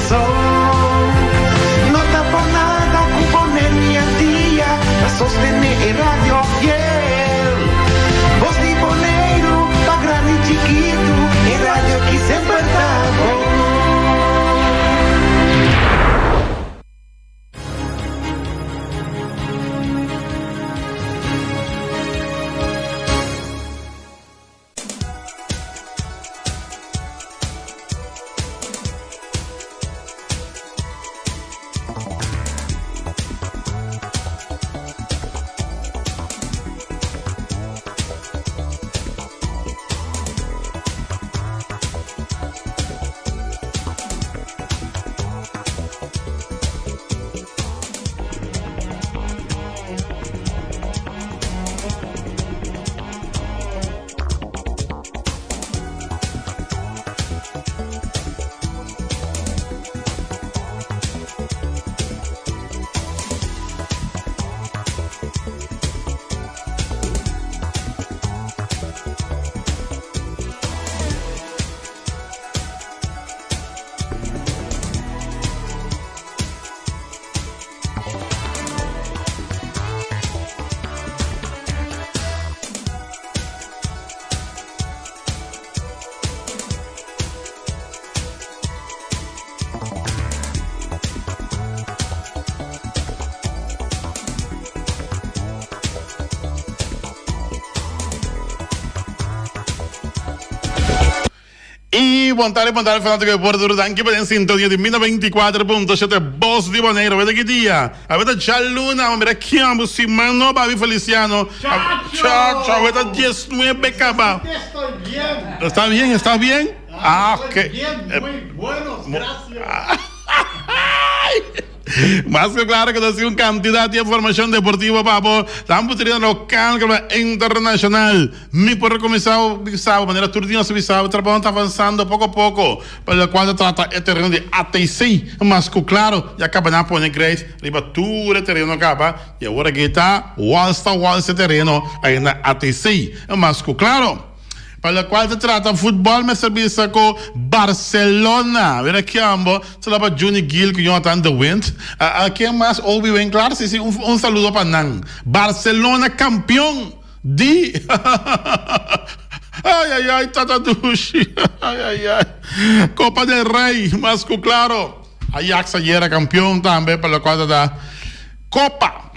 kurason. No ta por nada ku Bonaire dia ta sostené e radio fiel. Bos di Boneiru pa grandi chikitu, e radio ki semper ta bon. Y bon tarde, bon tarde fanático de Puerto Rico. Danki pa den sintonia di 94.7 Voz di Bonaire. Aweta ki dia? Aweta djaluna. Mira kiambo siman no Babi Feliciano. Chacho. Aweta 19 kaba. Estoy bien. Está bien, está bien? Ah, ok. Estoy bien, muy buenos, gracias. Mas ku klaro ku nos tin un kantidat di informashon deportivo pa bo, tantu tereno lokal komo internashonal. Mi por kuminsá bisa bo manera tur dia nos ta bisa bo, trabou ta avansando poko poko pa lokual ta trata e tereno di ATC. Mas ku klaro ya kaba nan a pone grijs riba tur e tereno kaba i awor aki ta wals ta wals e tereno ainda ATC. Mas ku klaro. Pa locual ta trata futbol mester bisa cu Barcelona. Mira kiambo, saludo pa Juni Gil cu Jonathan de Wind. A ken mas? Obi Winklaar? Si si, un saludo pa nan. Barcelona campeon di Ay ay ay tata dushi ay ay ay Copa del Rey mas cu claro. Ajax ayera campeon tambe pa locual ta ta Copa.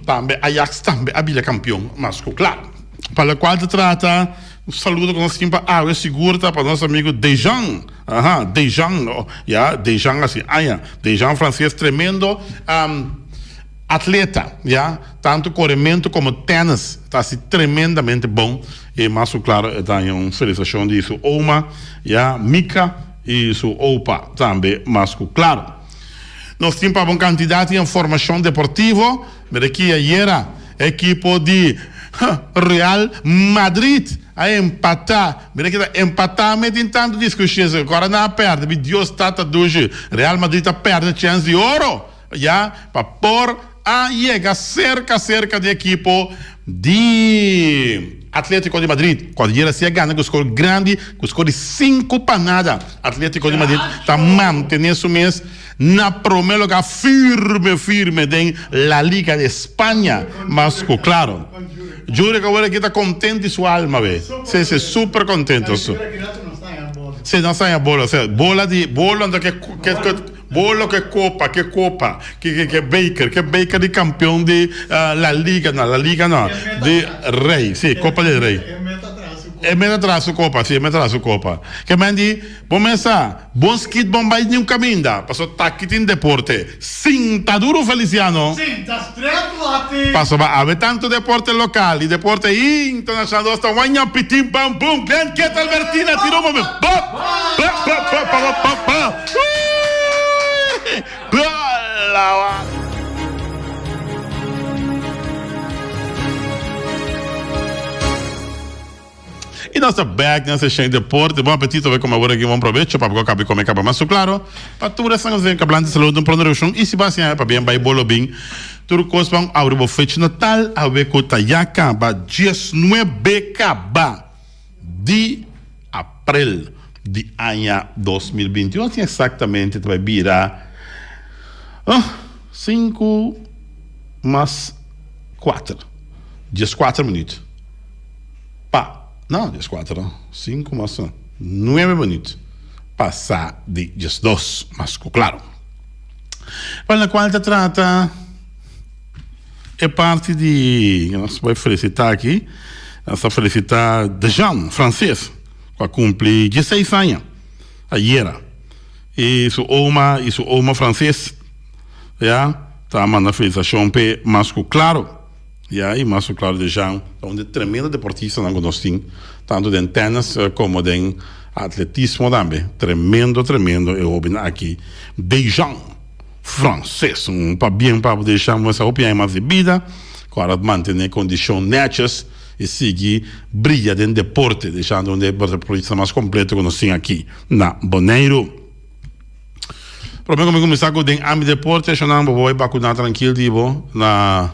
Tambe Ajax tambe a bira campeon mas cu claro. Pa locual ta trata, un saludo cu nos tin pa awe sigur ta pa nos amigo Dejan, aha, Dejan, ya, Dejan asi, aña, Dejan Frances tremendo atleta, ya, tanto coremento como tennis ta hasi tremendamente bon y mas cu claro e ta haña un felicitacion di su oma, ya, Mika y su opa tambe mas cu claro. Nos tin pa bo un cantidad di informacion deportivo. Mira aki ayera ekipo di Real Madrid a empata. Mira ki ta empata me tin tantu discusion. Awor nan a perde. Mi Dios tata dushi. Real Madrid a perde chens di oro ya pa por a yega cerca cerca di ekipo di Atletico di Madrid. Cuando ayera si a gana cu score grandi cu score di sinku pa nada. Atletico di Madrid ta mantene su mes Na prome lugar firme firme den La Liga de España, mas cu claro. Jurek awor aki ta content di su alma be. Si si super contento. Si nos haña bola, si bola di bolo anto ke ke bolo ke copa ke copa ke ke ke beker ke beker di campeon di La Liga no La Liga no di Rey si Copa del Rey. E meta traha su copa si e meta traha su copa. Ke men di. Bo mesa, bon skit bon bai niun kaminda, paso taki tin deporte. Sinta duro Feliciano! Sinta stret lati! Paso ba awe tanto deporte lokal i deporte internashonal nos ta waña pitin pam pum Glen Ket Albertina tira un momen pop pop pop pop pop pop pop Uii Balawa. Y nos ta back na session di deporte. Bon apetito bay come awor aki. Bon probecho pa bo cabi come caba. Mas su claro, pa tur esnan cu ta den Cablante Salud un pronto reaccion. Y si bo haci pa bien bay bolo bin. Tur cos ban abri bo fecha natal awe cu ta ya caba 19 caba di april. di aña 2021, asina exactamente ta bai bira sinku mas kuater, dieskuater minuut pa, no dieskuater no, sinku mas nuebe minuut pasa di diesdos, mas ku klaro. Pa lokual ta trata e parti di, nos bai felisitá aki, nos ta felisitá Dejan Frances ku a kumpli dieseis aña ayera i su oma i su oma Frances ya ta manda felisitashon p'e mas ku klaro ya i mas ku klaro Dejan ta un di e tremendo deportistanan ku nos tin tantu den tènis komo den atletismo tambe tremendo tremendo e hoben aki Dejan. Frances. Un pabien pa bo deja muestra hopi aña mas di bida, cu ora mantene condicion netjes y sigui briya den deporte, dejando un deportista mas completo cu nos tin aki na Boneiru. Prome cu mi cuminsa cu den ambito deporte, eshonan bo por bay bacuna trankil di bo na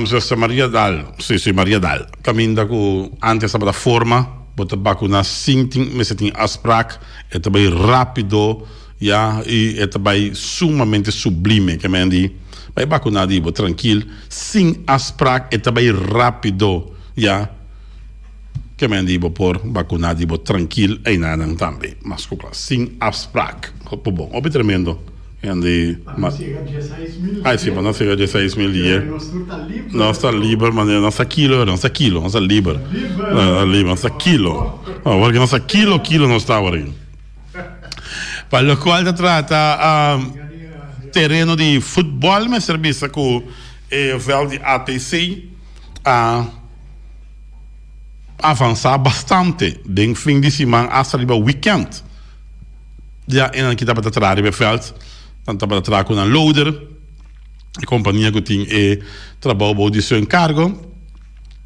Zuster Maria Dal, si si Maria Dal, caminda cu antes tabata forma, bo ta bacuna sin tin mester tin afspraak, e ta bay rapido. Ya, i e ta bai sumamente sublime, ke men di, bai bakuná di bo trankil, sin afsprak, e ta bai rápido, ya, ke men di bo por bakuná di bo trankil einanan tambe, mas ku kla, sin afsprak, hopi bon, hopi tremendo, men di, Pa nos yega dieseis mil ai si, pa nos yega 16 mil di Nos tur ta liber. Nos ta liber, manera nos ta kilo, nos ta kilo, nos ta liber, Liber. nos ta kilo, awor ke nos ta kilo, kilo nos ta awor aki. Pa locual ta trata tereno di futbol mester bisa cu e veld di ATC a avansa bastante den fin di siman hasta riba weekend. Ya enan ki tabata traha riba e veld nan tabata traha cu nan loader, e compania cu tin e trabou bou di su encargo.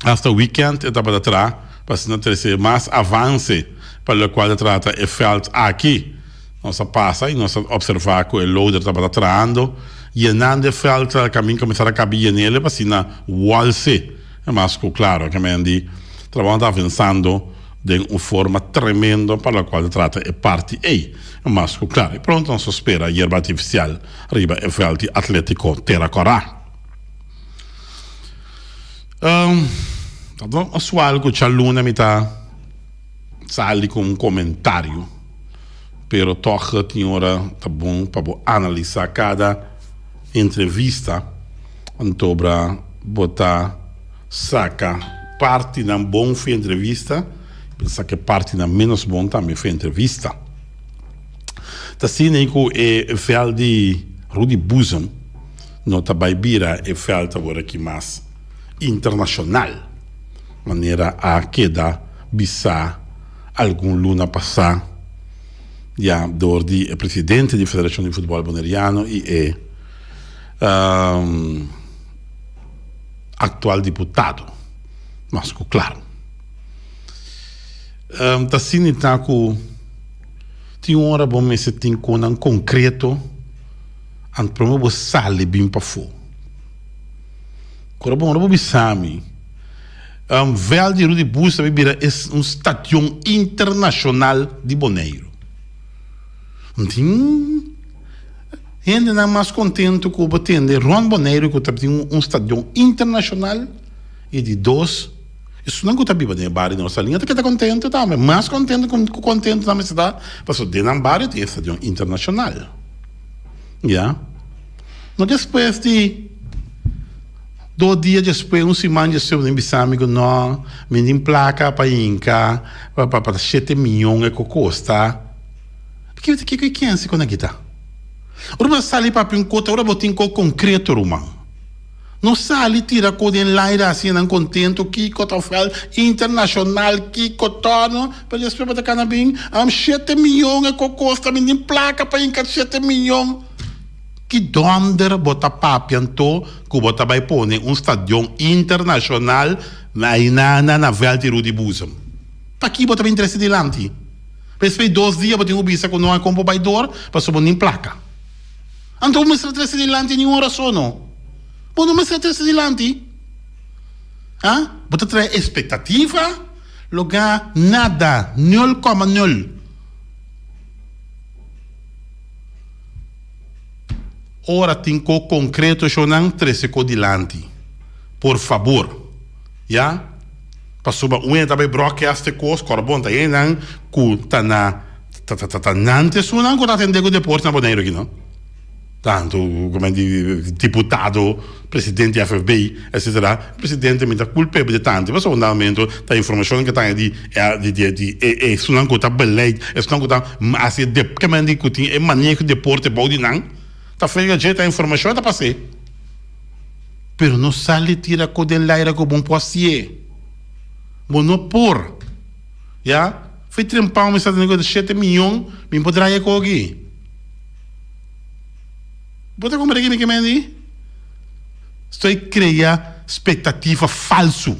Hasta weekend e tabata traha pa asina trece mas avance pa locual ta trata e veld aki. Nos a pasa y nos a observa cu e loader tabata trahando, yenando e veld camin comenzar a cabi yenele pa asina walse mas cu claro. Ke men di trabao ta avansando den un forma tremendo pa locual ta trata e parti ey mas cu claro. Y pronto nos ta spera yerba artificial riba e veld di Atletico Tera Cora. Ta bon usual ku djaluna mi ta sali ku un komentario, pero tòg tin ora ta bon pa bo analisá kada entrevista antobra bo ta saka partinan bon for e entrevista i bo ta saka e partinan ménos bon tambe for e entrevista. Ta asina ku e vèlt di Rudy Boezem. No ta bai bira e veld awor aki mas internacional, manera a keda bisa algun luna pasa ya door di e presidente di Federacion di Futbol Boneriano y e actual diputado, mas cu claro. Ta asina ta cu tin ora bo mester tin conan concreto. Ant prome bo sali bin pafó. Kora bon ora bo bisa mi, vèlt di Rudy Bush ta bira un stadion internashonal di Boneiru. No tin hendenan mas kontentu ku bo tende rònt Boneiru ku ta tin un stadion internashonal i di dos Esunnan ku ta biba den e bario di Rosalina ta keda kontentu tambe, mas kontentu ku kontentu nan mester ta, pasobra den nan bario tin e stadion internashonal. Ya. No despues di dos dia despues, un siman despues, bo tin bisa mi ku no, mi tin plaka pa hinka pa pa shete miyon e ku kosta. Kiko kiko e kense ku nan kita? Ora bo ta sali papia un kos, ora bo tin kos konkreto ruman. No sali tira ko den laira asina nan kontento kiko ta ofel internashonal kiko ta no pero despues bo ta kana bin am shete miyon e ko kosta mi tin plaka pa hinka shete miyon ki donder bo ta papia anto ku bo ta bai pone un stadion internashonal na ainana na veld di Rudy Boezem paki bo ta bin trese dilanti despues dos dia bo tin ku bisa ku no a kon por bai dor pasobra bo no tin plaka. Anto bo mester trese dilanti ni un ora so no. Bo no mester trese dilanti. Ha? Bo ta trae expectativa? Lo gana nada, nul koma nul. Ora tin ko konkreto shownan trese ko dilanti. Por fabor. Ya. Pasobra un hende ta bai broadcast e kos, kòrda bon ta hendenan ku ta na ta ta ta nan ta esunnan ku ta atendé ku deporte na Boneiru aki no. Tantu komo di diputado, presidente di FFB, etcetera. Presidente mi ta kulp'é di tantu pasobra un dado momento ta informashonnan ku ta haña di di di di e esunnan ku ta beleid, esunnan ku ta hasi e dep ke men di ku tin e maneho di deporte bou di nan ta frega dje ta informashon ta pas'é. Pero no sali tira ko den laira ku bon por hasié. Bo no por. Ya. Fei trempao mi sa tene ku shete miyon mi por draia koki. Bo ta comprende ki mi ke men di? Estoy crea spectativa falso.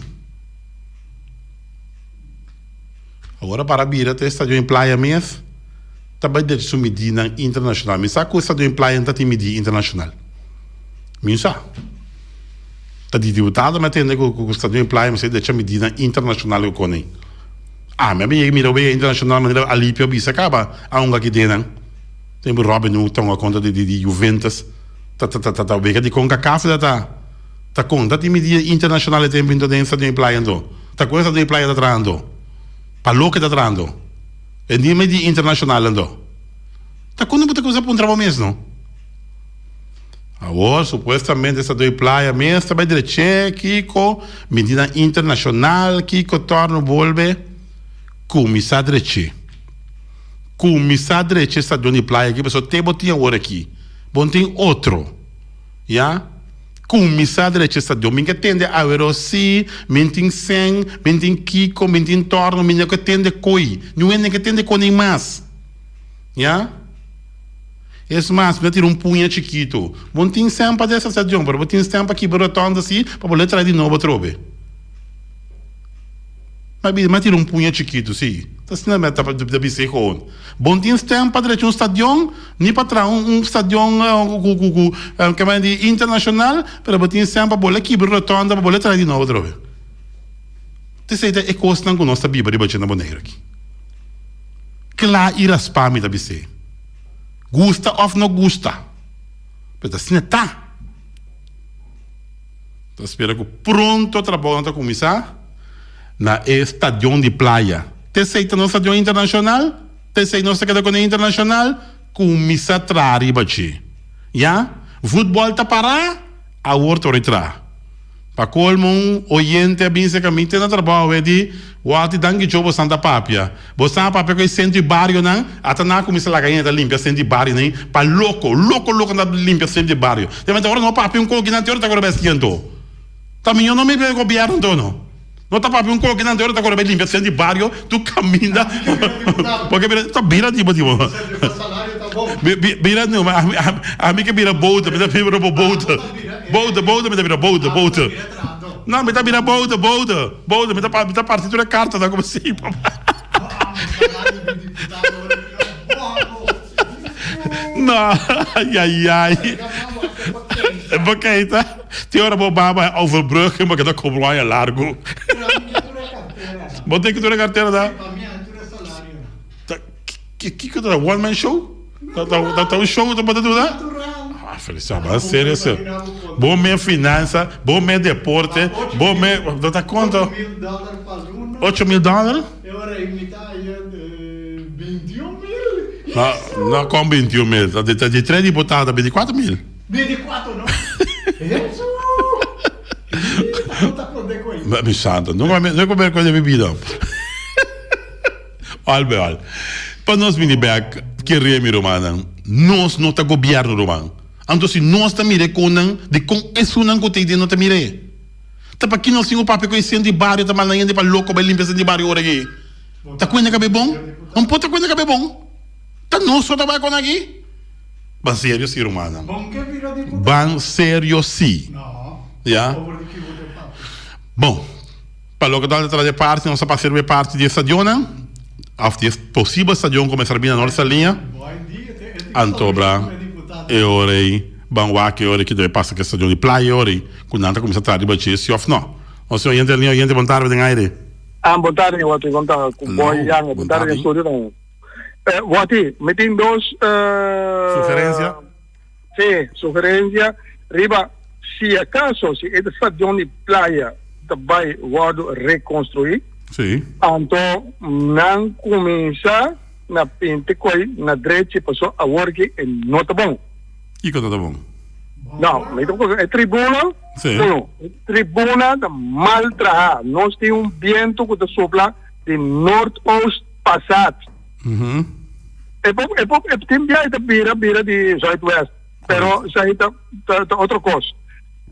Awor a para bira te Stadion di Playa mes ta bai drecha su midinan internacional. Mi sa cu Stadion di Playa no ta tin midi internacional. Mi no sa. Ta di diputado mi a tende cu cu Stadion di Playa mester drecha midinan internacional cu con ei. Ami a bin yega mira wega internacional manera Alipio a bisa caba a hunga aki den nan. Tempu Robin Hood ta hunga contra di di Juventus ta ta ta ta wega di Concacaf ta ta ta con ta tin midia internacional e tempu into den Stadion di Playa anto. Ta con e Stadion di Playa ta traha anto? Pa loke ta trahando? E di media internacional anto? Ta con bo ta cuminsa puntra bo mes no? Awor supuestamente Stadion di Playa mes ta bay dreche kico medida internacional kico torno bolbe cuminsa dreche. Kuminsá drecha e stadion di playa aki pasobra te bo tin awor aki. Bo no tin otro. Ya. Kuminsá drecha e stadion. Mi ke tende awero si, mi tin sèn, mi tin kiko, mi tin tòrno, mi no ke tende koi. Niun hende no ke tende koi mas. Ya. Es mas, mi ta tira un puña chikitu. Bo no tin sèn pa drecha stadion, pero bo tin sèn pa kibra rotònda si pa bo lo trae di nobo atrobe. Mi a bisa, mi a tira un puña chikitu, sí. Ta asina mi a ta bis'é gewoon. Bo no tin stem pa drecha un stadion, ni pa traha un stadion ku ku ku ke men di internashonal, pero bo tin stem pa bole kibra rotonda, pa bole traha di nobo atrobe. T'esei ta e kosnan ku nos ta biba riba dje na Boneiru aki. Kla i raspá mi ta bis'é. Gusta òf no gusta, pero ta asina ta. Ta spera ku pronto trabounan ta kuminsá na e stadion di Playa. T'esei ta nos stadion internashonal, t'esei nos ta keda kuné internashonal, kuminsá traha riba dje. Ya, futbòl ta pará, awor ta ora di traha. Pa kolmo un oyente a bin serka mi te na trabou e di, Wòlti danki djo bosan ta papia. Bosan a papia ku e sentro di barionan, ata nan a kuminsá laga hende ta limpia sentro di barionan pa loko, loko loko nan ta limpia sentro di bario. Te mester ora no papia un koki nan te ora ta kore bai ski anto. Ta miño no mi gobièrnu anto no. No ta papia un koki nan te ora ta kore bai limpia sentro di bario tur kaminda porque bira ta bira tipo tipo bira no ami ke bira bouter mi ta bira bouter bouter bouter mi ta bira bouter bouter. No, mi ta bira boude, boude, boude. Mi ta, mi ta parti tur e kartanan como si, papa. No, ai, ai, ai. Bo keita, tin ora bo baba e overbruggen, bo keda kobra un aña largu. Bo tin ku tur e kartera da? Kiko ta one man show? Ta un show ta bo ta duna? Ah, Feliciano, ba serio se. Bo me finansa, bo me deporte, bo me ta ta konto. 8000 dollar? No, no kon 21000. Ta di tres diputado ta 24000. 24 no. Mi santo, nunca nunca me recuerdo de mi vida. Al bij al. Pa nos bini bek, kere mi rumannan, nos no ta gobièrnu ruman. Anto si nos ta mira e konnan, dikon esunnan ku ta ei den no ta mira e? Ta paki nos tin ku papia ku e sentro di bario ta manda hende pa loko bai limpia sentro di bario ora aki? Ta kuenda kabe bon? No por ta kuenda kabe bon. Ta nos so ta bai kon aki? Ban serio si rumannan. Ban serio si. Ya. Bon. Pa loke ta trata di e parti, nos ta pasa riba e parti di e stadionnan, òf di e posibel stadion ku mester bini na Nort Saliña. Anto bra e ora ei ban wak e ora ei ki debe pasa ku e stadion di playa e ora ei ku nan ta kuminsá traha riba dje si òf no. Nos tin oyente den liña, oyente bon tarde den aire. Ah, bon tardi, Wati, kon ta? Ku Hallo, boy Jan, bon bon tardi tardi. studio tambe. Eh, Wati, mi tin dos eh, Sugerencia? Sí, sugerencia. Riba, si acaso, si e stadion di Playa ta bai wordo reconstrui, Sí. anto nan cuminsa na pinta koe na drechi, paso awor ki e no ta bon. Kiko no ta bon? No, mi ta e tribuna, Sí. uno, e tribuna ta mal traha. Nos tin un biento ku ta sopla di noordoost pasat. E por, e por, e tin bia e ta bira, bira di zuidwest, pero esei ta, ta, ta otro kos.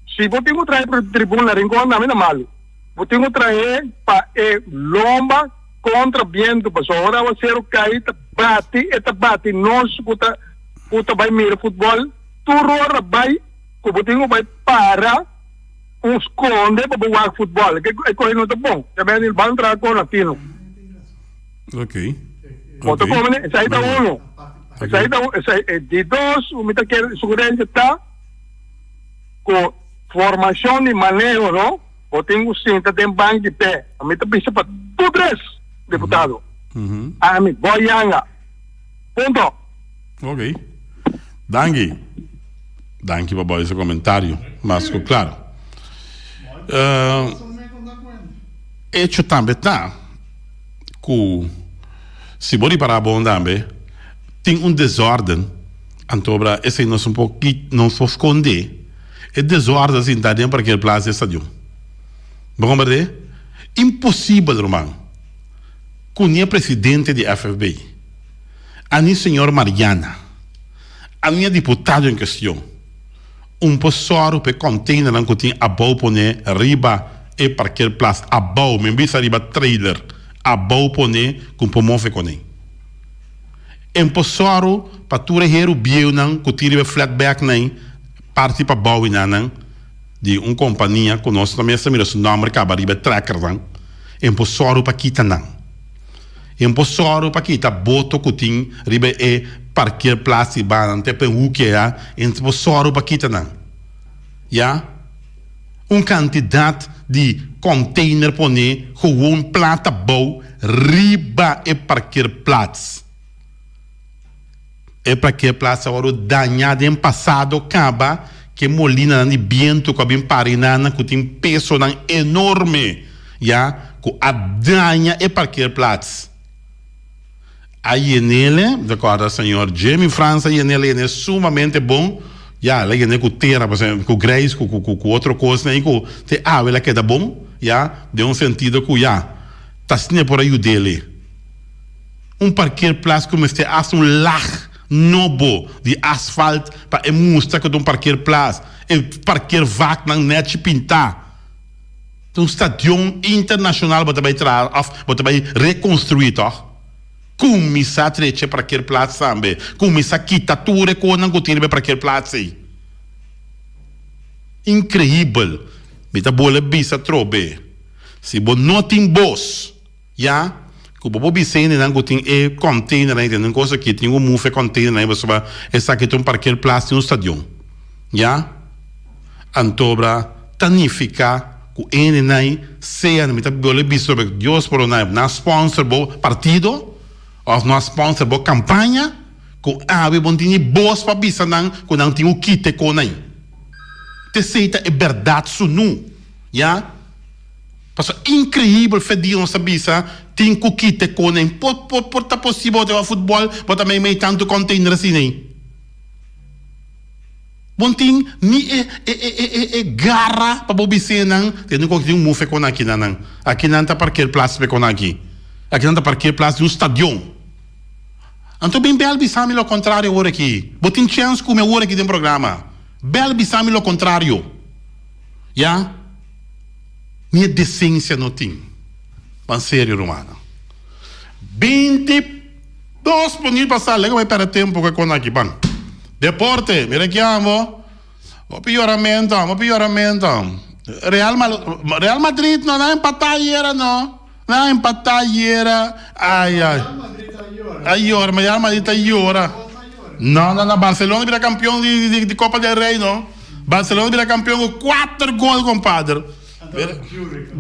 Si bo tin ku trahe pa tribuna Rincon, na mi ta malu. Bo tin ku trahe pa e lomba kontra bientu, pasobra ora awaseru kai ta bati, e ta bati nos ku ta ku ta bai mira futbòl tur ora bai ku bo tin ku bai para un skonde pa bo wak futbòl. E kohe no ta bon. Ta bini ban traha kon latino. Ok. Bo ta kome ne? Esei ta uno. Esei ta esei e di dos mi ta kere sugerencia ta ku formashon di maneho no bo tin ku sinta den bank di pè. Mi ta bisa pa tur tres diputado. Ami, Boy Yanga. Punto. Ok. Danki. Danki pa bo ese comentario. Mas cu claro. Uh, hecho tambe ta cu si bo ripara bon tambe tin un desorden antobra esey nos un por nos por sconde e desorden sinta den parkeerplaats di e stadion. Bo comprende? Imposibel ruman cu ni e presidente di FFB. A ni señor Mariana, a ni e diputado en cuestion un por sòru pa e containernan cu tin abou pone riba e parkeerplaats abou, mi bisa riba trailer abou pone cu un por move cone. En por sòru pa tur e heru bieunan cu tin riba e flatbednan parti pabou y nanan di un compania cu nos ta mester mira su nomber caba riba e trackernan, en por sòru pa kita nan. E un por sòru pa kita boto ku tin riba e parkeerplaats di banan te pa e huki aya, e por sòru pa kita nan. Ya. Un kantidat di kònteiner pone gewoon plata bou riba e parkeerplaats. E parkeerplaats a wòrdu dañá den pasado kaba ku e molinanan di bientu ku a bin pariná nan ku tin pesonan enorme ya ku a daña e parkeerplaats. A yenele, mi ta kòrda señor Jimmy Frans a yenele, yenele sumamente bon, ya el a yenele ku tera pasobra ku greis ku ku otro kosnan ei ku te awe el a keda bon ya den un sentido ku ya ta asina e por a yud'é. Un parkeerplaats ku mester hasta un lag nobo di asfalt pa e mustra ku ta un parkeerplaats. E parkeervaknan nèchi pintá. Ta un stadion internashonal bo ta bai traha òf bo ta bai rekonstruí tòg? Kuminsá trecha e parkeerplaats tambe. Kuminsá kita tur e kosnan ku tin riba e parkeerplaats ei. Inkreibel. Mi ta bolbe bisa atrobe, si bo no tin bos. Ya ku bo por bisa hendenan ku tin e kònteinernan i tenen kos aki, tin ku move e kònteinernan ei pasobra esaki ta un parkeerplaats di un stadion. Ya? Antobra ta nifiká ku hendenan ei sea, mi ta bolbe bisa atrobe, Dios pordona, nan a sponsor bo partido òf nan a sponsor bo kampaña ku awe bo no tin ni bos pa bisa nan ku nan tin ku kita e kos ei. T'esei ta e bèrdat sunú. Ya? Pasobra increibel fe di nos ta bisa tin cu kita e conen. Por por por ta posibel bo ta wak futbol bo ta mei mei tanto container asina ei. Bo no tin ni e e e e e e gara pa bo bis'e nan tene cu tin un move con aki nan nan. Aki nan ta parkeerplaats pe con aki. Aki nan ta parkeerplaats di un stadion. Anto bin bel bisa mi lo contrario awor aki. Bo tin chens cu mi awor aki den programa. Bel bisa mi lo contrario. Ya. Ni e desensia no tin. Ban serio rumannan. 22 minuut pasa lego bai perde tempo ku e kon aki ban. Deporte mira ki amo. Hopi yoramento hopi yoramento. Real Real Madrid no nan empata ayera no. Nan empata ayera ay ay. A yora Real Madrid a yora. No no no Barcelona bira campeon di di Copa del Rey no. Barcelona bira campeon cu cuater gol compadre.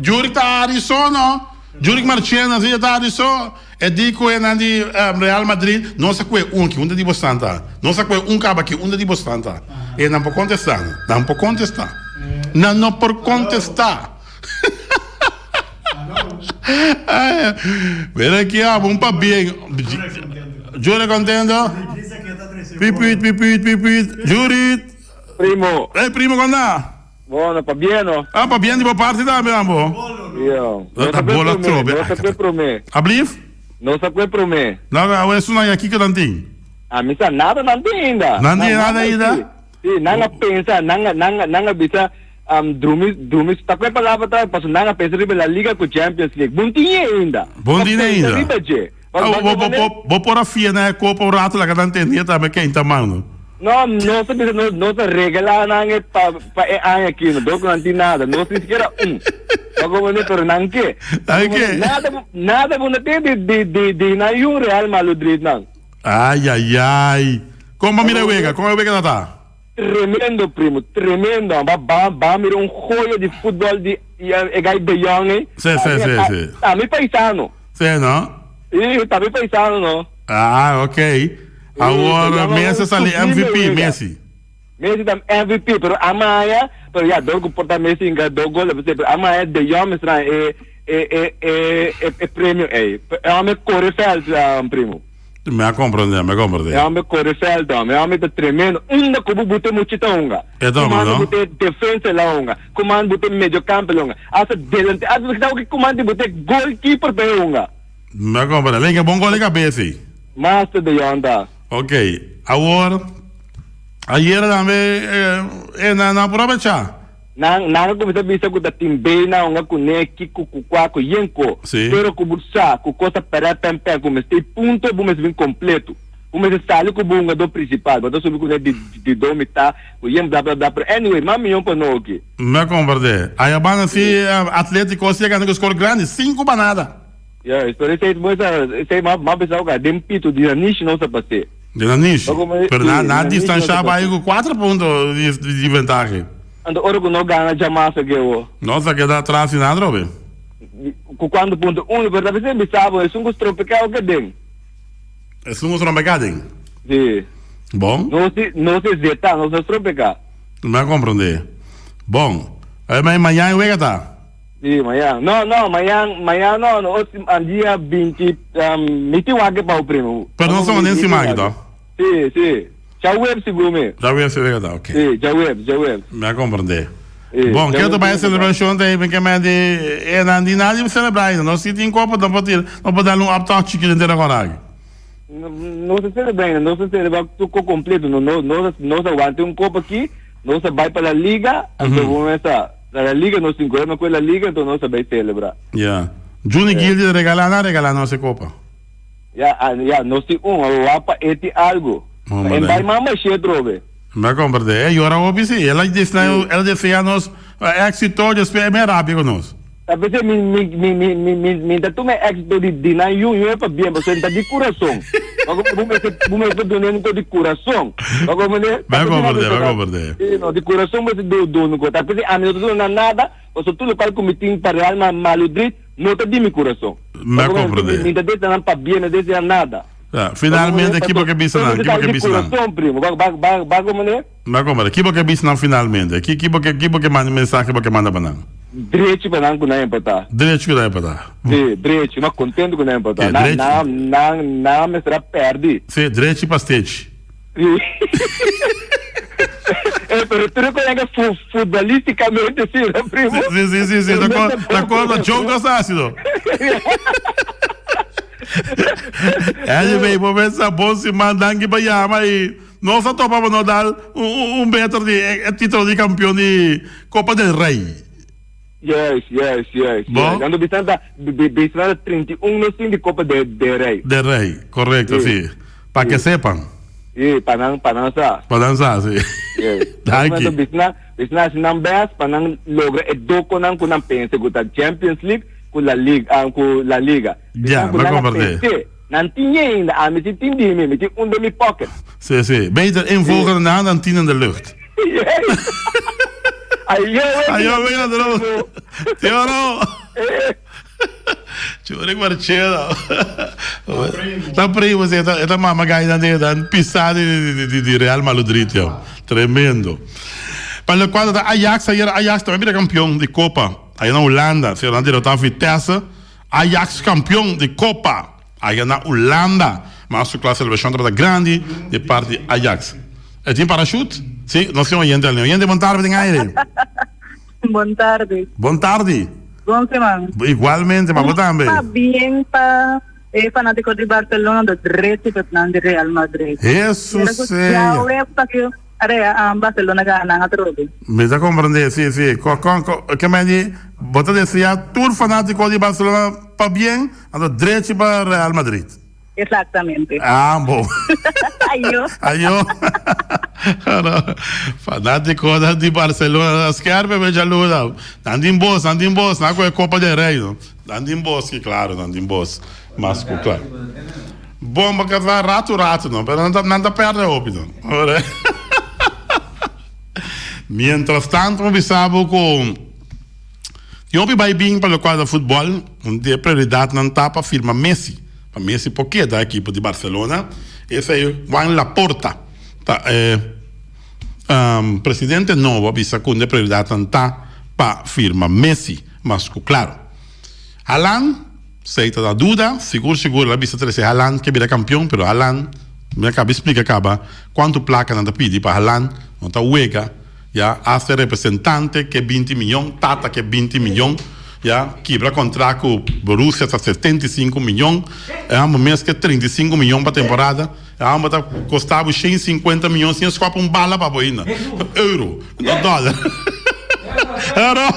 Juric ta Arizona. Jurick Marchena si ta di so e di ku e nan di Real Madrid nos a kue un aki unda di bosnan ta nos a kue un kaba aki unda di bosnan ta e nan por kontesta no nan por kontesta nan no por kontesta Mira aki abo un pabien Jurick kontento Pipiit pipiit pipiit Jurick Primo. Hey primo konta. Bueno, pabien no. Ah, pabien di bo parti tambe ambo. Yo. No ta bola trobe. No sa kue prome. Ablief? No sa kue prome. No, awe esun nan ya kiko nan tin? A mi sa nada nan tin ainda. Nan tin nada ainda? Si, nan a pensa, nan a, nan a, nan a bisa, um, drumi, drumi, ta kue palabra ta, paso nan a pensa riba La Liga ku Champions League. Bon tin ainda. Bon tin ainda. Pensa riba dje. Ah, bo, bo, bo, bo por a fia na e kopa un rato laga nan tende tambe ken ta mando. No, nos a bisa nos, nos a regala nan e pa, pa e aña aki, no, dor ku nan tin nada, nos ni sikiera un. Pa como ne, pero nan ke. Nan ke. Nada, nada bo no tin di, di, di, di nan yun Real Maludrid nan. Ay, ay, ay. Kon bo mira e wega? Kon e wega ta ta? Tremendo primo, tremendo. Ba, ba, ba mira un joya di futbol di e gai De Jong ei. Sí, sí, sí, sí. Ta mi paisano. Sí, no? Sí, ta mi paisano, no. Ah, ok. Awor Messi sali MVP, Messi. Messi ta MVP, pero amaya, pero ya, dor ku por ta Messi inga do gol, pero amaya De Jong mester e e e e e premio ei. E hòmber kore vèlt, primo. Mi a comprende, mi a comprende. E homber core veld hom. E homber ta tremendo. Unda cu bo bute muchi ta hunga. E ta hunga, Cuman no? bute defensa el a hunga. Cuman bute mediocampo el a hunga. Hasta delante. Hasta bo cu cuman di bute goalkeeper pa e hunga. Mi a comprende. Lenga bon gol di cabeza ey. Master de Jong ta. Ok. Awor, ayera tambe e nan a probecha. Nan nan a kuminsá bisa ku ta tin bei na hunga kuné, kiko, ku kua, ku yen ko. Sí. Pero ku bo sa ku kos ta pèrè pèn pèn ku mester punto bo mester bin kompleto. Bo mester sali ku bo hungadó prinsipal. Bo ta subi kuné di di do mitá ku yen bla bla bla pero anyway mas mihó pa no oki. Mi a komprendé. Aya banda si Atletico si a gana ku skor grandi, sinku pa nada. Ya, pero esei bo sa esei m'a m'a bisa oka den pito di nanishi nos a pas'é. Di nanishi. Pero na na distansha bai ku kuater punto di di ventahe. Anto ora ku no gana djamas a gewo. Nos a keda atras di nan atrobe. Ku kuantu punto? Uno, pero ta bisa bisa bo esun ku stropeká o ke den. Esun ku stropeká den? Si. Bon. Nos si nos si zeta, nos no stropeká. Mi a komprondé. Bon. E mañan e wega ta? Si, mañan. No, no, mañan, mañan no, no, os dia 20, mi tin wak pa bo primo. Pero nos ta den siman aki to? Si, si. Djaweps sigur mi. Djaweps e wega ta, ok. Si, djaweps, djaweps. Mi a comprende. Bon, ke ta bai e celebracion ta even ke men di e nan di nadie celebra ainda. Nos si tin copa no por tira, no por dal un optocht chikito henter agora aki. Nos a celebra ainda, nos a celebra tur co completo. No, no, nos, nos a wanta un copa aki, nos a bai pa la liga, anto bo mester sa, la liga nos tin cu la liga, anto nos a bai celebra. Ya. Juni Gil di regala, nan a regala nos e copa. Ya, ya, nos tin un, a wak pa e tin algo. Mama En den. bai mama shit robe. Mi a comprende. E yora hopi si. El a desea, el a desea nos éxito, despues e me rabia cu nos. Ta p'esei mi, mi, mi, mi, mi, mi, mi ta tuma e éxito di, di nan yu, yu e pa bien, pasobra ta di curason. Pasobra bo mester, bo mester duna un ko di curason. Pasobra mi Mi a comprende, mi a comprende. Si, no, di curason bo mester du, duna un ko. Ta p'esei ami no ta duna nan nada, pasobra tur locual cu mi tin pa Real Madrid no ta di mi curason. Mi a comprende. Mi ta desea nan pabia, mi ta desea nada. Ja, finalmente, ki bo ke bisa nan? Ki bo ke bisa nan? Corazon, primo. Ba, ba, ba, ba como ne? Mi a comprende. Ki bo ke bisa nan finalmente? Ki, ki bo ke, ki bo ke manda mensahe bo ke manda pa nan? Drechi pa nan ku nan empatá. Drechi ku nan empatá. Si, drechi. Ma contento ku nan empatá. Ok, Nan, drechi. nan, nan, nan mester a perdi. Si, drechi pa stechi. Eh, pero tu recuerda que fu futbolísticamente sí, ¿no, primo? Sí, sí, sí, sí, de acuerdo, de acuerdo, joke no está ácido. Anyway, bo mesa bon siman, danki pa yama y nos a topa pa nos dar un, un, un beter di e título di campeón di Copa del Rey. Yes, yes, yes. Bon. Yes. Ando bisanta, bisanta 31 no sin di Copa de, de Rey. Del Rey, correcto, sí. Sí. Pa que Sí. sepan. Sí, pa nan, pa nan sa. Pa nan sa, sí. Yes. Danki. Ando bisna, bisna si nan best pa nan logra e doko nan ku nan pense ku ta Champions League ku La Liga, ah, ku La Liga. Ja, Bisna ku me nan a comprende. pense. Nan tin ainda, ami si tin di mi, mi tin un den mi pocket. Sí, sí. Beter één vogel in de hand dan tien in de lucht. Yes. Ayo, Ayo, venga, Te oro. Churi Marchena. Ta primo, si, e ta mama gainan di dan pisá di di di Real Maludrid, yo. Tremendo. Pa lokual ta Ajax ayer, Ajax tambe bira kampion di kopa aya na Hulanda. Si nan derotá Vitesse, Ajax kampion di kopa aya na Hulanda. Mas su kla selebrashon tabata grandi di parti di Ajax. E tin parachute? Si, nos tin oyente alí. Oyente, bon tarde den aire. Bon tardi. Bon tardi. Bon siman. Igualmente pa bo tambe. Pabien pa e fanatico di Barcelona do drechi pa esnan di Real Madrid. Hesus sea. Barcelona gana nan atrobe. Mi ta comprende, si, si. Con, con, con, ke men di, bo ta desea tur fanatico di Barcelona pabien, anto drechi pa Real Madrid. Exactamente. Ah, bon. Ayo. Ayo. Fanaticonan di Barcelona na skerpe me djaluda. Nan tin bos, nan tin bos, nan ku e Copa del Rey no. Nan tin bos ki claro, nan tin bos. Mas ku claro. Bon, bo ka ratu ratu no, pero nan ta nan ta perde hopi no. Mientras tanto mi bisa bo ku Tin hopi bai bin pa lokual ta futbòl, un di e prioridatnan ta pa firma Messi, pa Messi por keda ekipo di Barcelona. Esei Juan Laporta ta e presidente nobo a bisa ku un di e prioridatnan ta pa firma Messi, mas ku klaro Haaland esei ta da duda, sigur sigur el a bisa trese Haaland ke bira kampion, pero Haaland mi a kaba di splika kaba kuantu plaka nan ta pidi pa Haaland, no ta wega. Ya, hasta e representante ke binti miyon, Tata ke binti miyon, ya, kibra kontrakt ku Borussia ta 75 miyon, e hòmber mes ke 35 miyon pa temporada, e hòmber ta kosta bo 150 miyon sin e skòp un bala pa bo ainda, euro, no dòler. Ero,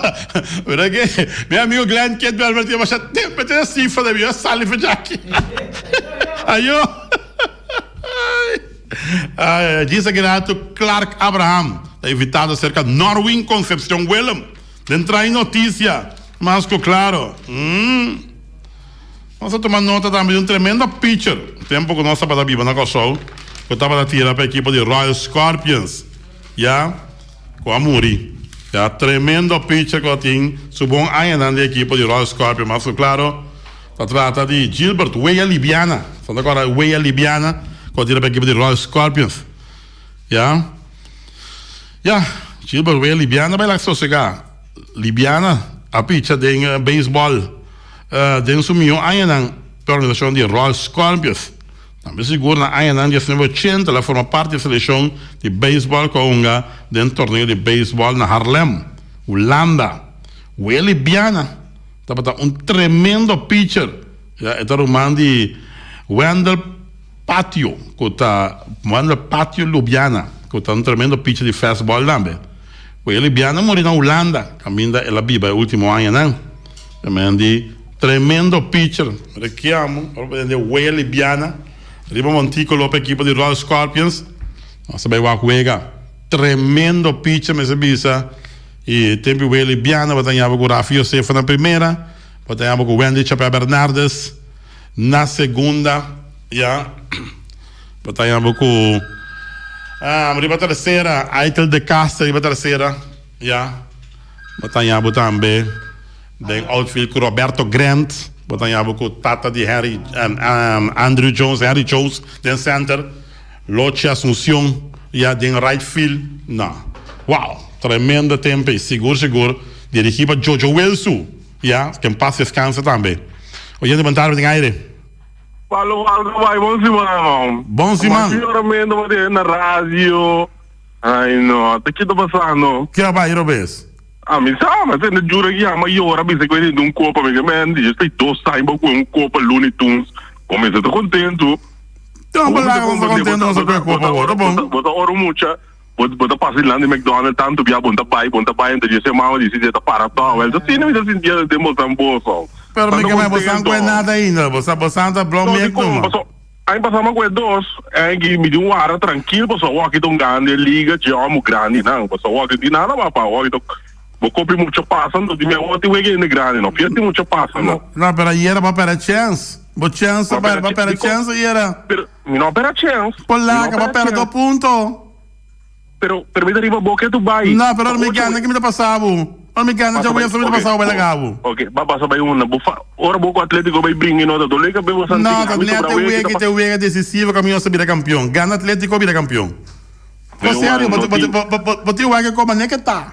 mira ke mi amigo Glenn Kidwell tin masha tempu e tin e sifra den mi, a sali for djaki. Ayo. Djis a Gerardo Clark Abraham ta invitado acerca Norwin Concepcion Willem den trae noticia mas cu claro. Nos a tuma nota tambe di un tremendo pitcher tempo cu nos tabata biba na Kòrsou cu tabata tira pa ekipo di Royal Scorpions ya cu a muri ya tremendo pitcher cu a tin su bon añanan den ekipo di Royal Scorpions mas cu claro. Ta trata di Gilbert Weya Libiana. Sa ta kòrda Weya Libiana ku a tira pa ekipo di Royal Scorpions. Ya. Ya, Gilbert Weya Libiana bai laga sosegá. Libiana a picha den beisbòl den su mihó añanan pa e organisashon di Royal Scorpions. Tambe sigur na añanan 1980 el a forma parti di e selekshon di beisbòl ku a hunga den torneo di beisbòl na Haarlem, Hulanda. Weya Libiana. Tabata un tremendo pitcher. Ya, e ta ruman di Wendell Patio, ku ta Wendell Patio Lubiana, ku ta un tremendo pitcher di fastball tambe. Ku e Lubiana muri na Hulanda, kaminda el a biba e ultimo añanan. Tamen di tremendo pitcher. Rekiamo, ora bo tende Wea Libiana riba montíkulo pa ekipo di Royal Scorpions. Nos ta bai wak wega. Tremendo pitcher mester bisa. E tempu Willy Biana bo ta ñaba ku Rafi Josefa na primera, bo ta ñaba ku Wendy Chapel Bernardes na segunda, ya. Bo ta ñaba ku riba tersera Aitel de Castro riba tersera, ya. Bo ta ñaba tambe den outfield ku Roberto Grant, bo ta ñaba ku tata di Henry Andrew Jones, Henry Jones den center. Lochi Asuncion ya den right field na. Wow! Tremendo tempo ey, sigur sigur dirigi pa Jojo Wilsu ya, ke en paz descanse tambe. Oyente bon tarde den aire. Palo Alto bai bon siman hermano. Bon siman. Masha yoramento pa tene na radio. Ay no, ta ki ta pasando? Ke a bai robes? Ami sa, ma sende jura ki yama yora bisa ku e tene un kopa, mi ke men di dje dos aña bo ku un kopa Looney Tunes, bo mester ta contento. Bo laga nos ta contento nos a coge copa awor, ta bon. Bo ta ora mucha, bo ta pasa dilanti McDonald's tanto bia bon ta bai, bon ta bai, anto dje se mama di si dje ta para tòg. Wel, asina mi ta sintiendo den bosan boso. Pero mi ke mai bosan koe nada ainda, bosan bosan ta blou No, mek dikon? numa. Paso aña pasá mi a koe dos, aña aki mi tin un wara trankil paso awor aki ta un grande liga dje homo grandi nan, paso awor aki di nada mas pa awor aki ta bo kopi mucha pasa anto di mi awor tin wega hende grandi no, fiesta tin mucha pasa no. No, pero ayera bo a pèrdè chèns. Bo chèns a pèrdè, bo a pèrdè chèns ayera. Pero mi no a pèrdè chèns. Polaca, bo a pèrdè dos punto. Pero, pero mi ta riba bo ke tu bai. No, pero ora mi gana ke mi ta pasa bo? Ora mi gana djaweps mi ta pasa bai laga bo. Ok, ba pasa bai unda. Bo fa, ora bo ku Atletico bai bringa no ta dole kabes bo santi. No, ta net e wega ki ta e wega decisivo ku mi nos ta bira kampion. Gana Atletico bira kampion. Bo serio, bo bo bo tin wega ku manera ke ta.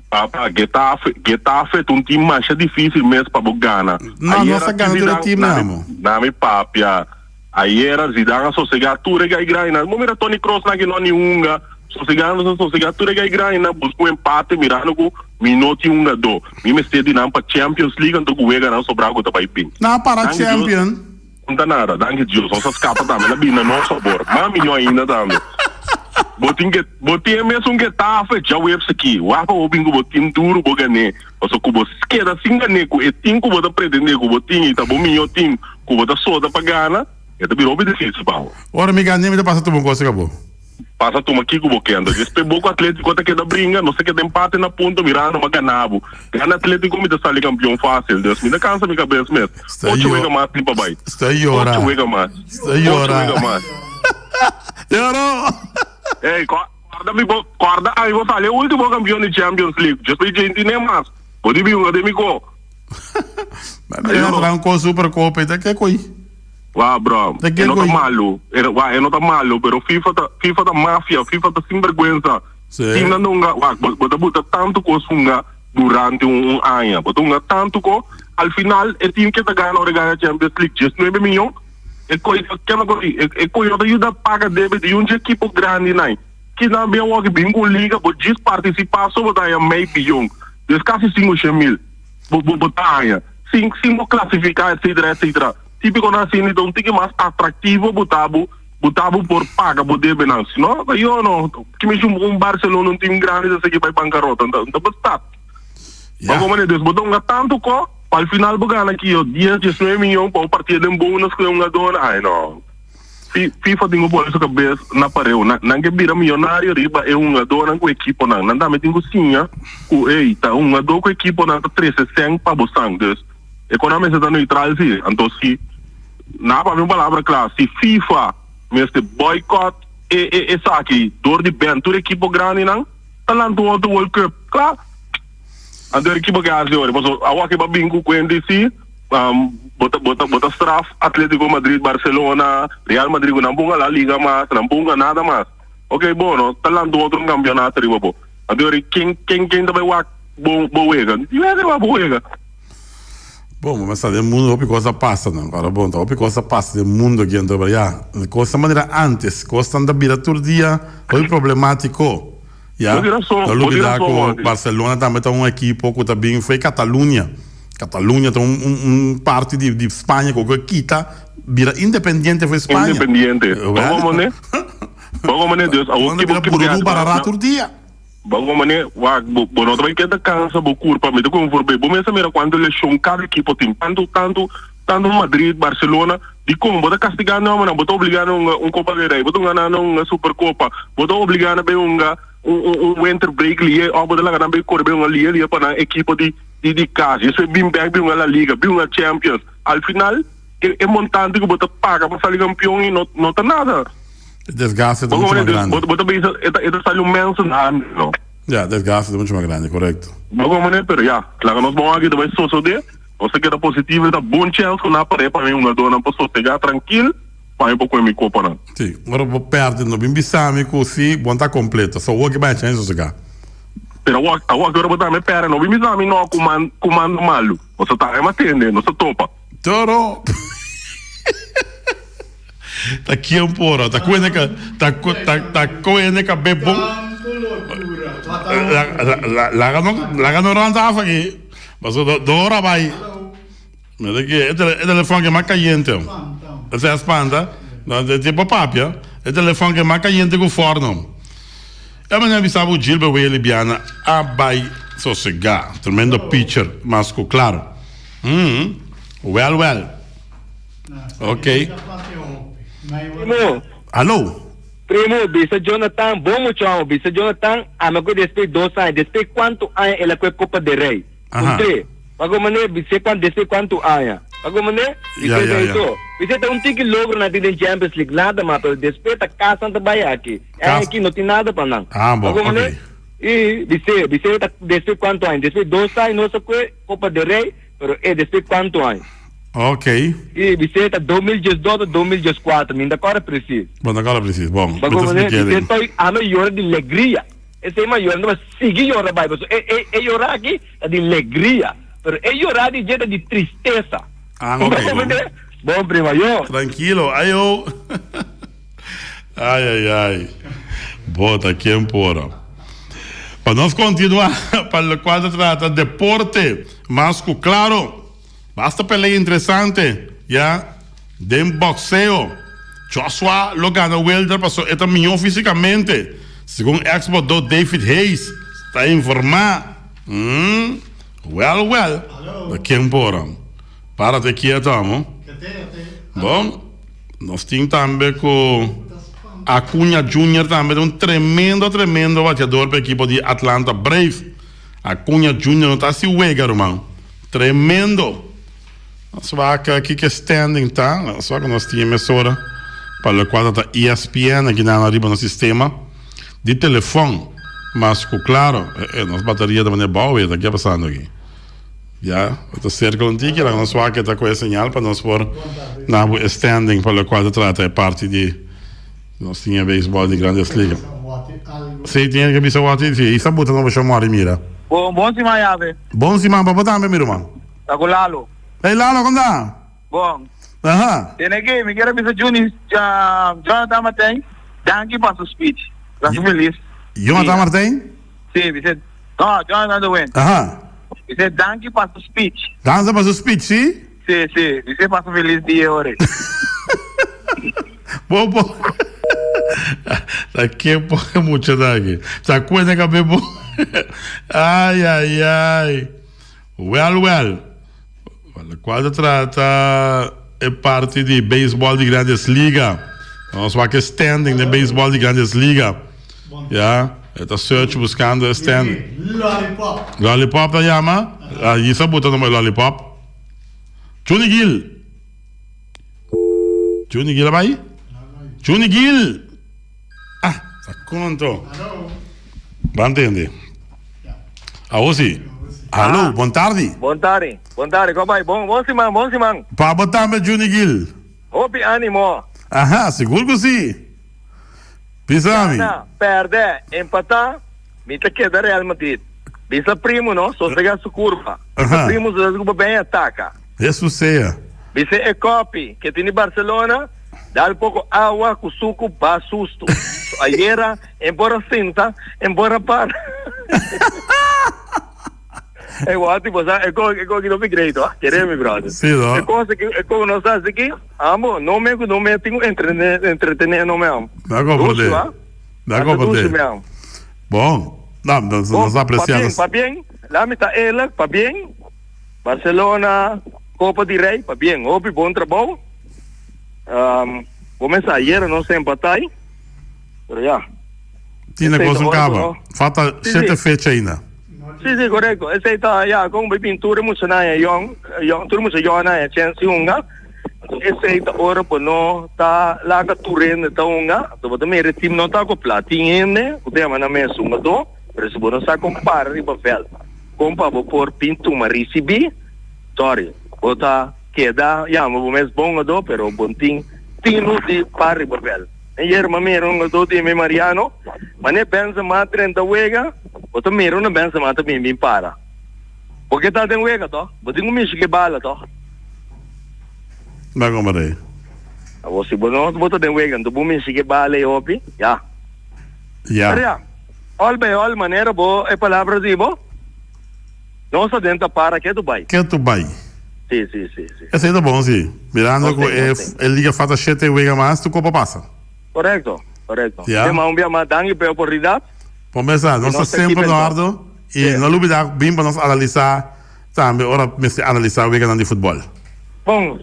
Papa, Getafe, Getafe ta un team masha dificil mes pa bo gana. No, nos a gana tur e teamnan amo. Nami papia. Ayera Zidane a sosega tur e gai grainan. Bo mira Toni Kroos na ki no ni hunga. Sosegando sa sosega tur e gai grainan busca un empate mirando cu mi no tin hungador. Mi mester di nan pa Champions League anto cu weganan sobra cu ta bay bin. Nan a para Champion. No ta nada, danki Dios. Nos a scapa tambe. El a bin na nos fabor. Mas miho ainda tambe. Bo tin ke bo tin e mesun Getafe djaweps aki. Wak pa bo bin cu bo team duro bo gane. Pasobra cu bo keda sin gane cu e team cu bo ta pretende cu bo tin y ta bo miho team cu bo ta soda pa gana, e ta bira hopi dificil pa bo. Ora mi gane mi ta pasa tuma un cosa cu bo. Pasa tuma kico bo ke. Anto despues bo cu Atletico ta keda bringa, nos ta keda empate na punto, mirando ma gana bo. Gana Atletico mi ta sali campeon facil. Dus mi ta cansa mi cabes mes. Ocho wega mas tin pa bay. Ocho wega mas. Ocho wega mas. Ey, corda mi bo, corda ami bo sali e ultimo campeon di Champions League. Despues dje tin e mas. Bo di bin den mi go. Ma mi a traha un cos super copa y ta ke coi. Wa bro, e no ta malo, wa e no ta malo, pero FIFA ta FIFA ta mafia, FIFA ta sinberguensa. Tin nan hunga, wak bo ta buta tanto cos hunga durante un aña, bo ta hunga tanto co, al final e team ke ta gana ora e gana Champions League diesnuebe miyon, e coi ta kema coi, e coi no ta yuda paga debe di un dje ekipo grandi nai. Kinan bien wak bin cu un liga bo djis participa so bo ta haña mei biyon, dus casi cinco shen mil. Bo bo bo ta haña sin sin bo clasifica etcetera etcetera. Tipico nan asina ta un tiki mas atractivo bo ta bo bo ta bo por paga bo debenan. Si no ta yo no kimisha un un Barcelona un team grandi ta sigui bay bancarota nta nta basta. Ya. Bo manera dus bo ta hunga tanto ko pa al final bo gana kiyo dies diesnuebe miyon pa bo partida den bonus ku e hungadornan ay no. FIFA tin ku pone su kabes na pareu. Nan ke bira miyonario riba e hungadónan ku ekiponan. Nan tambe tin ku siña ku ey, ta hungadó ku ekiponan ta trese sèn pa bo san. Dus, e konan mester ta neutral si. Anto si, nan a papia un palabra kla, si FIFA mester boycott e esaki dor di bèn tur ekipo grandinan, ta lanta un otro World Cup. Kla. Anto e ekipo ke hasi ora, pasobra awor ke bo a bin ku kuenta i si. Bo ta bo ta bo ta straf Atletico Madrid, Barcelona, Real Madrid ku nan por gana liga mas, nan por hunga nada mas. Ok bo no ta lanta un otro campeonato riba bo. Anto yori ken ken ken ta bai wak bo bo wega? Yu hende wak bo wega. Bon, bo mester sa den mundo hopi kos a pasa no. Ora bon ta hopi kos a pasa den mundo aki anto pero ya kos ta manera antes, kosnan ta bira tur dia hopi problematiko. Ya, Bo tin rason, no bo tin lubida rason, ku Monty. Barcelona tambe ta un ekipo ku ta bin fo'i Catalunya. Catalunya ta un un un parti di di Spaña ku ke kita bira independiente fo'i Spaña. Independiente. Wel. Bo komane, bo komane dus awor Nan ki ta bo bira ki bo ke bururu hasi barara na tur dia. Bo komane, wak, bo bo no ta bai keda kansa bo kurpa, mi ta konforme. Bo mester mira kuantu leshon kada ekipo tin. Tantu tantu tantu Madrid, Barcelona, Dikon bo ta kastigá nan homennan? Bo ta obligá nan hunga un Kopa del Rei, bo ta hunga nan hunga Superkopa, bo ta obligá nan bai hunga un un winter break lié òf bo ta laga nan bai kore bai hunga lié lié pa nan ekipo di di di kas. Despues bin bèk bin hunga La Liga, bin hunga Champions. Al final e e montante ku bo ta paga pa sali kampion ei no no ta nada. E desgaste ta Bo muchu mas komprende? grandi. Bo bo ta bisa e ta e ta sali un mensen handi no. Ya, desgaste ta muchu mas grandi, korekto. Bo komprende? Pero ya, laga nos bon aki ta bai sosodé. Nos ta keda positivo e ta bon chèns ku nan a par'é pa mi hungadónan por sosegá trankil pa mi por kue mi kopanan. Sí, ora bo pèrdè no bin bisa mi ku si bo no ta kompleto. So awor ke bai a chèns sosegá. Pero awor awor ke ora bo tambe pèrdè no bin bisa mi no ku man ku manda malu. Nos ta tambe matende, nos ta topa. Toro Ta kien por ora? Ta kuende ka ta ta ta kuende kab'é bon. Laga no laga no rònt af aki. Pasobra do ora bai. Mira ki e telefòn ke mas kayente. Esei a spanta. No e por papia. E telefòn ke mas kayente ku fòrno. E manera bisa bo Gilbert Wea Libiana a bai sosegá. Tremendo pitcher mas ku klaro. Wèl wèl. Ok. Primo. Alo. Primo, bisa Jonathan, bon mucho amo, bisa Jonathan, ami a koe despe dos aña, despe cuanto aña el a koe Copa del Rey? Aha. Puntr'é, Pago mané, bis'é cuan despe cuanto aña? Pago mané, Ya, bis'é ya, ta ya. eso. Bis'é ta un tiki logro nan tin den Champions League, nada mas, pero despe ta cas nan ta bay aki. E aña Cas. aki no tin nada pa nan. Ah, bon, Pago mané, ok. I bis'é, bis'é ta despues kuantu aña? Despues dos aña nos a kue Copa del Rey, pero e despues kuantu aña? Ok. I bis'é ta 2012 o 2014, mi no ta kòrda presis. Bo no ta kòrda presis, bon, mi ta spliká Bis'é toi ami yora di legria. Esei mi a yora, mi tabata sigui yora bai, pasobra e e e yora aki ta di legria, pero e yora di dje ta di tristesa. Ah, ok, bon. Bon, prima, yo. Trankilo, ayo. Ai ai ai bota ken por. Pa nos continua pa locual ta trata deporte mas cu claro basta pelea interesante ya den boxeo Joshua lo gana Wilder paso e ta miho fisicamente segun ex boxdor David Hayes ta informa hmm well well ta ken por. Párate kieto amo. Bon. Nos tin tambe cu Acuña Junior tambe ta un tremendo tremendo bateador pa ekipo di Atlanta Braves. Acuña Junior no ta haci wega ruman. Tremendo. Nos wak kiko e standing ta. Nos wak nos tin e mesora pa locual ta ta ESPN aki nan ariba nos sistema di telefon. Mas cu claro nos bateria ta manera bao ta ke pasando aki. Ya, e ta cerca un tiki, laga nos wak e ta coge señal pa nos por na bo e standing pa locual ta trata e parti di nos tin e baseball di Grandes Ligas. Si, tin ke bisa wati, si, isa buta no bo shon mori mira. Bon, bon siman yabe. Bon siman pa bo tambe mi ruman. Ta ku Lalo. Hey Lalo, kon ta? Bon. Aha. Tene aki, mi kier a bisa Juni, Jonathan Martijn, danki pa su speech. Ta su feliz. Jonathan Martijn? Si, mi sey, no, Jonathan de Wind. Aha. Mi sey danki pa su speech. Danki pa su speech, si? Si, si. Mi sey pasa feliz dia ora. Bo bo. Ta ke po e mucha ta aki. Ta kuenta kabe bo. Ai, ai, ai. Well, well. Locual ta trata e parti di baseball di Grandes Liga. Nos wak e standing den baseball di Grandes Liga. Ya, e ta search buscando e standing. Lollipop. Lollipop ta yama? Allí sa buta nomber Lollipop. Juni Gil. Juni Gil a bai? Juni Gil! Ah, ta conto. Ban tende. Awo si. Hallo, bon tardi. Bon tardi, bon tardi. Con bai? Bon, bon siman, bon siman. Pa bo tambe, Juni Gil. Hopi animo. Aha, sigur cu si. Bisa mi. Gana, perde, empata, mi ta keda Real Madrid. Bisa primo no, sosega su curva. Bisa primo sosega su curva ben ataca. Jesus sea. Bisa e kopi ke tini Barcelona, dal poko awa ku suku ba sustu. So ayera en por a sinta, en por a para. E wati bo sa e ko e ko ki no great oh. Kere mi brother. Sí no. E cosa ki e ko no sa ki amo no me ku no me tin ku entretener entretener no me amo. Da comprende. Da comprende. Bon. No, nos apreciamos. Pa bien, la mi ta eerlijk, pa bien. Barcelona, Copa di Rey, pabien, hopi bon trabou. Um, comenzá ayer nos empatá, pero ya. Tiene Esey cosa ta ora caba. cu no. Falta Sí, siete sí. fecha ainda. Sí, sí, correcto. Esey ta, ya, con bij pintura mucha na ya jong, jong, tur mucha jong na ya chance hunga. Esey ta ora bo no ta laga tur hende ta hunga. Anto bo ta mira e team no ta acoplá. Tin hende cu ta yama nan mes hungadó, pero si bo no sa con para riba veld. Kon pa bo por bin tuma ricibi? Sorry, bo ta keda yama bo mes bon hungadó, pero bo tin tinu di par riba bel. Ayer mi a mira un hungadó di mi Mariano, manera Benzema drenta wega, bo ta mira unda Benzema ta bin bin para. Bo ke ta den wega toh, bo tin ku mishi ku e bala toh. Ba kompar'é. Awor si bo no bo ta den wega, anto bo mishi ku e bala ei hopi, ya. Ya. Pero ya. All by all manera bo e palabra di bo nos ta den ta para ketu bai. Ketu bai. Si si si si. Esei ta bon si. Mirando Nos ku tin, e nos tin. e liga falta shete wega mas tur kopa pasa. Korekto, korekto. Ya. Dema un bia mas danki pa e oportunidat. Por mesa I nos ta nos ta semper keep in touch. Eduardo i Si. no lubida bin pa nos analisa tambe ora mester analisa weganan di futbol. Bon.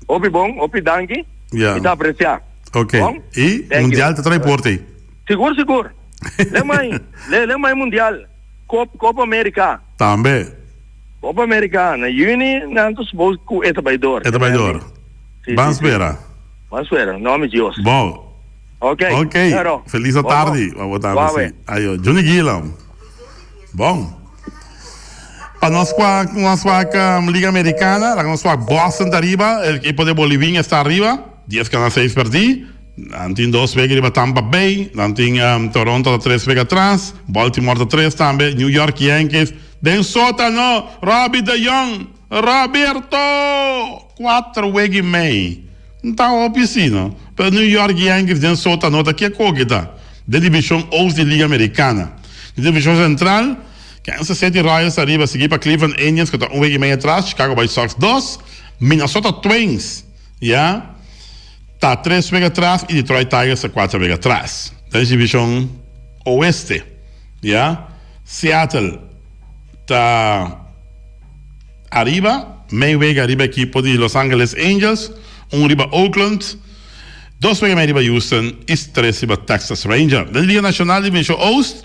Hopi bon, hopi danki. Ya. Mi ta aprecia. Ok. Bon? I Thank you. mundial ta trae porta ei. Sigur sigur. Le mai, le le mai mundial. Cop Copa America. Tambe. Copa America na juni nan ta suppose cu e ta bay door. E ta bay door. Si, Ban si, si. spera. Ban spera. Nomi Dios. Bon. Ok. Ok. Pero. Feliz Bon, bon. tardi. Bo tambe Suave. si. Ayo. Juni Gillam. Bon. Pa nos wak, nos wak Liga Americana, laga nos wak Boston ta riba, el equipo de Bolivín está arriba, 10 gana 6 perdí. Nan tin dos wega riba Tampa Bay, nan tin Toronto ta tres wega atras, Baltimore ta tres tambe, New York Yankees den sótano, Robbie de Jong, Roberto! Cuatro wega y mei. N ta hopi si no, pero New York Yankees den sótano ta ke koke ta den division Oost di Liga Americana. Den division Central, Kansas City Royals ta riba, sigui pa Cleveland Indians ku ta un wega y mei atras, Chicago White Sox dos, Minnesota Twins ya ta tres wega atras y Detroit Tigers ta cuatro wega atras. Den division Oeste ya Seattle ta Ariba, mei wega riba ekipo di Los Angeles Angels, un riba Oakland, dos wega mei riba Houston y tres riba Texas Ranger. Den Liga Nacional Division Oost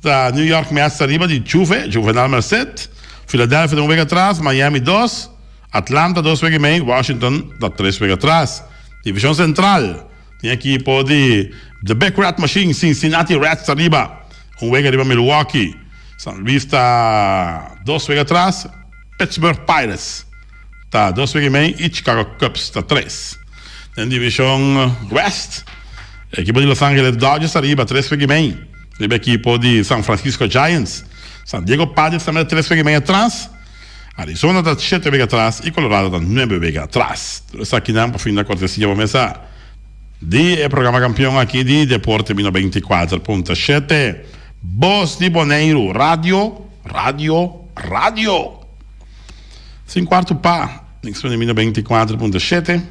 ta New York Mets ta riba di Juve, Juvenal Merced, Philadelphia ta un wega atras, Miami dos, Atlanta dos wega y mei, Washington ta tres wega atras. Division Central tin ekipo di The Big Red Machine, Cincinnati Reds ta riba, un wega riba Milwaukee. San Luis ta dos wega atras, Pittsburgh Pirates ta dos wega y mei y Chicago Cubs ta tres. Den division West, ekipo di Los Angeles Dodgers ta riba tres wega y mei riba ekipo di San Francisco Giants. San Diego Padres tambe ta tres wega y mei atras, Arizona ta shete wega atras y Colorado ta nuebe wega atras. Tur esakinan pa fin da cortesia bo mesa di e programa campeon aki di Deporte Mino 24.7. Bos di Boneiru, radio, radio, radio! Sin kuartu pa, niks mene mina 24.7.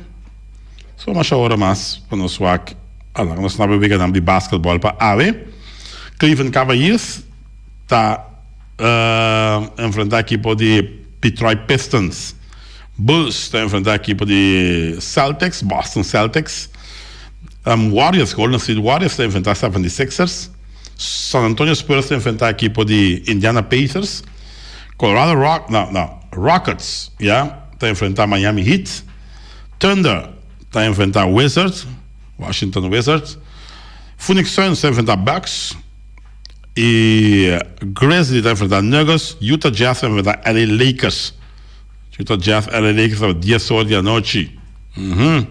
So masha ora mas pa nos wak, ala nos na bewega nam di basketball pa awe. Cleveland Cavaliers ta uh, enfrenta ekipo di Detroit Pistons. Bulls ta enfrenta ekipo di Celtics, Boston Celtics. Um, Warriors, Golden State Warriors ta enfrenta 76ers. San Antonio Spurs ta enfrentá ekipo di Indiana Pacers. Colorado Rock, no, no, Rockets, ya, ta enfrentá Miami Heat. Thunder ta enfrentá Wizards, Washington Wizards. Phoenix Suns ta enfrentá Bucks. I Grizzlies ta enfrentá Nuggets. Utah Jazz ta enfrentá LA Lakers. Utah Jazz, LA Lakers ta 10 or di anochi. Mhm.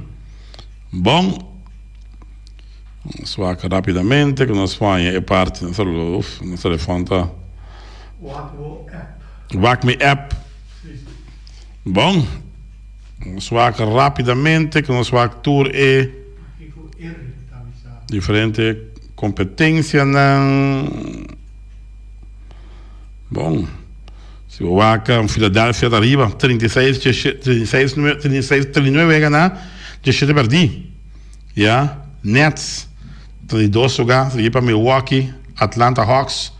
Bon. Nos wak rapidamente ku nos por haña e parti. Nos uf, nos telefòn ta. Wak bo app. Wak mi app. Bon. Nos wak rapidamente ku nos wak tur e Kiko Eric ta bisa. diferente kompetensianan. Bon. Si bo wak Philadelphia ta riba, 36, 36, 36, 39 ganá, 17 pèrdí. Ya, Nets ta di dos lugar, sigui pa Milwaukee, Atlanta Hawks,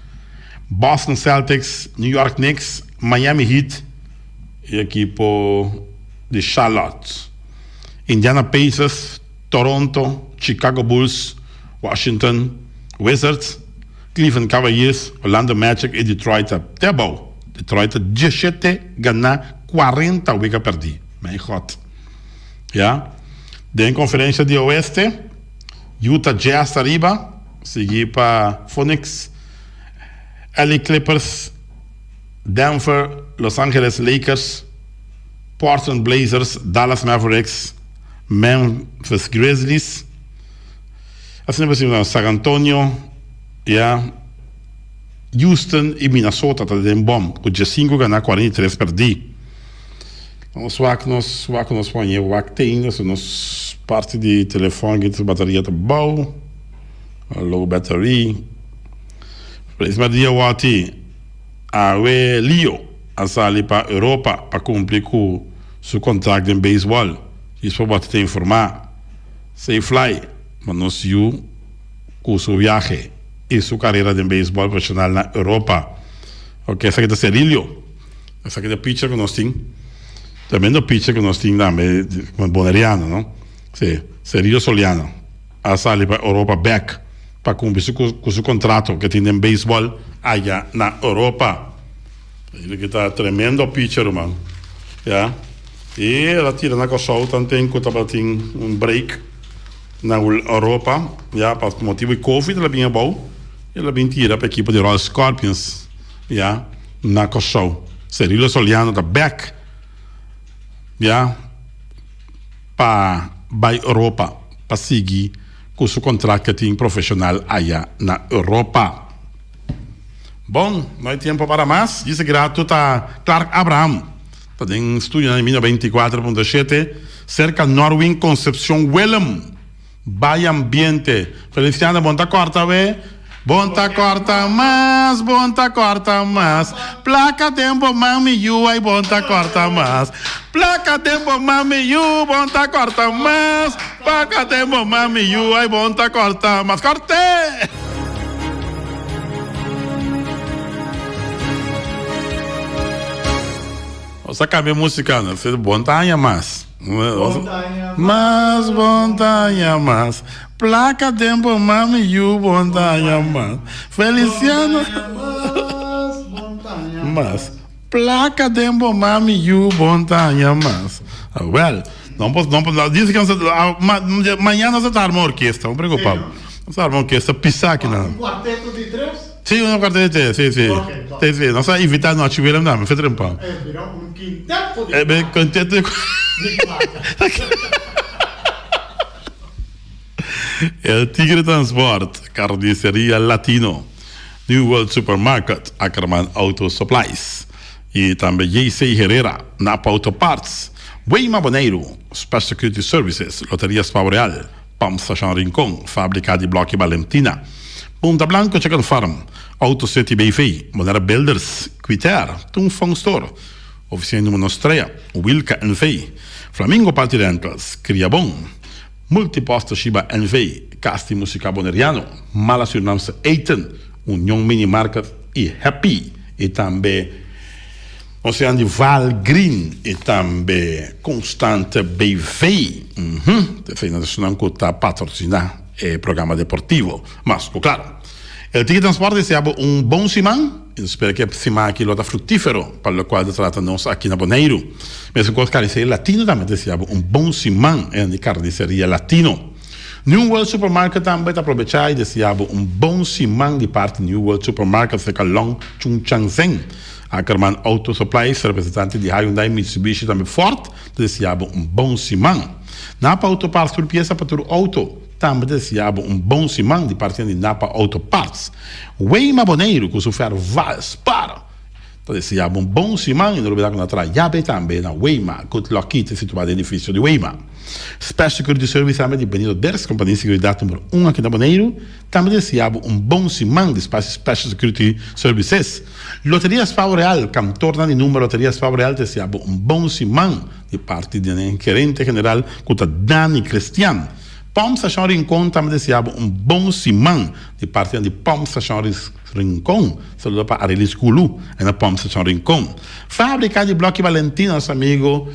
Boston Celtics, New York Knicks, Miami Heat y ekipo di Charlotte. Indiana Pacers, Toronto, Chicago Bulls, Washington Wizards, Cleveland Cavaliers, Orlando Magic y Detroit ta te abou. Detroit ta diesshete ganá, cuarenta wega pèrdí. Mijn God. Ya. Den konferensha di Oeste, Utah Jazz ta riba, sigui pa Phoenix, LA Clippers, Denver, Los Angeles Lakers, Portland Blazers, Dallas Mavericks, Memphis Grizzlies. Asina por sigui San Antonio, ya, Houston y Minnesota ta den bom ku diesinku gana, 43 pèrdí. Nos wak nos wak nos pon e wak te ainda so nos parti di telefon aki su bateria ta bou low battery Prisma dia wati awe Lio a sali pa Europa pa cumpli cu su contract den baseball djis pa wati ta informa Safe fly ma nos yu cu su viahe y su carera den baseball profesional na Europa ok esaki ta Cerilio. Esaki ta pitcher ku nos tin. Tremendo pitcher ku nos tin tambe, boneriano, no? Si, Cerillo Soliano a sali pa Europa bek pa kumpli su ku su kontrato ke tin den beisbòl aya na Europa. Esaki ta tremendo pitcher, ruman. Ya. I el a tira na Kòrsou tanten ku tabatin un break na Europa, ya, pa motibu di covid el a bin abou, el a bin tira pa ekipo di Royal Scorpions. ya, na Kòrsou. Cerilo Soliano ta bèk, ya, pa bai Europa pa sigui ku su kontrakt ke tin profeshonal aya na Europa. Bon, no hay tiempo para mas. Djis grato ta Clark Abraham ta den studionan di Mino 24.7 serka Norwin Concepcion Willem. Bai ambiente. Feliciano bon ta corta we. Bon ta corta mas, bon ta corta mas. Placa den bo man mi yu ay bon ta corta mas. Placa den bo man mi yu bon ta corta mas. Placa den bo man mi yu ay bon ta corta mas. Corte! Nos a cambia musica, no? Bon ta haña mas. Mas bon ta haña mas. Placa den bo mami yu bon ta haña mas. Feliciano. Mas. Placa den bo mami yu bon ta haña mas. Wel, no por, no por, dice que mañana nos ta arma orquesta, no preocupa. Nos arma orquesta pisa aki nan. Un cuarteto di tres? Sí, un cuarteto di tres, sí, sí. Sí, sí. Nos a invita Nochi Willem tambe, fe trempan. Eh, mira, un quinteto di Eh, quinteto di El Tigre Transport, Carniceria Latino, New World Supermarket, Ackerman Auto Supplies y tambe JC Herrera, Napa Auto Parts, Weima Boneiru, Special Security Services, Loteria Spao Real, Pump Station Rincon, Fabrica di Bloki Balentina, Punta Blanco Chicken Farm, Auto City BV, Bonaire Builders, Quitair, Tung Fong Store, Oficina di Numero Nostrea, Wilka NV, Flamingo Party Rentals, Kriabon, Multipost Toshiba NV, Cas di Musica Boneriano, Mala Surinaamse Eten, Union Mini Market y Happy y tambe Ocean di Val Green y tambe Constante BV. Uhum, esei nan ta esnan cu ta patrocina e programa deportivo. Mas cu claro, El Tiki Transport desea bo un bon siman y nos spera cu e siman aki lo ta fructifero pa locual ta trata nos aki na Boneiru. Mesun cos Carniceria Latino tambe ta desea bo un bon siman, e nan di Carniceria Latino. New World Supermarket tambe ta aprobecha y desea bo un bon siman di parti New World Supermarket cerca Long Chung Chang Zeng. Ackerman Auto Supplies, representante di Hyundai, Mitsubishi tambe Ford ta desea bo un bon siman. Napa Auto Parts tur pieza pa tur auto tambe ta desea bo un bon siman di parti di Napa Auto Parts. Weima Boneiru cu su fer Valspar ta desea bo un bon siman y no olbida cu na traha yabe tambe na Weima Good Luck ta situa den edificio di Weima. Special Security Service tambe di Benito Dirks, compania di seguridad numero un aki na Boneiru, tambe ta desea bo un bon siman di spacio Special Security Services. Loteria Spao Real, Kantornan di number Loteria Spao Real ta desea bo un bon siman di parti di nan gerente general ku ta Dani Crestian. Pump Station Rincon tambe ta desea bo un bon siman di parti di Pump Station Rincon. Saludo pa Arelis Gulu en na Pump Station Rincon. Fabrica di Bloki Valentina nos amigo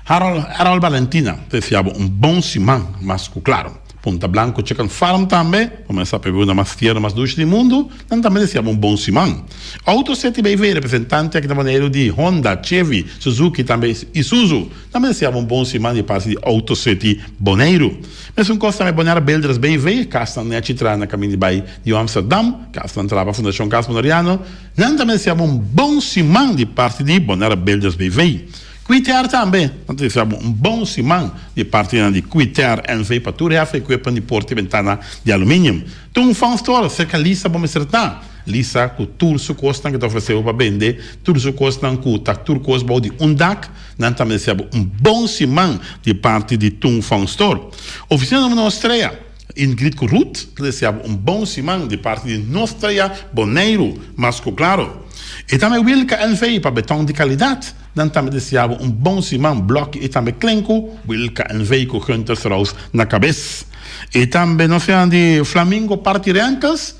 Harold Harold Valentina ta desea bo un bon siman mas ku klaro. Punta Blanco Chicken Farm tambe, pa mester sa bebida mas tierno mas dushi di mundu, nan tambe deseaba un bon siman. Auto City BV, representante aki na Boneiru di Honda, Chevy, Suzuki tambe Isuzu, tambe deseaba un bon siman di parti di Auto City Boneiru. Mesun kos tambe Bonaire Builders BV, kasnan nechi traha na kaminda di bai Nieuw Amsterdam, kasnan traha pa Fundashon Kas Boneriano, nan tambe deseaba un bon siman di parti di Bonaire Builders BV. Quitair tambe nan ta desea bo un bon siman di partinan di Quitair NV pa tur hefe equipan di porta y bentana di aluminium. Tun Fun Store cerca Lisa bo mester ta. Lisa cu tur su cosnan cu ta ofrece bo pa bende, tur su cosnan cu ta tur cos bou di un dak, nan tambe desea bo un bon siman di parti di Tun Fun Store. Oficina Numero Nostrea, Ingrid cu Ruth ta desea bo un bon siman di parti di Nostrea Boneiru, mas cu claro. Y tambe Wilka NV pa beton di calidad. Nan tambe desea bo un bon siman, Blokkie y tambe Klenku, Wilka NV cu Gunther Strauss na cabes. Y tambe nos sinan di Flamingo Party Rentals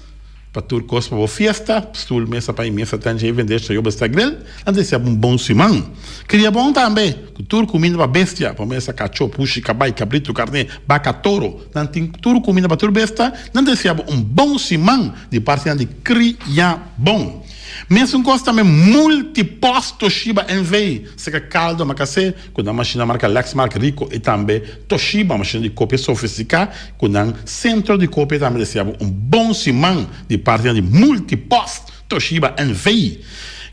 pa tur cos pa bo fiesta, stoel, mesa pa y mesa tenchi y vende shoyo besta grill. Nan desea bo un bon siman. Cria bon tambe cu tur cuminda pa bestia, pa mesa cacho, pushi, cabay, cabrito, carne, baca, toro. Nan tin tur cuminda pa tur besta. Nan desea bo un bon siman di partinan di Cria Bon. Mesun kos tambe Multipost Toshiba NV, seka kaldo makasé ku nan mashina marka Lexmark, Ricoh i tambe Toshiba, mashina di kopia sofistiká ku nan sentro di kopia tambe deseá bo un bon siman di. partinan di Multipost Toshiba NV.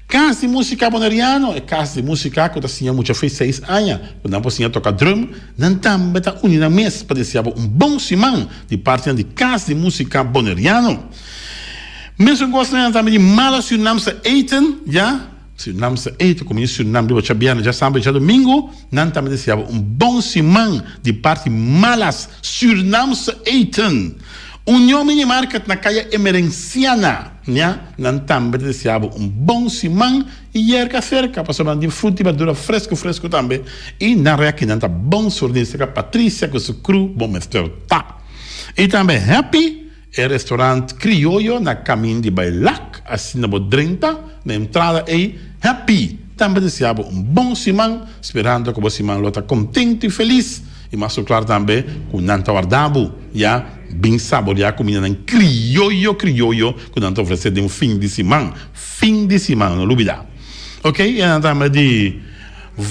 Kas di Músika Boneriano, e kas di músika ku ta siña mucha fe seis aña ku nan por siña toka drum, nan tambe ta uni nan mes pa deseá bo un bon siman di partinan di Kas di Músika Boneriano. Mesun kos nan tambe di Mala Surinaamse Eten, ya, Surinaamse Eten, kuminda Surinam riba djabièrnè, djasambe i djadumingu, nan tambe deseá bo un bon siman di parti Malas Surinaamse Eten. Union Mini Market na Kaya Emerenciana, ya, nan tambe ta deseá bo un bon siman i yerka serka pasobra nan tin fruta i berdura fresku fresku tambe i nan rekinan ta bon surní serka Patricia ku su crew bo mester ta. I tambe Happy E restaurant crioyo na camin di bay Lac, asina bo drenta na entrada ey, Happy tambe desea bo un bon siman, sperando cu bo siman lo ta contento y feliz, y mas cu clar tambe cu nan ta warda bo, ya bin saborea cumindanan crioyo crioyo cu nan ta ofrece den un fin di siman, fin di siman, no lubida. Ok, y nan tambe di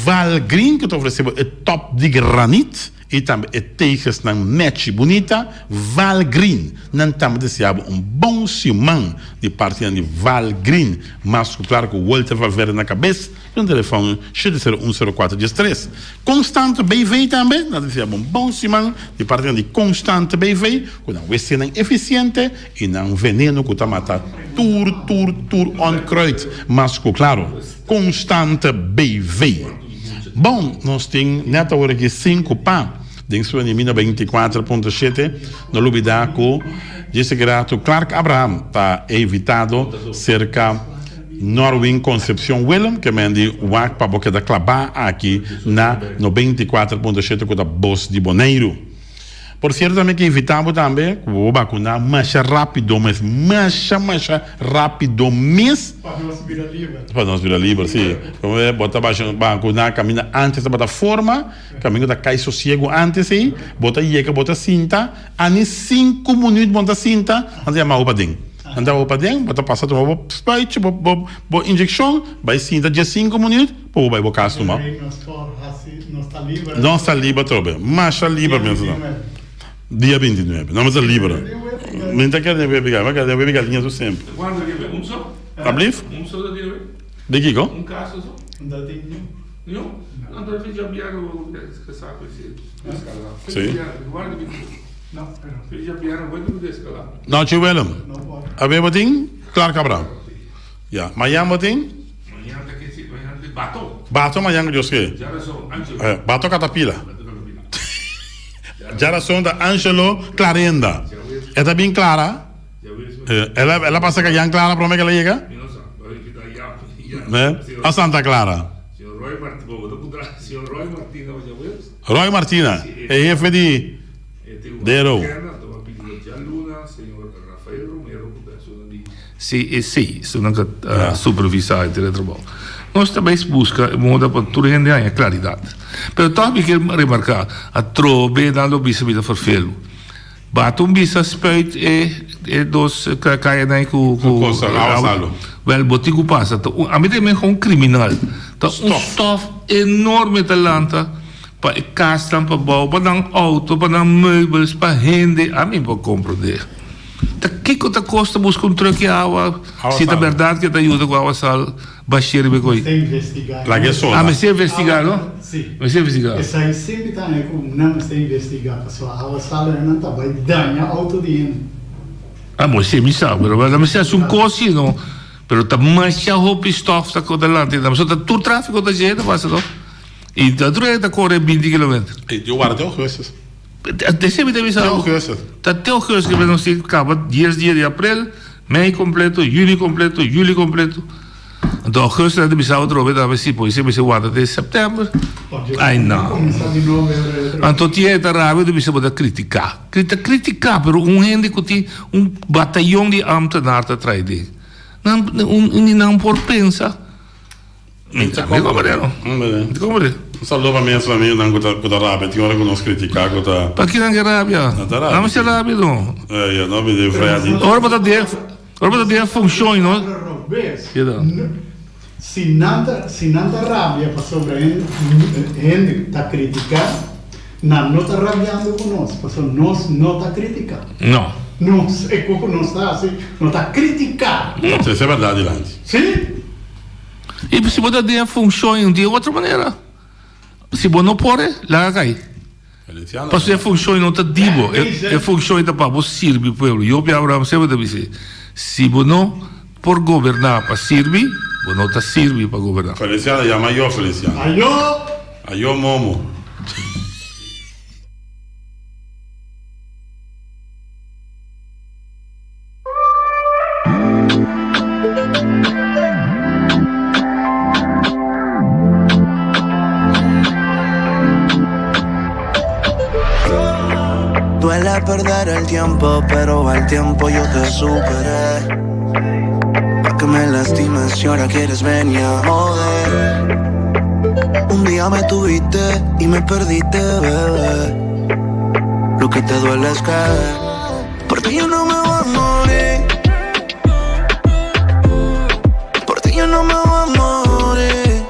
Val Green cu ta ofrece bo e top di granit. I tambe e tegesnan nechi bunita, Val Green. Nan tambe desea bo un bon siman di partinan di Val Green. Mas ku klar ku Walter Valverde na kabes di un telefòn shete sero un sero kuater dies tres. Constante BV tambe nan ta desea bo un bon siman di partinan di Constante BV ku nan westenan efisiente i nan veneno ku ta mata tur tur tur onkruid. Mas ku klaro Constante BV. Bon, nos tin net awor aki sinku pa den su enemina 24.7. No lubida ku djis grato Clark Abraham ta e invitado serka Norwin Concepcion Willem ke men di wak pa bo keda klabá aki na 94.7 ku ta Bos di Boneiru. Por cierto tambe ke invita bo tambe ku bo bakuná masha rápido mes, masha masha rápido mes. Pa nos bira liber. Pa nos bira liber, si. Como bo ta basha bakuná kaminda antes tabata forma, kaminda ta kai sosiego antes ei, bo ta yega bo ta sinta, ani sinku minuut bo ta sinta, nan ta yama bo paden. Nan ta yama bo paden, bo ta pasa tuma bo spuitje, bo bo bo inyekshon, bai sinta diesinku minuut, pa bo bai bo kas tuma. Nos ta liber atrobe. Masha liber mi ta. Dia 29. Nos ta liber. Mi ta kere den webi galiña. Mi ta kere den webi galiña tur semper. Ablief? Di kiko? Si. No, Chi Willem. Awe bo tin Clark Abraham. Ya. Mayan bo tin? Mañan ta ke si mañan ta bato. Bato mañan ku Dios ke. Djarason Angelo. Eh, bato katapila. Djarason ta Angelo Clarenda. E ta bin Clara. Eh, el a el a pasa kayan Clara prome ke el a yega? Mi no sa, pero e kita ya ya. Eh, a Santa Clara. Señor Roy Martina, bo ta puntra señor Roy Martina pa djaweps? Roy Martina, e hefe di Dero. CEC, esunnan ku ta supervisá e teletrabou. Nos ta bai buska e moda pa tur hende haña klaridat. Pero tòg mi kier remarká, atrobe nan lo bisa mi ta ferfelu. Bata un bisa spuit e e dos kayanan ei ku ku awa. Wèl bo tin ku pasa. Ami ta mehor un kriminal. Ta un stòf enorme ta lanta. Pa e kasnan pa bou, pa nan outo, pa nan meubels, pa hende, ami por komprondé. Ta kiko ta kosta buska un trùk di awa, si ta bèrdat ku e ta yuda ku awa sal bashia riba e koi? Mester investigá. Laga e sola. Ah, mester investigá, no? Si. Mester investigá. Esei semper ta haña ku nan mester investigá, pasobra awa sal nan ta bai daña outo di hende. Ah, bo esei mi sa, pero nan mester hasi un kos si no, pero ta masha hopi stòf ta delante, pasobra ta tur tráfiko ta dje ta pasa no. I ta otro ta kore binti kilometer. I yo warda te augustus. Esei mi ta bisa Te augustus. Ta te augustus ke nos tin kaba dies dia di aprel, mei kompleto, juni kompleto, juli kompleto. Anto augustus nan ta bisa otro be tambe si por esei mester warda te september. Ai no. Anto tin e ta rabia ta bisa bo ta kritika. Ta kritika pero un hende ku tin un batayon di ambtenaar ta trae den. Nan un di nan por pensa. Mi ta komprende. Mi ta komprende. Un saludo pa mi amigonan ku ta ku ta rabia. Tin ora ku nos kritiká ku ta. Pa kinan ke rabia? Nan ta rabia. Nan mester rabia no. Eh, ya no mi den Freddy. Ora bo ta den, ora bo ta den funshon no. Robes. Si nan ta, si nan ta rabia pasobra hende ta kritiká, nan no ta rabiando ku nos, pasobra nos no ta kritiká. No. Nos e ku nos ta hasi no ta kritiká. Ta trese bèrdat dilanti. Sí. I si bo ta den e funshon di otro manera, si bo no por e, laga kai. Pasobra e funshon no ta di bo, e funshon ta pa bo sirbi pueblo. Job i Abraham semper ta bisa, si bo no por goberná pa sirbi, bo no ta sirbi pa goberná. Feliciano, yama yo Feliciano. Ayo! Ayo momo. Duele perder el tiempo, pero al tiempo yo te superé. Pa' que me lastimes si ahora quieres venir a joder. Un día me tuviste y me perdiste, bebé. Lo que te duele es que por ti yo no me voy a morir. Por ti yo no me voy a morir.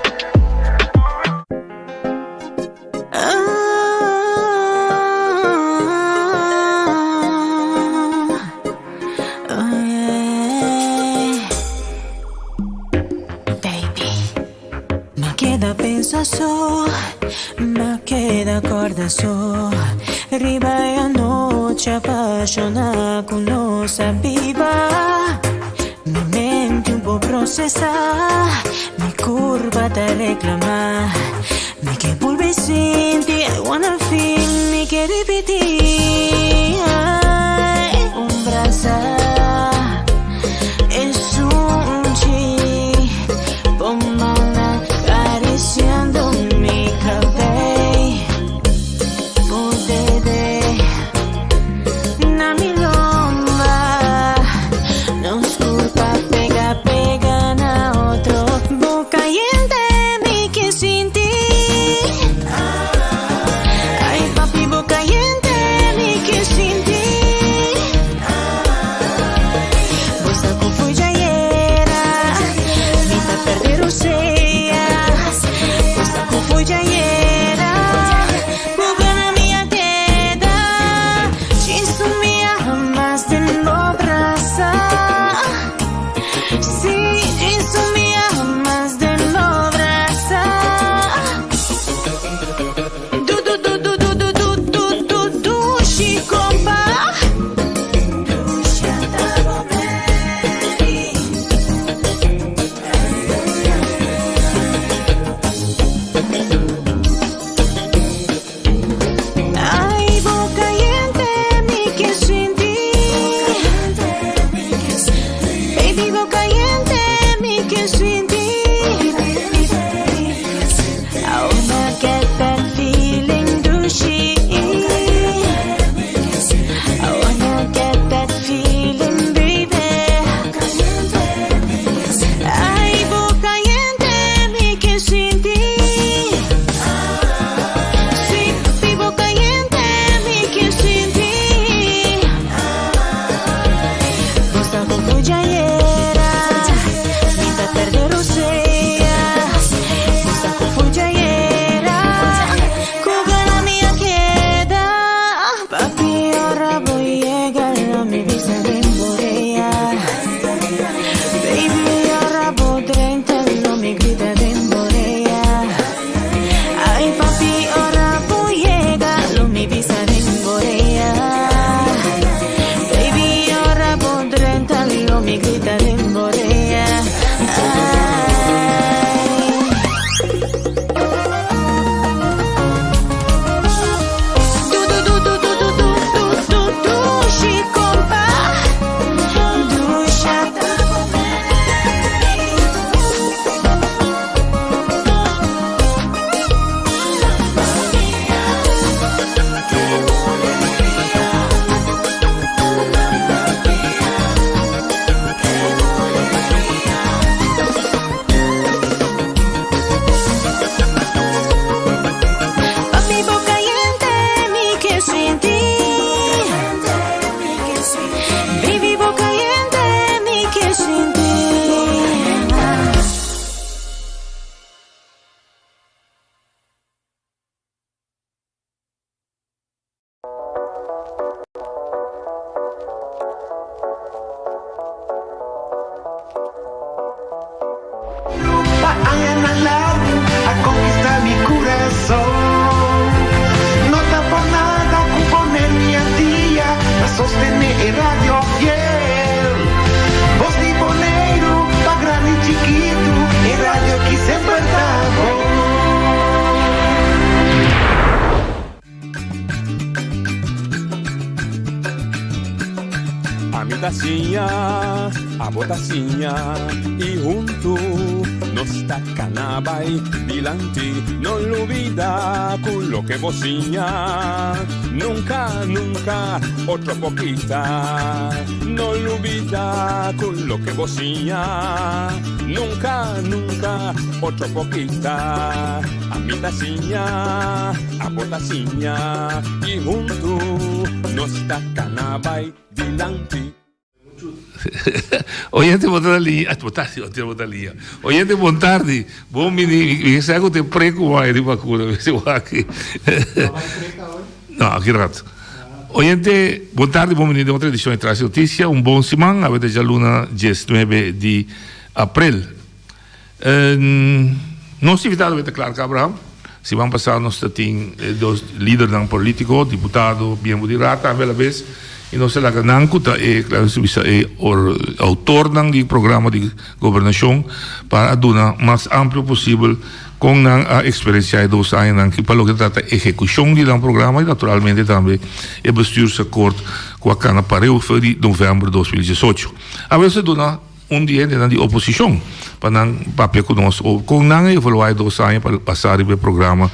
Baby, m'a keda pensa so, m'a keda corda so Riba e anochi apasiona cu nos a biba Mi mente un por procesa, mi curpa ta reclama Mi ke bolbe sinti, I wanna feel, mi ke ripiti Ay, un brasa añanan largu a konkistá mi kurason. No ta por nada ku Boneiru i Antia ta sostené e radio fiel. Bos di Boneiru pa grandi i chikitu, e radio ki semper ta bon. Ami ta siña, abo ta siña y huntu nos ta cana bay dilanti. No lubida cu loke bo siña nunca, nunca otro por kita. No lubida cu loke bo siña nunca, nunca otro por kita. Ami ta siña. Abo ta siña y huntu nos ta cana bay dilanti. Oyente bo ta na liña, ah, bo ta si, bo ta liña. Oyente bon tardi, bon bini, mi sa ku te preku bai di bakuna, mi si wak. No, aki rato. Oyente, bon tardi, bon bini den otro edicion di Tras di Noticia. Un bon siman, awe ta djaluna 19 di aprel. Nos invitado ta Clark Abraham. Siman pasá nos ta tin e dos lidernan polítiko, diputado, miembro di Raad tambe alabes, i nos ta laga nan ku ta e, laga nos bisa, e outornan di programa di gobernashon pa a duna mas amplio posibel kon nan a eksperensiá e dos añanan aki pa loke ta trata ehekushon di nan programa i naturalmente tambe e bestuursakkoord ku a kana pareu for di novèmber 2018. Awe nos ta duna. Un di hendenan di oposishon pa nan papia ku nos o kon nan a evaluá e dos aña pa pasa riba e programa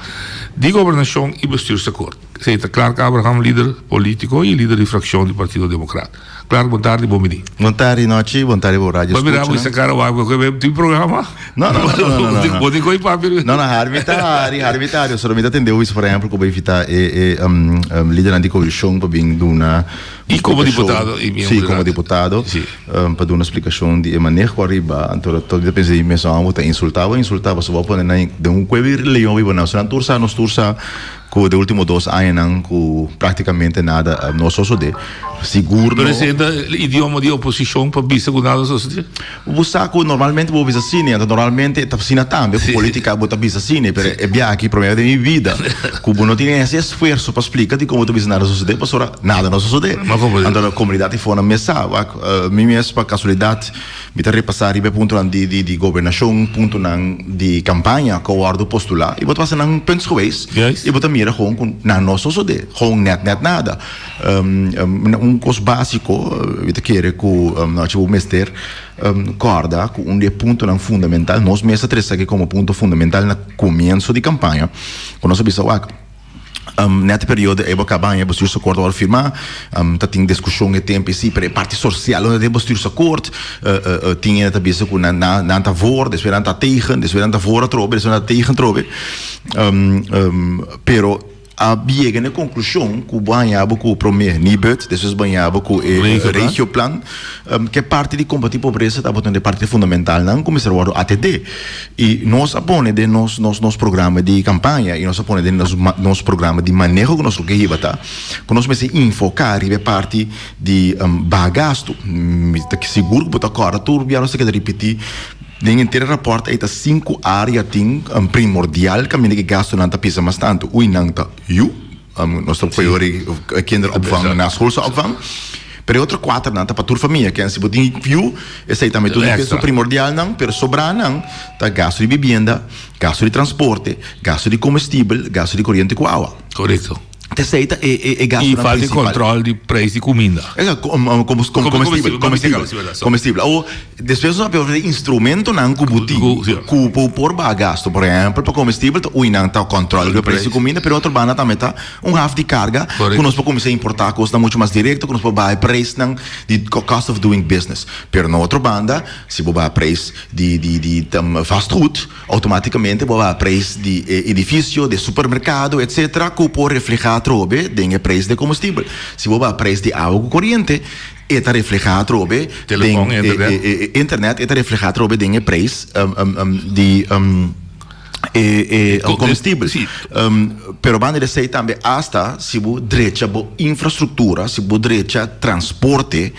di gobernashon i bestuursakkoord. Esei ta Clark Abraham, lider polítiko i lider di frakshon di Partido Demokrat. Clark, bon tardi, bon bini. Bon tardi Nochi, bon tardi bo radio Bo mira bo skuchanan. sa kara wak bo ke tin programa? No, no, no, no, no, no. Bo tin ko'i papia? No, no, Harvey ta hari, Harvey ta hari. Osora mi ta tende hopi, por ehempel, ku bo invita e e lidernan di koalishon pa bin duna I komo diputado i miembro Sí, di komo Raad. diputado. Sí. Pa duna splikashon di e maneho ariba. Anto tur mi ta pensa di mes amo bo ta insultá bo insultá pasobra bo a pone nan den un kuebi leon biba nan. So nan tur sa, nos tur sa ku den ultimo dos añanan ku praktikamente nada no a sosodé. Sigur Pero no. esei ta idioma di oposishon pa bisa ku nada a sosodé? Bo sa ku normalmente bo bisa asina, anto normalmente ta asina tambe ku politica bo ta bisa asina, pero e biaha aki prome den mi vida ku bo no tin ese esfuerso pa splika dikon bo ta bisa nada a sosodé pasobra nada no a sosodé. Anto e komunidat di fonan mes sa, wak mi mes pa kasualidat mi ta repasá riba e puntonan di di di gobernashon, puntonan di kampaña ku a wòrdu postulá i bo ta pasa nan puntsgewijs i bo ta mira gewoon ku nan no a sosodé, gewoon nèt nèt nada. Un kos básiko, mi ta kere ku nochi bo mester kòrda ku un di e puntonan fundamental, nos mes a trese aki komo punto fundamental na komienso di kampaña, ku nos a bisa wak, nèt e periodo ei bo kaba haña bestuursakkoord a wòrdu firmá, ta tin diskushon e tempu esei, pero e parti sosial unda den bestuursakkoord tin hende ta bisa ku nan nan ta voor, despues nan ta tegen, despues nan ta voor atrobe, despues nan ta tegen atrobe, pero. A yega na e konklushon ku bo haña bo ku promé Nibud, despues bo haña bo ku e Regioplan, ke parti di kombatí pobresa tabata un di e parti fundamentalnan ku mester wòrdu atendé. I nos a pone den nos nos nos programa di kampaña i nos a pone den nos nos programa di maneho ku nos lo ke hiba ta ku nos mester enfoká riba e parti di baha gastu. Mi ta sigur ku bo ta kòrda tur bia nos ta keda ripití. Den henter e rapòrt ei ta sinku área tin primordial kaminda ku e gastunan ta pisa mas tantu. Ui nan ta yu, nos ta poi ora e kinderopvang, naschoolse opvang. Pero e otro kuaternan ta pa tur famia. Ken si bo tin yu, esei tambe tur peso primordialnan, pero sobranan ta gastu di bibienda, gastu di transporte, gastu di komestibel, gastu di koriente ku awa. Korekto. Esei ta e e e gastunan I falta di principal. control di prijs di cuminda. Exacto, com, um, com, com, comestibel, comestibel, comestibel. Awo, despues nos a papia over di instrumentonan ku bo tin, ku bo por baha gasto. Por ehempel, pa comestibel ta ui nan ta control riba prijs di cuminda, pero otro banda tambe ta un haf di carga ku nos por cuminsa importa cosnan mucho mas directo, ku nos por baha e prijsnan di cost of doing business. Pero na otro banda, si bo baha prijs di di di vastgoed, Automáticamente bo a baha prijs di e edificio, di e supermercado, etcetera, cu por refleha atrobe den e prijs di e comestibel. Si bo baha prijs di awa cu coriente, e ta refleha atrobe den e internet, e ta refleha atrobe den e prijs di e comestibel. Pero banda di esey tambe hasta si bo drecha bo infrastructura, si bo drecha transporte.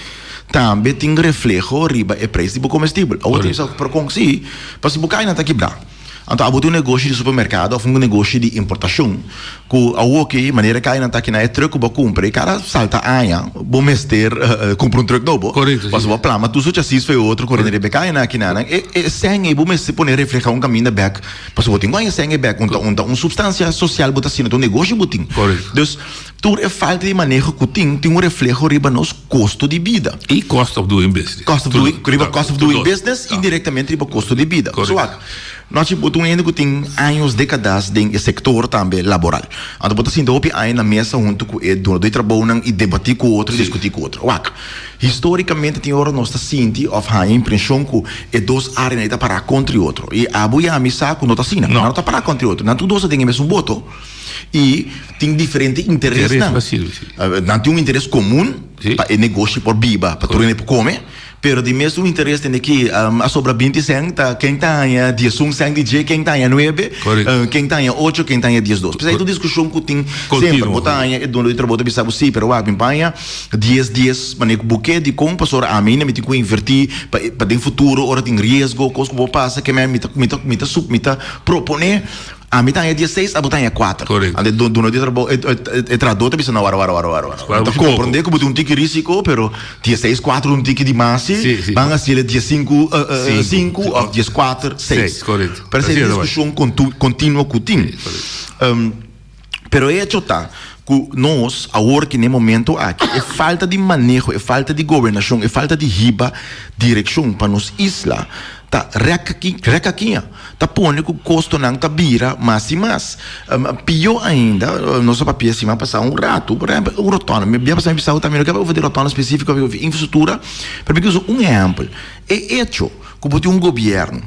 tambe tin refleho riba e prijs di bo comestibel. Awor tin sa pero con si, pa si bo caina ta kibra. Anto abo tin un negoshi di supermercado of un negoshi di importacion cu awoki manera caina ta kina e truck cu bo a cumpra y cada salta aña bo mester cumpra un truck nobo. Pasobra bo a plama tur su chasis for e otro cu rende riba e caina akinanan. E e sèn ey bo mester pone refleha un caminda bek pasobra bo tin cu haña sèn ey bek. Un ta un ta un substancia social bo ta haciendo, ta un negoshi bo tin. Dus Tur e falta di maneho ku tin, tin un refleho riba nos kosto di bida. I cost of doing business. Cost of doing, riba cost of doing business i direktamente riba kosto di bida. So wak, nochi bo ta un hende ku tin años, dekadas den e sektor tambe laboral. Anto bo ta sinta hopi aña na mesa huntu ku e dono di trabounan i debatí ku otro i diskutí ku otro. Wak, histórikamente tin ora nos ta sinti òf haña impreshon ku e dos áreanan ei ta pará kontra e otro. I abo i ami sa ku no ta asina. Nan no ta pará kontra e otro. Nan tur dos ta den e mesun boto. I tin diferente interesnan. Nan tin un interes komun pa e negoshi por biba, pa tur hende por kome, pero di mes un interes tende ki a sobra binti sèn ta ken ta haña diesun sèn di dje, ken ta haña nuebe, ken ta haña ocho, ken ta haña diesdos. P'esei ta un diskushon ku tin semper. Bo ta haña e dono di trabou ta bisa bo si, pero wak mi paña dies dies manera ku bo ke dikon pasobra ami ainda mi tin ku invertí pa pa den futuro ora tin riesgo kos ku por pasa ke mi ta mi ta mi ta mi ta proponé. Ami ta haña dieseis, abo ta haña kuater. Correcto. Ante do dono di trabou, e e trahadó ta bisa, no, wara, wara, wara, wara, wara. Wara, Mi ta muchu poko. komprendé ku bo tin un tiki risiko, pero dieseis, kuater un tiki di mas si. Sí, sí. Ban hasiel diesinku, Sinku. sinku òf dieskuater, seis. Seis, korekto. Pero esei Así ta ta bai. diskushon kontu, kontinuo ku tin. Sí, korekto. Pero e hecho ta ku nos awor ki na e momento aki e falta di maneho, e falta di gobernashon, e falta di hiba direkshon pa nos isla ta rèk rèk akiña, ta pone ku kostonan ta bira mas i mas. Pió ainda, nos a papia siman pasá un ratu, por ehèmpel un rotònda, mi bia pasá mi bisa bo tambe, no ke papia di rotònda spesífiko, papia di infrastruktura, pero mi ke usa un ehèmpel, e hecho ku bo tin un gobièrnu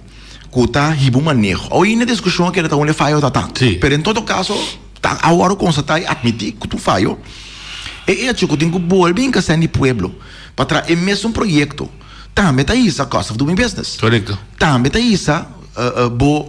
ku ta hiba un maneho. Awe na diskushon a keda ta unda e fayo ta ta. Pero en todo kaso ta a wòrdu konstatá i atmití ku ta un fayo. E echo ku tin ku bolbe hinka sèn di pueblo pa traha e mesun proyekto tambe ta hisa cost of doing business. Tambe ta hisa bo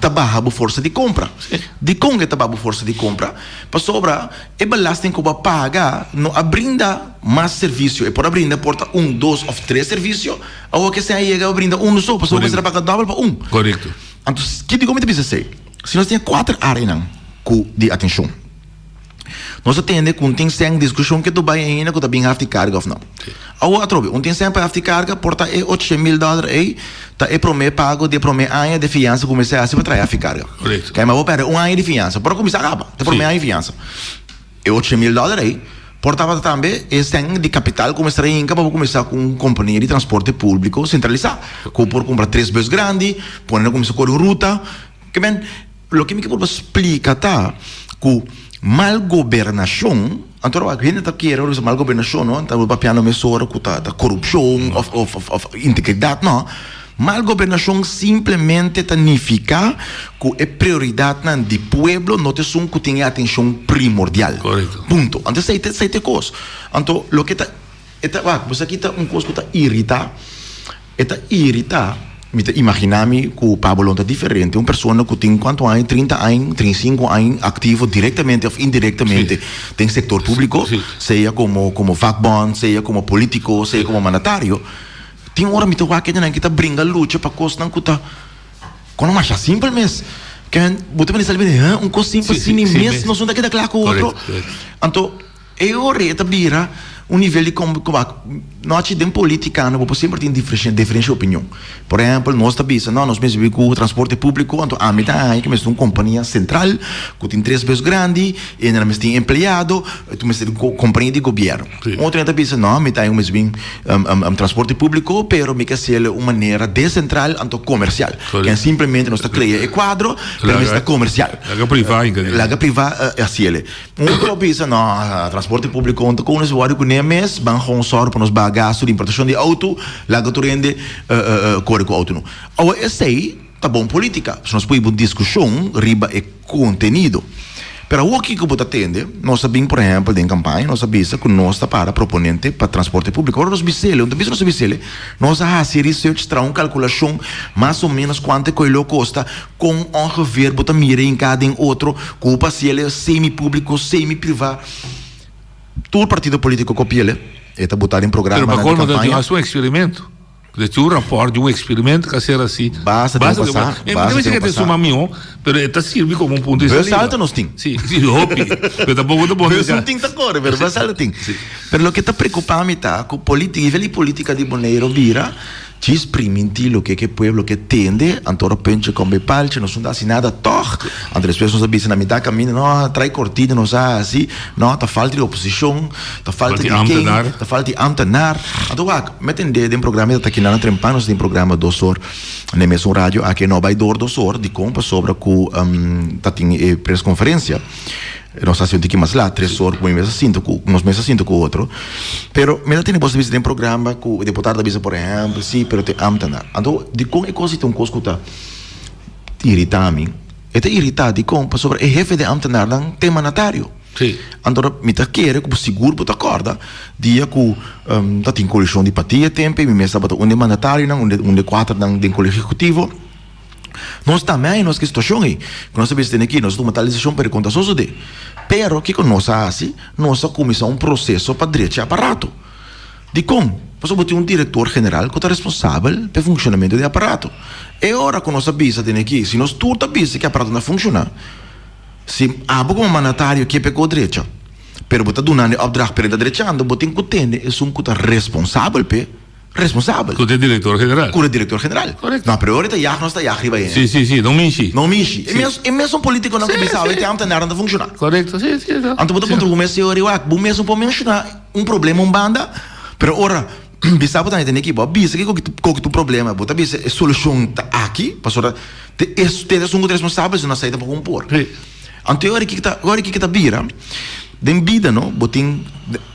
ta baha bo forsa di kompra. Dikon e ta baha bo forsa di kompra? Pasobra e belasting ku bo a paga no a brinda mas servisio. E por a brinda por ta un, dos òf tres servisio. Awor ke esei a yega a brinda unu so, pasobra bo mester a paga dòbel pa un. Korekto. Anto, ki dikon mi ta bisa esei? Si nos tin e kuater áreanan ku di atenshon, nos a tende ku un tin sèn diskushon ke Dubai ainda ku ta bin haf di karga òf no. Awor atrobe, un tin sèn pa haf di karga por ta e ocho mil dòler ei ta e promé pago di e promé aña di e fiansa ku mester hasi pa trae haf di karga. Korekto. Kei, ma bo pèrdè un aña di fiansa, por a kuminsá kaba, ta e promé aña di fiansa. E ocho mil dòler ei por tabata tambe e sèn di kapital ku mester a hinka pa bo kuminsá ku un kompania di transporte públiko sentralisá, ku por kumpra tres bùs grandi, pone nan kuminsá kore un ruta. Ke men, loke mi ke purba splika ta ku mal gobernashon, anto ora wak hende ta kere ora bisa mal gobernashon no, ta papiando mesora ku ta korupshon òf òf òf integridat, no. Mal gobernashon simplemente ta nifiká ku e prioridatnan di pueblo no ta esun ku tin e atenshon primordial. Punto. Anto esei ta esei ta e kos. Anto loke ta e ta wak bo sa ki ta un kos ku ta iritá, e ta iritá, mi ta imaginá mi ku Pablo ta diferente, un persona ku tin kuantu aña, trinta aña, trinta i sinku aña aktivo direktamente òf indirektamente den sektor públiko, sea komo komo vakbond, sea komo polítiko, sea komo mandatario. Tin ora mi ta wak hendenan ki ta bringa lucha pa kosnan ku ta ku no masha simpel mes. Ken bo ta bini sali bini huh un kos simpel asina i mes nos no ta keda kla ku otro. Anto e ora e ta bira un nivel di nochi den politica no bo por semper tin diferencia opinion. Por ehempel nos ta bisa no nos mester biba ku transporte publico anto ami ta haña ku mester un kompania sentral ku tin tres bus grandi i nan mester tin empleado tu mester tin kompania di gobierno. Un otro hende ta bisa, no, mi ta un mes bin transporte públiko, pero mi ke hasiel un manera desentral anto komersial. Ken simplemente nos ta krea e kuadro, pero mester ta komersial. Laga privá inka. Laga privá hasiel. Un otro a bisa, no, transporte públiko no ta kon nos wòrdu kuné mes, ban gewoon sòru pa nos baha gastu di importashon di outo, laga tur hende kore ku outo no. Awe esei ta bon polítika, pasobra nos por hiba un diskushon riba e kontenido. Pero awor kiko bo ta tende? Nos a bin por ehempel den kampaña nos a bisa ku nos ta para proponente pa transporte públiko. Ora nos bis'el, un ta bisa nos a bis'el, nos a hasi research, traha un kalkulashon mas o ménos kuantu e koe lo kosta, kon ongeveer bo ta mira hinká den otro, ku bo pa hasiel semi públiko, semi privá. Tur partido polítiko kopi'el. E ta botá den Pero programanan pa di colmo ta kampaña. haci un experimento. De tin un rapport di un experimento cu a ser así. Basta tempo Basta pasá, tempo. E basta no tempo ta pasá. suma mihó, pero e ta sirbi como un punto di Bus salida. alto nos tin. Sí, sí, hopi. Pero tampoco ta bon Bus no tin ta kore, pero bus alto tin. Pero loke ta preocupa mi ta cu política, nivel di política di Boneiru bira djis primintí loke ke pueblo ke tende, anto ora puntje kon bay paltje, nos no ta hasi nada tog. Anto despues nos ta bisa na mitad caminda, no, trae cortina nos a hasi, no, ta falta di oposicion, ta falta di ken, ta falta di ambtenaar. Anto wak, mi a tende den programa, mi ta ta kinan na Trempan, nos tin programa dos or na e mesun radio aki, no bay door dos or, dikon? Pasobra ku ta tin e presconferencia, nos ta hasi un tiki mas lat, tres or ku mi mes a sinta ku, nos mes a sinta ku otro. Pero mi ta tende bos ta bisa den programa ku e deputado ta bisa por ehempel, si, pero ta e ambtenaar. Anto dikon e kos ei ta un kos ku ta Irita mi. E ta irita dikon? Pasobra e hefe di ambtenarnan ta e mandatario. Sí. Anto mi ta kere ku sigur bo ta kòrda dia ku ta tin kolishon di patia tempu i mi mes tabata un di e mandatarionan, un di un di e kuaternan den kolegio ehekutivo. Nos tambe a haña nos ku e situashon ei. Ku nos a bisa tene aki, nos a tuma tal desishon pero e kon ta sosodé. Pero kiko nos a hasi? Nos a kuminsá un proseso pa drecha e aparato. Dikon? Pasobra bo tin un direktor general ku ta responsabel pa e funshonamentu di e aparato. E ora ku nos a bisa den aki, si nos tur ta bisa ku e aparato no a funshoná, si abo komo mandatario ke p'e ko drecha, pero bo ta dunando e opdracht pero e ta drechando, bo tin ku tende esun ku ta responsabel p'e responsabel. Ku ta e direktor general. Ku ta e direktor general. Korekto. No, pero ora e ta yag nos ta yag riba e. Si, si, si, no mishi. No mishi. E mes, e mesun politikonan ku bisa awe te ambtenaarnan ta funshoná. Korekto, si, si. Anto bo ta puntra bo mes, señor Iwak, bo mes no por menshoná Un problema un banda, pero ora bisa bo ta tene ki bo a bisa ki koki ta un problema, bo ta bisa e solushon ta aki, pasobra te te esun ku ta responsabel si no asai tampoco un por. Anto e ora ki ta ora ki ta bira den bida no bo tin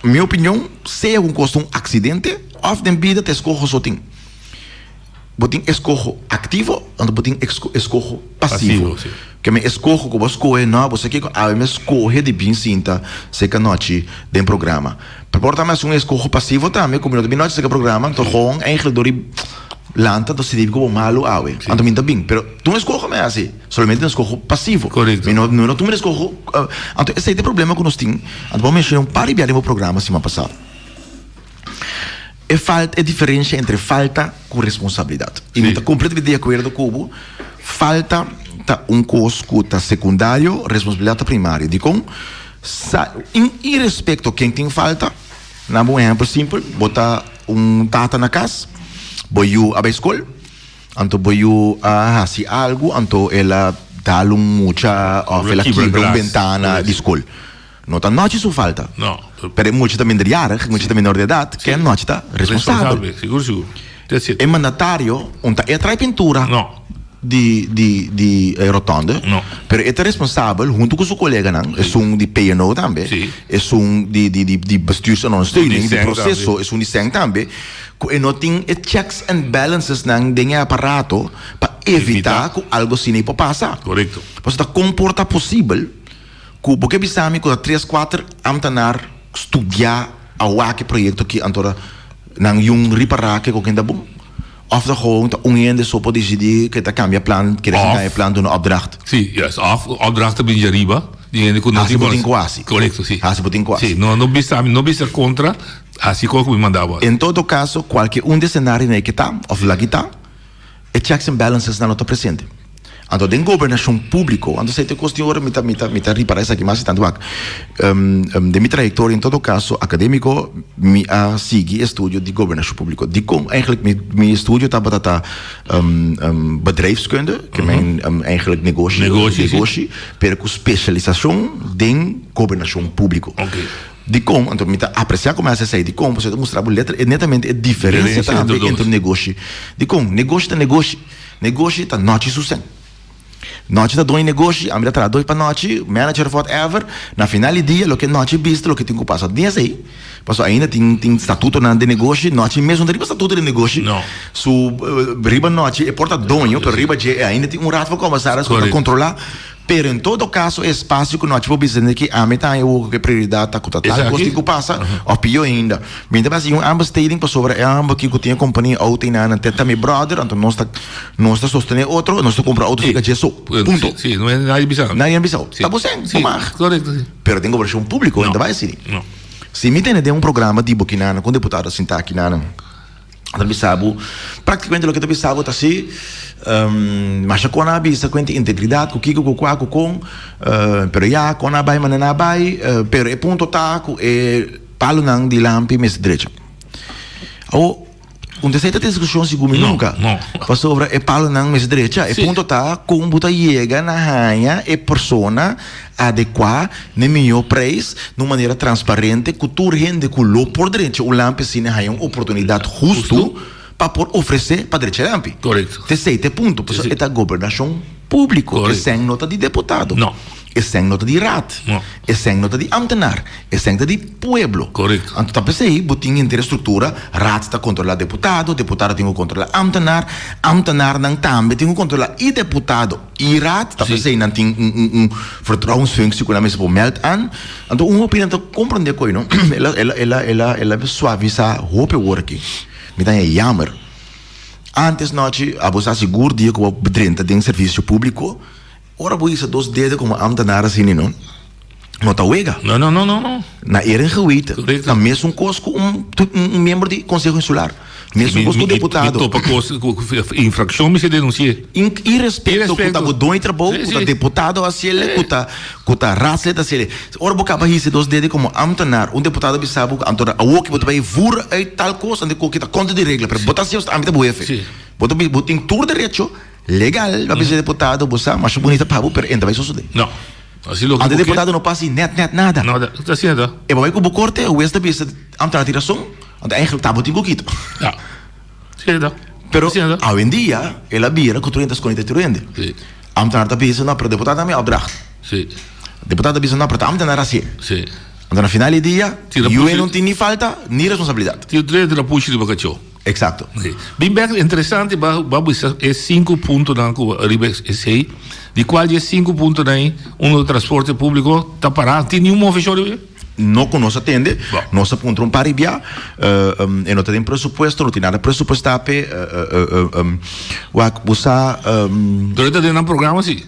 mi opinion sea ku kos ta un aksidente òf den bida ta eskoho so tin. Bo tin eskoho aktivo anto bo tin eskoho pasivo. Ke men eskoho ku bo skohe no, bo sa kiko awe mi a skohe di bin sinta seka nochi den programa. Pero por tambe hasi un eskoho pasivo tambe ku mi no ta bin nochi seka programa anto gewoon eigenlijk dor di lanta anto sinti mi ku bo malu awe anto mi no ta bin. Pero ta un eskoho mi a hasi, solamente un eskoho pasivo. Mi no mi no tuma un eskoho anto esei ta e problema ku nos tin. Anto bo a menshona un par di bia den bo programa siman pasado. E falta, e diferencia entre falta cu responsabilidad. Y mi ta completamente di acuerdo cu bo, falta ta un cos cu ta secundario, responsabilidad ta primario. Dicon? Sa, in, irrespecto ken tin falta, nan bo un ehempel simpel, bo ta un tata na cas, bo yu a bay scol, anto bo yu a haci algo, anto el a dal un mucha of el a kibra un bentana di scol. No ta nochi su falta. No. Pero e mucha ta minderjarig, e mucha ta menor di edat, ken nochi ta responsabel. Responsabel, sigur sigur. That's it. E mandatario un ta e trae pintura No. di di di e rotonde, No. pero e ta responsabel hunto ku su koleganan, esun di P&O tambe, Si. esun di di di di bestuurs en ondersteuning, di Di SEN proceso, tambe. esun di SEN tambe, ku e no tin e checks and balances nan den e aparato pa evita Evita. ku algo asina ei por pasa. Korekto. Pasobra ta kon por ta posibel Ku bo ke bisa mi ku ta tres kuater amtenar studia a wak e proyekto aki anto nan yun ripará ke koken ta bon? Òf ta gewoon ta un hende so por disidí ke ta kambia plan, kere sin kambia plan duna opdracht? Sí, juist. Òf opdracht ta bin djariba di hende ku no Hasi tin bo tin ku hasi. Korekto, sí. Hasi bo tin ku hasi. Sí, no no bisa mi no bisa kontra hasi kos ku mi manda bo hasi. En todo kaso kualke un di e senario nan e ke ta òf laki ta, E checks and balances nan no ta presente. Anto den gobernashon públiko, anto esei ta e kos di ora mi ta mi ta mi ta ripará esaki mas i tantu wak. Den mi trayektoria en todo kaso akadémiko mi a sigui estudio di gobernashon públiko. Dikon? Eigenlijk mi mi estudio tabata ta bedrijfskunde, ke men eigenlijk negoshi, Negoshi, si. negoshi, pero ku spesialisashon den gobernashon públiko. Dikon? Anto mi ta apresiá ku mi hasi esei. Dikon? Pasobra e ta mustra bo letra, netamente e diferensia tambe entre un negoshi. Dikon? Negoshi ta negoshi. Negoshi ta nochi su sèn. Nochi ta doño negoshi, ami ta traha doi pa nochi, manager of whatever. Na final di dia loke nochi bista loke tin ku pasa. Tin esei, pasobra ainda tin tin statutonan den negoshi, nochi mes no ta riba statuto den negoshi. Su riba nochi e por ta doño, pero riba dje ainda tin un raad van commissaris ku ta kontrolá. Pero en todo caso e espacio cu nochi por bisa di ki ami ta haña wowo cu e prioridad ta cu ta tal cos tin cu pasa of pio ainda. Mi ta basa un aanbesteding pasobra e homber ki cu tin e compania auto y nan ta mi brother anto nos ta nos ta sostene otro nos ta cumpra auto cerca dje so. Punto. Si, no nadie bisa. Nadie a bisa. Ta bo sen, bo mag. Correcto, si. Pero den gobernacion publico no ta bay asina. No. Si mi tene den un programa di bo kinanan, ku un deputado a sinta kinanan, ta bisa bo, praktikamente loke ta bisa bo ta si, masha kon a bisa ku hende integridat, ku kiko, ku kua, ku kon, pero ya, kon a bai manera a bai, pero e punto ta ku e palonan di lampi mester drecha. Awor, Un ta esei ta diskushon sigur mi nunka. Pasobra e palonan mester drecha. E punto ta kon bo ta yega na haña e persona adekuá na e mihó preis na un manera transparente ku tur hende ku lo por drecha un lampi asina haña un oportunidat hustu pa por ofresé pa drecha e lampi. Ta esei ta e punto. Pasobra e ta gobernashon públiko. E sèn no ta di deputado. E sèn no ta di raad. E sèn no ta di ambtenaar. E sèn ta di pueblo. Correcto. Anto ta p'esei bo tin henter e structura, raad ta controla deputado, deputado tin cu controla ambtenaar, ambtenaarnan tambe tin cu controla i deputado i raad, ta p'esei nan tin un un un vertrouwensfunctie cu nan mester por meld aan. Anto un hopi nan ta comprende koe no, el a el a el a el a el a suavisa hopi awor aki. Mi ta haña jammer. Antes nochi abo sa sigur dia cu bo drenta den servicio publico, Ora bo hisa dos dede como ambtenaar asina no, no ta wega. No, no, no, no, no. Na eren geweten Correcto. ta mesun cos cu un, un miembro di Conseho Insular. Mesun cos cu Mi deputado. topa cos cu infraccion mi se denuncié. In, irrespeto cu ta bo doño di trabou, Sí, cu ta sí. deputado haciele, cu ta, cu ta raadslid haciele. Ora bo caba hisa dos dede como ambtenaar, un deputado bisa bo, anto awor ki bo ta bay voer uit tal cos, anto cu ki ta contra di regla, pero bo ta haci, ami ta bo hefe. Sí. Bo ta, bo tin tur derecho. Legal, lo a bisa e deputado, bo sa, masha bunita pa bo, pero e no ta bai sosode. No. Asi loke Ante bo ke. deputado no pasa net net nada. No, ta asina ta. E bo bai ku bo korte, hues ta bisa, ambtenaar tin rason, anto eigenlijk ta bo tin ku kita. Ja. Asina ta. Pero Asina ta. awendia el a bira ku tur hende ta skondí tur hende. Si. Ambtenaar ta bisa, no, pero deputado a mi opdracht. Si. Deputado ta bisa, no, pero ta ambtenaar hasié. Si. Anto na final di dia, Tira yu pushi. no tin ni falta ni responsabilidat. Tira tira pushi riba kachó. Exacto. Sí. Bin bek interesante ba ba bisa e sinku puntonan ku riba esei, di kual di e sinku puntonan ei uno transporte públiko ta pará, tin niun moveshon riba dje? No ku nos a tende, Bo. nos a puntra un par di bia, e no ta den presupuesto, no tin nada presupuestá p'e, wak bo sa. Pero e ta den nan programa si.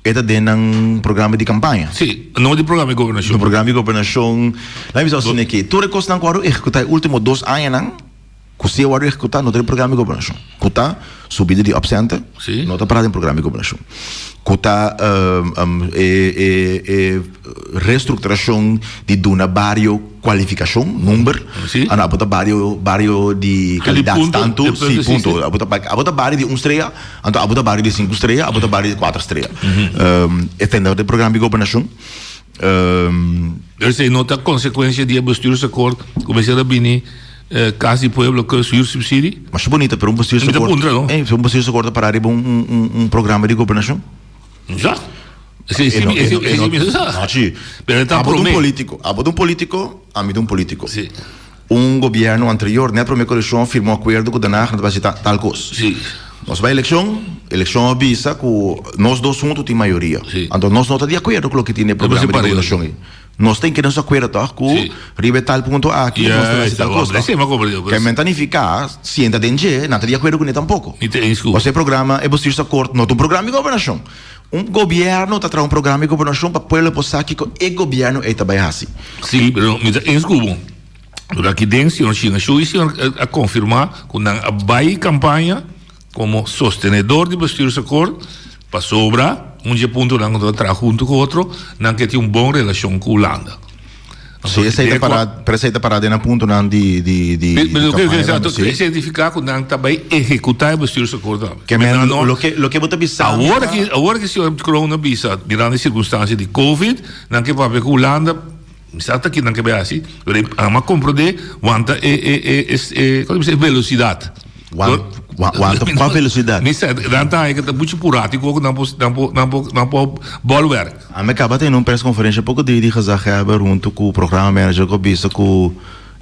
E ta den nan programa di campaña. Sí, no di programa di gobernacion. No programa di gobernacion. Laat mi bisa asina aki, tur e cosnan cu worde ehecuta e ultimo dos añanan, cu si a worde ehecuta, no ta den programa di gobernacion. Cu ta subida di opcenten, Sí. no ta para den programa di gobernacion. Cu ta e, e, e reestructuracion di duna bario cualificacion, number. Sí. Ano, abo ta bario, bario di Di calidad punto, tanto, di punto, sí, sí, punto. sí. Abo ta, abo ta bario di un strea. Anto abo ta bario di sinku strea, abo ta bario di kuater strea. E tender den programa di gobernashon. Esei no ta konsekuensia di e bestuursakkoord ku mester a bini Kas di Pueblo ku huursubsidie? Masha bunita, pero un bestuursakkoord. Mi ta puntra no. Un bestuursakkoord ta para riba un programa di gobernashon. Ja. Esei si mi esei mi sa. Machi. Pero e ta Abo ta un prome. politico, abo ta un politico, ami ta un politico. Si. Un gobierno anterior, net prome ku elekshon, firma un akuerdo ku Den Haag nan ta bai hasi tal kos. Sí. Nos bai elekshon, elekshon a bisa ku nos dos huntu tin mayoria. Sí. Anto nos no ta di akuerdo ku loke tin den e programa di gobernashon ei. Nos tin kere nos akuerdo tòg ku Sí. riba e tal punto aki nos ta bai hasi tal kos tòg. Esei mi a komprende. Ke men ta nifiká si e ta den dje, nan ta di akuerdo kuné tampoko. Mi ta eens ku. Pasobra e programa, e bestuursakkoord no ta un programa di gobernashon. Un gobierno ta traha un programa di gobernashon pa pueblo por sa kiko e gobierno ei ta bai hasi. Sí, pero mi ta eens ku bo. Pero aki den señor Shina Shui señor a konfirmá ku nan a bai kampaña komo sostenedor di bestuursakkoord pasobra un dje puntonan ku nan ta traha huntu ku otro nan ke tin un bon relashon ku Hulanda. Sí, esei ta pará, pero esei ta pará den nan puntonan di, di, di, di Pero ke kampaña tambe, sí. Esei signifiká ku nan ta bai ehekutá e bestuursakkoord tambe. Ke men, loke, loke bo ta bisa mi Awor ta. aki, awor aki señor Kroon a bisa, mirando e sirkunstansia di Covid, nan ke papia ku Hulanda, mi sa ta kinan ke bai hasi, pero e a komprondé wanta e, e, e, e, e, komo ta bisa, e velosidat. Wan, wan, wanta kua velosidat? Mi sa, nan ta haña ku ta muchu purá, tin koko nan por, nan por, nan por, nan por bolwerk. Ami kaba tene un persconferencia poco dia di gezaghebber hunto cu programa manager cu a bisa cu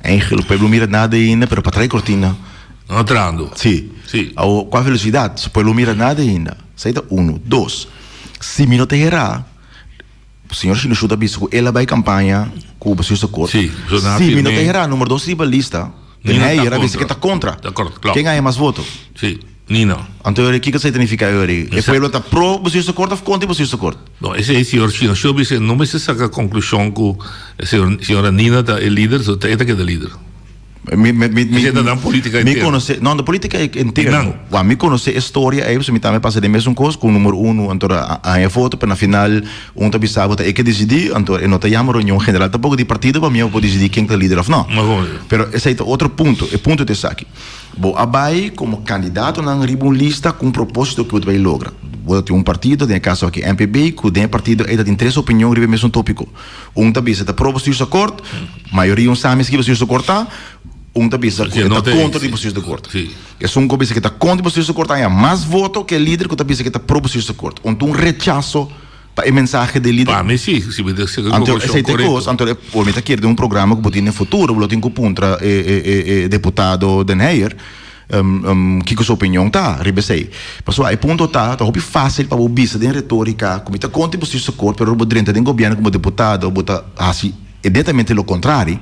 eigenlijk pueblo mira nada ainda pero pa trae cortina. No trahando. Si. Si. Awo cua velocidad? Si pueblo mira nada ainda. Esey ta uno. Dos, si mi no ta hera, señor Shinichu ta bisa cu el a bay campaña cu bestuursakkoord. Si, so nan a Si mi no ta firme. hera, numero dos riba lista, Ni Den nan ta Heyer a bisa contra. cu e ta contra. Ta contra, claro. Ken haya mas voto? Si. Nina. Anto yori kiko esei ta nifiká yori? E pueblo ta pro bestuursakkoord of kontra bestuursakkoord? No, esei señor Chino Show bisa no mester saka konklushon ku señor señora Nina ta e lider, so ta e ta keda lider. Mi mi mi Esei ta nan politika mi interno. konosé, no, no politika interno. Nan. Wak, mi konosé e storia ei, pasobra mi tambe pasa den mesun kos ku numero uno, anto a haña foto, pero na final un ta bisa bo ta e ke disidí, anto e no ta yama reunion general tampoko di partido pa mi por disidí ken ta lider òf no. Pero esei ta otro punto, e punto ta esaki. Bo a bai komo kandidatonan riba un lista ku un propósito ku bo ta bai logra. Bo ta tin un partido, den e kaso aki MPB, ku den e partido ei ta tin tres opinion riba e mesun tópiko. Un ta bisa ta pro bestuursakkoord, mayoria un sa mes ki bestuursakkoord ta, un ta bisa ku e ta kontra di bestuursakkoord. Esun ku a bisa ku e ta kontra di bestuursakkoord a haña mas voto ku e lider ku ta bisa ku e ta pro bestuursakkoord. Un ta un rechaso pa e mensahe di e lider. Pa mi si, si mi ta sega Anto konklushon esei ta e korekto. kos, anto e por mi ta kere den un programa ku bo tin den futuro, bo lo tin ku puntra e e e e deputado Den Heyer kiko su opinion ta riba esei. Pasobra e punto ta, ta hopi fásil pa bo bisa den retórika ku mi ta kontra e bestuursakkoord, pero ora bo drenta den gobièrnu komo deputado bo ta hasi netamente lo kontrari.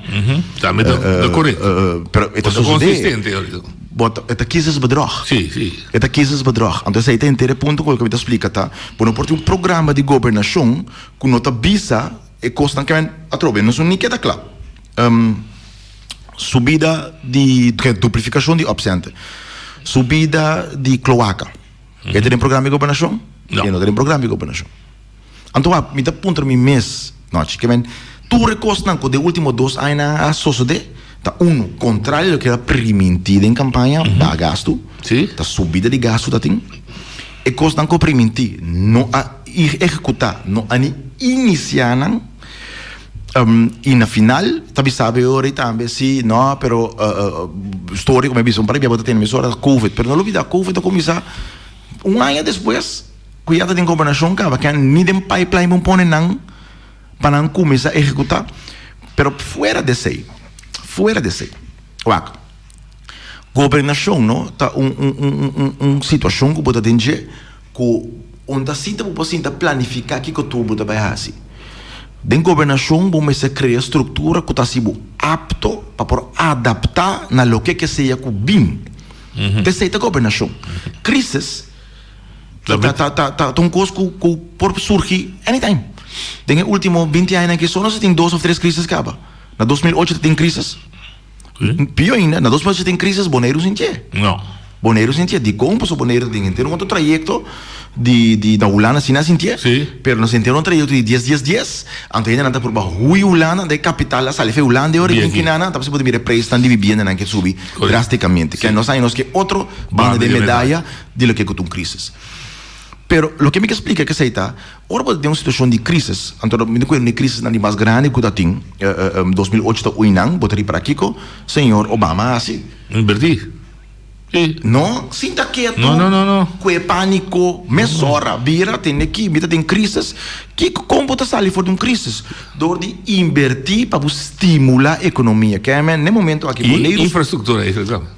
Tambe ta ta korekto. Pero e ta Bo ta sosodé. konsistente ahorita. Bo ta e ta kiezersbedrog. Sí, sí. E ta kiezersbedrog. Anto esei ta henter e punto ku mi ta splika ta, bo no por tin un programa di gobernashon ku no ta bisa e kosnan ke men atrobe. Nos no ni keda kla. Subida di, duplifikashon di opcenten, subida di kloaka. E ta den programa di gobernashon? No. E no ta den programa di gobernashon. Anto wak, mi ta puntra mi mes, nochi, ke men tur e kosnan ku den ultimo dos añanan a sosodé, ta unu, kontrario loke a primintí den kampaña, baha gastu, ta subida di gastu ta tin. E kosnan ku a primintí no a ehekutá, no a ni inisiá nan. I na final ta bisa bo e ora ei tambe, si, no, pero storia ku mi a bisa un par di bia bo ta tene mesora covid, pero no lubida covid a kuminsá un aña despues. Ku ya ta den gobernashon kaba ke ni den pipeline bon pone nan pa nan kuminsá ehekutá. Pero fuera di esei, fuera di esei, wak, gobernashon no ta un un un un un situashon ku bo ta den dje ku un ta sinta bo por sinta planifiká kiko tur bo ta bai hasi. Den gobernashon bo mester krea struktura ku ta hasi bo apto pa por adaptá na loke ke sea ku bin. Esei ta gobernashon. Krisis. Ta ta ta ta un kos ku ku por surgi anytime. Den e ultimo binti añanan aki so nos a tin dos of tres krisis kaba. Na 2008 ta tin krisis. Pio ainda, na 2008 tin krisis Boneiru sin dje. No. Boneiru sin dje. Dikon? Pasobra Boneiru ta tin henter un otro trayekto di di na Hulanda asina sin dje. Pero nos henter un trayekto di dies dies dies. Anto hendenan ta purba hui Hulanda, anto e kapital a sali fe Hulanda e ora i bin kinana, ta pasobra bo ta mira e preisnan di bibiendanan ke subi drastikamente. Ke nos haña nos ke otro banda di e medaya. di loke ku ta un krisis. Pero loke mi ke splika kesei ta, ora bo ta den un situashon di krisis, anto mi ta kuerda un di krisisnan di mas grandi ku ta tin, 2008 ta oinan, bo ta ripara kiko señor Obama a hasi. Invertí. Sí. No sinta ketu No, no, no, no. ku e pániko, mesora bira tende ki mi ta den krisis. Kiko, kon bo ta sali for di un krisis? Dor di invertí pa bo stimulá ekonomia. Ke men, n'e momento aki I Boneiru. infrastruktura, infrastruktura.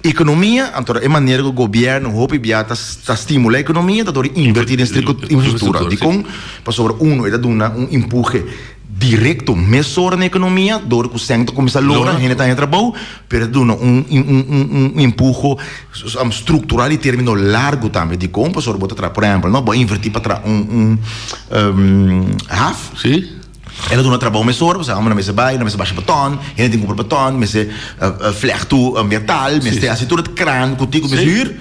Ekonomia, anto e manera ku gobièrnu hopi bia ta ta stimulá ekonomia ta dor di invertí den infrastruktura. Dikon? Pasobra uno e ta duna un empuhe direkto mesora na ekonomia dor ku sèn ta kuminsá lora, hende ta haña trabou, pero e ta duna un un empuho struktural di término largu tambe. Dikon? Pasobra bo ta traha, por ehèmpel, no, bo a invertí pa traha un un haf. El a duna trabou mesora, pasobra hombernan mester bai, nan mester basha baton, hende tin kumpra baton, mester flèktu metal, mester hasi tur e kran ku tin ku mester hür.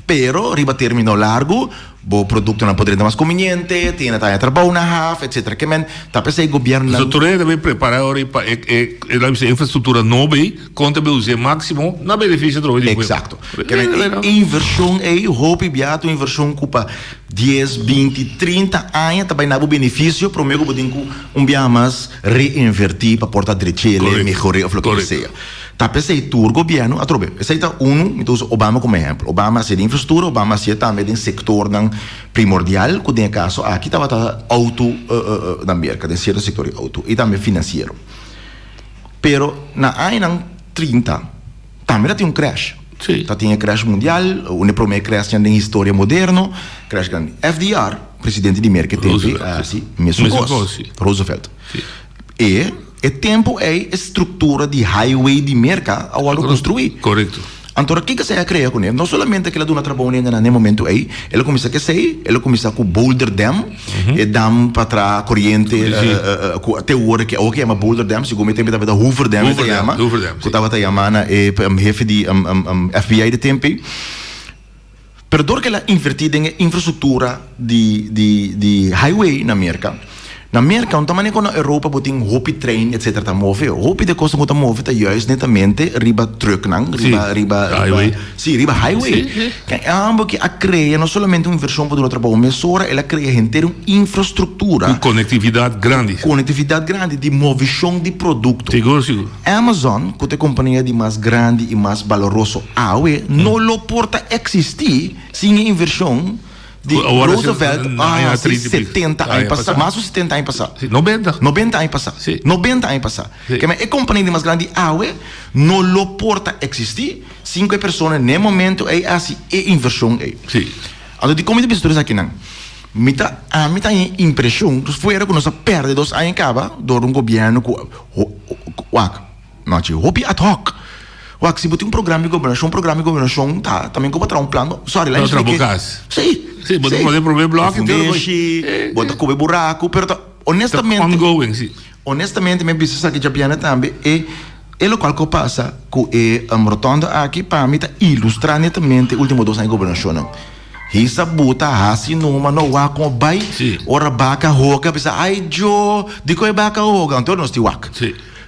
Pero riba término largu bo produktonan por drenta mas kumbiniente, tin hende ta haña trabou na haf, etcétera. Ke men ta p'esei gobièrnunan. Pasobra tur hende ta bin prepará ora pa e e laga bisa infrastruktura nobo ei, kon ta bin us'é máksimo na benefisio atrobe di pueblo. Eksakto. Ke men e invershon ei hopi bia ta un invershon ku pa Dies, binti, trinta aña ta bai na bo benefisio prome ku bo tin ku un biaha mas reinvertí pa por ta drechele, mehor'é òf loke ke sea. Ta p'esei tur gobièrnu atrobe. Esei ta unu, mi ta usa Obama komo ehèmpel. Obama a hasié den infrastruktura, Obama a hasié tambe den sektornan primordial ku den e kaso aki tabata outo na Merka, den sierto sektor di outo i tambe finansiero. Pero na añanan trinta. Tambe ta tin un crash. Ta tin e crash mundial, un e prome crashnan den historia moderno, crash grandi. FDR, presidente di Merca e tempo ei, a hasi mesun cos. Roosevelt. E e tempo ei e structura di highway di Merca a wordo construi. Anto ora kiko esei a krea kuné? No solamente ku el a duna trabou na hendenan na e momentu ei, el a kuminsá ku esei, el a kuminsá ku Boulder Dam, e dam pa traha koriente ku te ora ku awor ke yama Boulder Dam, segun mi tempu tabata Hoover Dam e ta yama, ku tabata yama na e hefe di FBI di tempu ei. Pero dor ku el a invertí den e infrastruktura di di di highway na Merka, na Merka no ta manera ku na Europa bo tin hopi trein etsetera ta move. Hopi di e kosnan ku ta move ta juist netamente riba trùknan, riba riba riba si riba highway. Ke e hòmber aki a krea no solamente un invershon pa duna trabou, mesora el a krea henter un infrastruktura. Ku konektividat grandi. Konektividat grandi di movishon di produkto. Sigur sigur. Amazon, ku ta e kompania di mas grandi i mas baloroso awe, no lo por ta eksistí sin e invershon di Roosevelt a hasi setenta aña pasá, mas ku setenta aña pasá. Nobenta. Nobenta aña pasá. Nobenta aña pasá. Keme e kompania di mas grandi awe no lo por ta eksistí sin ku e persona n'e momento ei a hasi e invershon ei. Anto dikon mi ta bisa tur esakinan? Mi ta, ami ta haña e impreshon, fuera ku nos a pèrdè dos aña kaba dor un gobièrnu ku Wak, nochi, hopi ad hoc. Wak, si bo tin un programa di gobernashon, programa di gobernashon ta tambe ku bo traha un plan, sorry, laat mi splike. Kas. Sí. Sí, bo ta pone prome blòki. Bo fundeshi, bo ta kobe buraku, pero ta honestamente. Ongoing, sí. Honestamente, mi a bisa esaki djabièrnè tambe, e e lokual ku a pasa ku e rotonda aki pa mi ta ilustrá netamente ultimo dos aña di gobernashonnan. Hisa buta hasi numa no wak kon bai ora baka hoga bisa ai djo dikon e baka hoga anto nos tin wak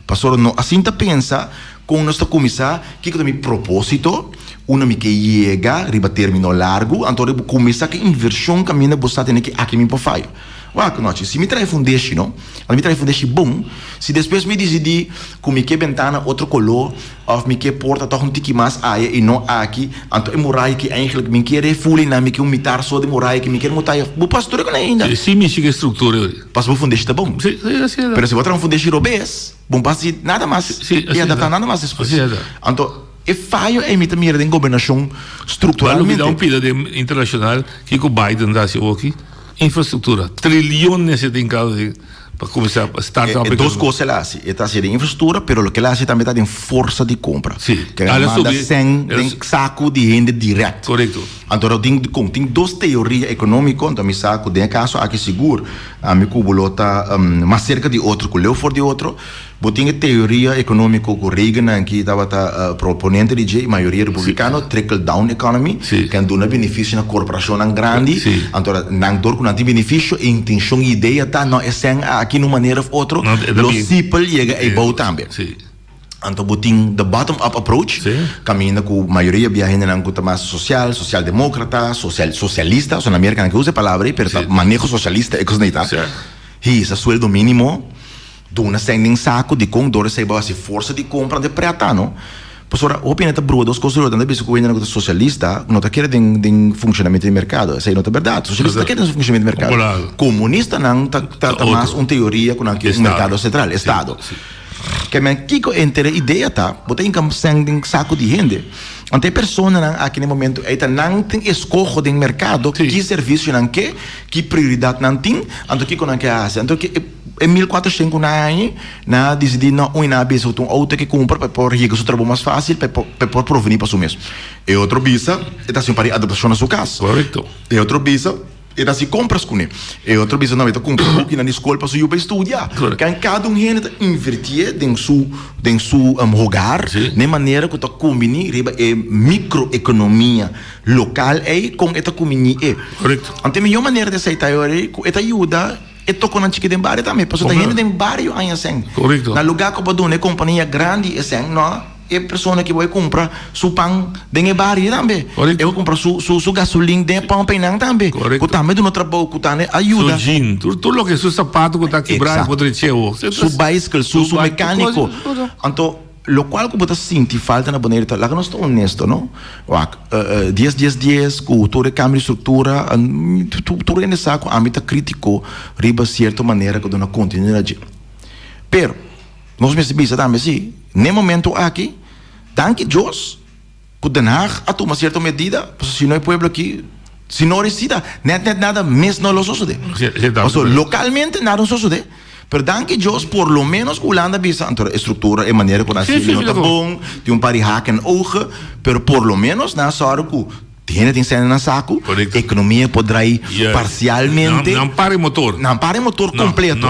pasobra no asin ta pensa kon nos ta kuminsá kiko ta mi proposito unda mi ke yega riba termino largu anto ora bo kuminsá ku invershon kaminda bo sa tene ke aki mi por faya wak nochi si mi traha e fundeshi no mi traha e fundeshi bon si despues mi disidí ku mi ke bentana otro koló Of mi ke porta tòg un tiki mas aya i no aki, anto e muraya ki eigenlijk mi kier e fuli nan, mi ke un mitar so di muraya ki mi kier mutaya. Bo pas tur e kos ainda. Si mi sigui e struktura ei. Pas bo fundeshi ta bon. Si, si, asi e ta. Pero si bo traha un fundeshi robes, bo no pas hasi nada mas Si, i asi e adaptá ta. nada mas despues. Asi e ta. Anto e fayo ei mi ta mira den gobernashon strukturalmente. Bo a lubida un pida den internashonal kiko Biden ta hasi awoki? Infrastruktura. Triliones e tin kaba di. Pa kuminsá pa start up E dos kos el a hasi. E ta hasi den infrastruktura, pero loke el a hasi tambe ta den forsa di kompra. Sí. Ke el a manda sèn den saku di hende dirèkt. Korekto. Anto lo tin kon tin dos teoria ekonómiko, anto mi sa ku den e kaso aki sigur ami ku bo lo ta mas serka di otro ku leu for di otro. Bo tin e teoria economico cu Reagan aki tabata proponente di dje y mayoria republicano, trickle down economy, ken duna beneficio na corporacionnan grandi, anto nan dor cu nan tin beneficio e intencion y idea ta no e cen aki na un manera of otro lo sipel yega eybou tambe. Anto bo tin the bottom up approach, caminda cu mayoria bia hendenan cu ta mas social, socialdemocrata, socialista, so na Merca nan ke usa e palabra ey pero ta maneho socialista e cos nan ta, hisa sueldo minimo. Duna sèn den saku dikon dor esei bo hasi forsa di kompra de preta no. Pasobra hopi hende ta brua dos kos ta bisa ku hendenan ku ta sosialista no ta kere den den funshonamentu di merkado. Esei no ta bèrdat. Sosialista ta kere den funshonamentu di merkado. Komunistanan ta ta mas un teoria ku nan ke un merkado sentral, estado. Ke men kiko enter e idea ta bo ta hinka sèn den saku di hende. Anto e personanan aki na e momento ei ta nan tin eskoho den merkado ki servisio nan ke, ki prioridat nan tin, anto kiko nan ke hasi. Anto ke e. E 1400 ku nan haña, nan a disidí no un i nan a bisa ku ta un outo ke kumpra pa e por yega su trabou mas fásil, pa e por pa e por provení pa su mes. E otro bisa e ta hasi un par di adaptashon na su kas. Korekto. E otro bisa e ta hasi kompras kuné. E otro bisa no e ta kumpra bukinan di skol pa su yu bai studia. Korekto. Kan kada un hende ta invertié den su den su hogar na e manera ku ta kumbiní riba e mikroekonomia lokal ei kon e ta kumbiní e. Korekto. Anto e mihó manera di esei ta e ora ei ku e ta yuda. E tokonan chiki den bario tambe, pasobra ta hende den bario haña sèn. Korekto. Na lugá ku bo duna e kompania grandi e sèn, no, e persona ki bo e kumpra su pan den e bario tambe. Korekto. E bo kumpra su su su gasolin den e pòmp einan tambe. Korekto. Ku tambe duna trabou, ku tambe a yuda. Su jean, tur tur loke, su sapato ku ta kibrá e por drecha awor. Su baiskèl, su su mekániko. Anto. Lokual ku bo ta sinti falta na Boneiru ta, laga nos ta honesto no, wak, dies dies dies ku tur e kambio di struktura, tur hende sa ku ami ta kritiko riba sierto manera ku duna kontenido na dje. Pero, nos mester bisa tambe si, n'e momento aki, danki Dios ku Den Haag a tuma sierto medida, pasobra si no e pueblo aki, si no resida, nèt nèt nada mes no lo sosodé. Pasobra lokalmente nada no sosodé. Pero danki Dios por lo menos ku Hulanda bisa anto e struktura e manera ku nan hasi no ta bon, tin un par di haken en ogen, pero por lo menos nan a sòru ku hende tin sèn na nan saku, ekonomia por drai parsialmente. Nan para e motor. Nan para e motor kompleto.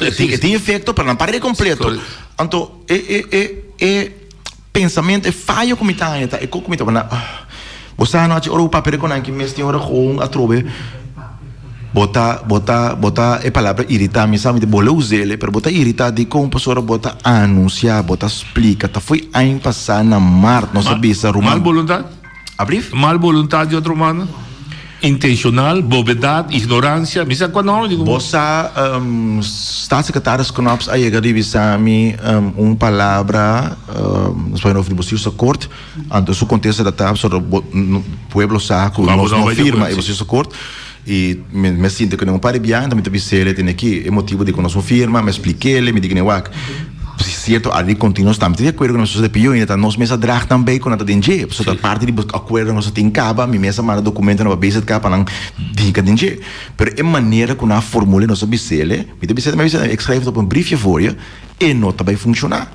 E tin efekto pero nan para e kompleto. Anto e e e e pensamentu e fayo ku mi ta haña ta e kos ku mi ta wak bo sa anochi ora bo papia ku nan ki mes tin ora gewoon atrobe bo ta bo ta bo ta e palabra irita mi sa mi ta bole us'el pero bo ta irita dikon pasobra bo ta anunsia bo ta splika ta fo'i aña pasa na mart nos a bisa ruman Mal boluntat? Ablief? Mal boluntat di otro manda? Intenshonal, bobedat, ignoransia, mi sa kua nòmber di Bo sa Staatssecretaris Knops a yega di bisa mi un palabra, nos papia over di bestuursakkoord, anto su kontesta ta ta pasobra bo pueblo sa ku nos no firma e bestuursakkoord i mi a sinti ku den un par di biaha anto mi ta bis'el tene aki e motibu di ku nos no firma, mi a splik'el, mi di ku wak. Cierto a di continu nos tambe ta di acuerdo cu nos ta pio y ta nos mes a draag nan bay cu nan ta den dje. Pasobra ta parti di bo acuerdo nos a tin caba, mi mes a manda documentonan pa BZK pa nan hinca den dje. Pero e manera cu nan a formula nos a bisele, mi ta bisele, mi a bisele, ik schrijf het op een briefje voor je, e no ta bay funciona.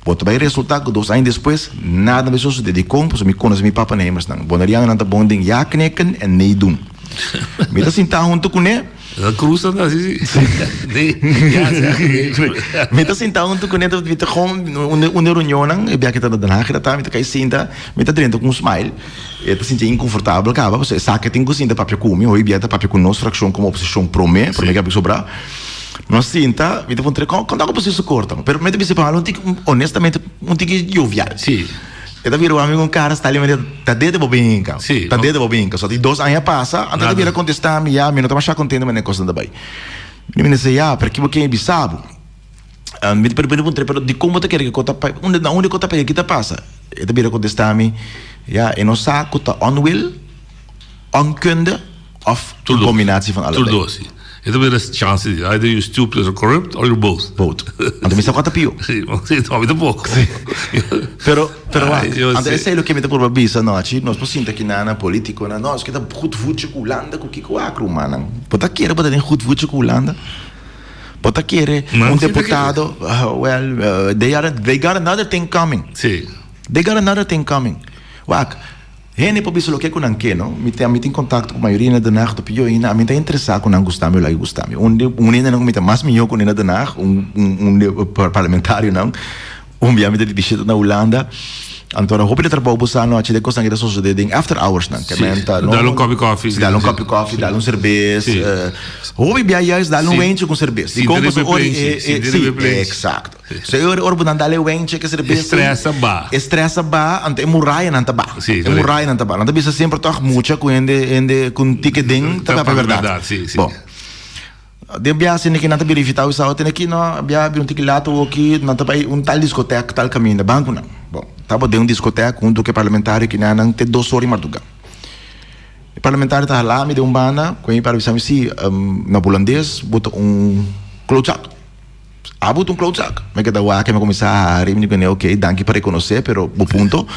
Bo ta bay resulta cu dos aña despues nada no bay sosode. Dicon? Pasobra mi conoce mi papanemers-nan. Bonerianonan ta bon den ja knikken en nee doen. Mi ta sinta hunto cune. La cruz ta así, sí. Sí. Ja, sí. Mi ta sinta hunto cu ne, mi ta gewoon un un reunionnan, e biaha ki ta na Den Haag ta, mi ta kai sinta, mi ta drenta cu un smile. E ta sinti inconfortabel caba, pasobra e sa ke tin cu sinta papia cu mi, hoy bia ta papia cu nos fraccion como oposicion prome, prome ke a sobra. Nos sinta, mi ta puntra, con con ta cu proceso corta? Pero mi ta bisa pa un tiki, honestamente, un tiki jovial. Sí. E ta bira wak mi ku un kara sta li manera ta dede bo bin hinka. Sí. Ta dede bo bin hinka. So di dos aña pasa, anto e ta bira kontestá mi, ya, mi no ta masha kontento manera kosnan ta bai. Mi mester sey, ya, pero ki bo ken bisa bo? Mi ta pero mi puntra, pero dikon bo ta kere ku ta pa, unda, na unda ku ta pega, ki ta pasa? E ta bira kontestá mi, ya, e no sa ku ta onwil, onkunde òf un kombinatie van allebei. Tur dos, si. E ta bira chance di, either you stupid or corrupt or you both. Both. Anto mi sa kua ta pio. Si, si, no, mi tampoko. Pero, pero wak, anto esei loke mi ta purba bisa anochi, nos por sinta aki nan, politikonan, no, nos ke ta goed voetje ku Hulanda, ku kiko wak rumannan. Bo ta kere bo ta den goed voetje ku Hulanda? Bo ta kere un deputado, well, they are, they got another thing coming. Si. They got another thing coming. Wak. Hende por bisa loke ku nan ke, no? Mi ta mi tin kontakto ku mayoria na Den Haag, topi yo ainda ami ta interesá ku nan gusta mi o laga gusta mi. Un di un hendenan ku mi ta mas mihó kuné na Den Haag, un un un di e parlamentarionan, un bia mi ta di bishita na Hulanda, anto ora hopi di trabou bo sa anochi de kosnan ke ta sosodé den after hoursnan, ke men ta no. Dal un kòpi kòfi. Si dal un kòpi kòfi, dal un serbes, hopi bia juist dal un wentje ku serbes. Dikon? Pasobra ora e e si, eksakto. So e ora bo nan dal e wenche ke serbes. E stress a ba. E stress a ba, anto e murayanan ta ba. Si, E murayanan ta ba. Nan ta bisa semper tòg mucha ku hende hende ku un tike den ta papia bèrdat. Si, si. Bon. Den biaha asina ki nan ta bira invitá Wisao tene ki no biaha bira un tiki laat awoki nan ta bai un tal diskotèk tal kaminda ban ku nan. Bon, tabata den un diskotèk huntu ku e parlamentario kinanan te dos ora di marduga. E parlamentario ta hala mi den un banda ku mi para bisa mi si na hulandes bo ta un klootzak. Abo ta un klootzak. Mi keda wak mi a kuminsá hari, mi di kuné ok, danki pa rekonosé, pero bo punto.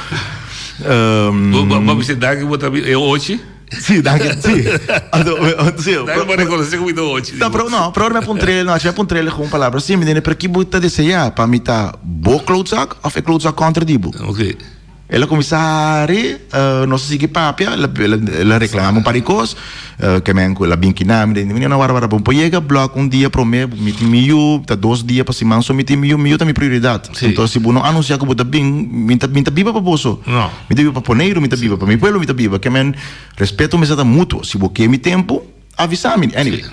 Bo a bisa danki bo ta e ochi? Sí, danki, sí. Anto, sí. Danki pa rekonosé ku mi ta ochi. No, pero no, pero ora mi a puntr'é, no, mi a puntr'é ku un palabra así, mi di, pero ki bo ta deseá, pa mi ta bo klootzak òf e klootzak kontra di bo? Ok. El a kuminsá hari, nos a sigui papia, el a reklamá un par di kos, ke men ku el a bin kiná mi den mi no wara wara bon por yega blòk un dia promé mi tin mi yu, ta dos dia pa siman so mi tin mi yu, mi yu ta mi prioridat. Enton si bo no anunsiá ku bo ta bin, mi ta mi ta biba pa boso, mi ta biba pa Boneiru, mi ta biba pa mi pueblo, mi ta biba, ke men respeto mester ta mutuo, si bo ke mi tempu, avisá mi, anyway.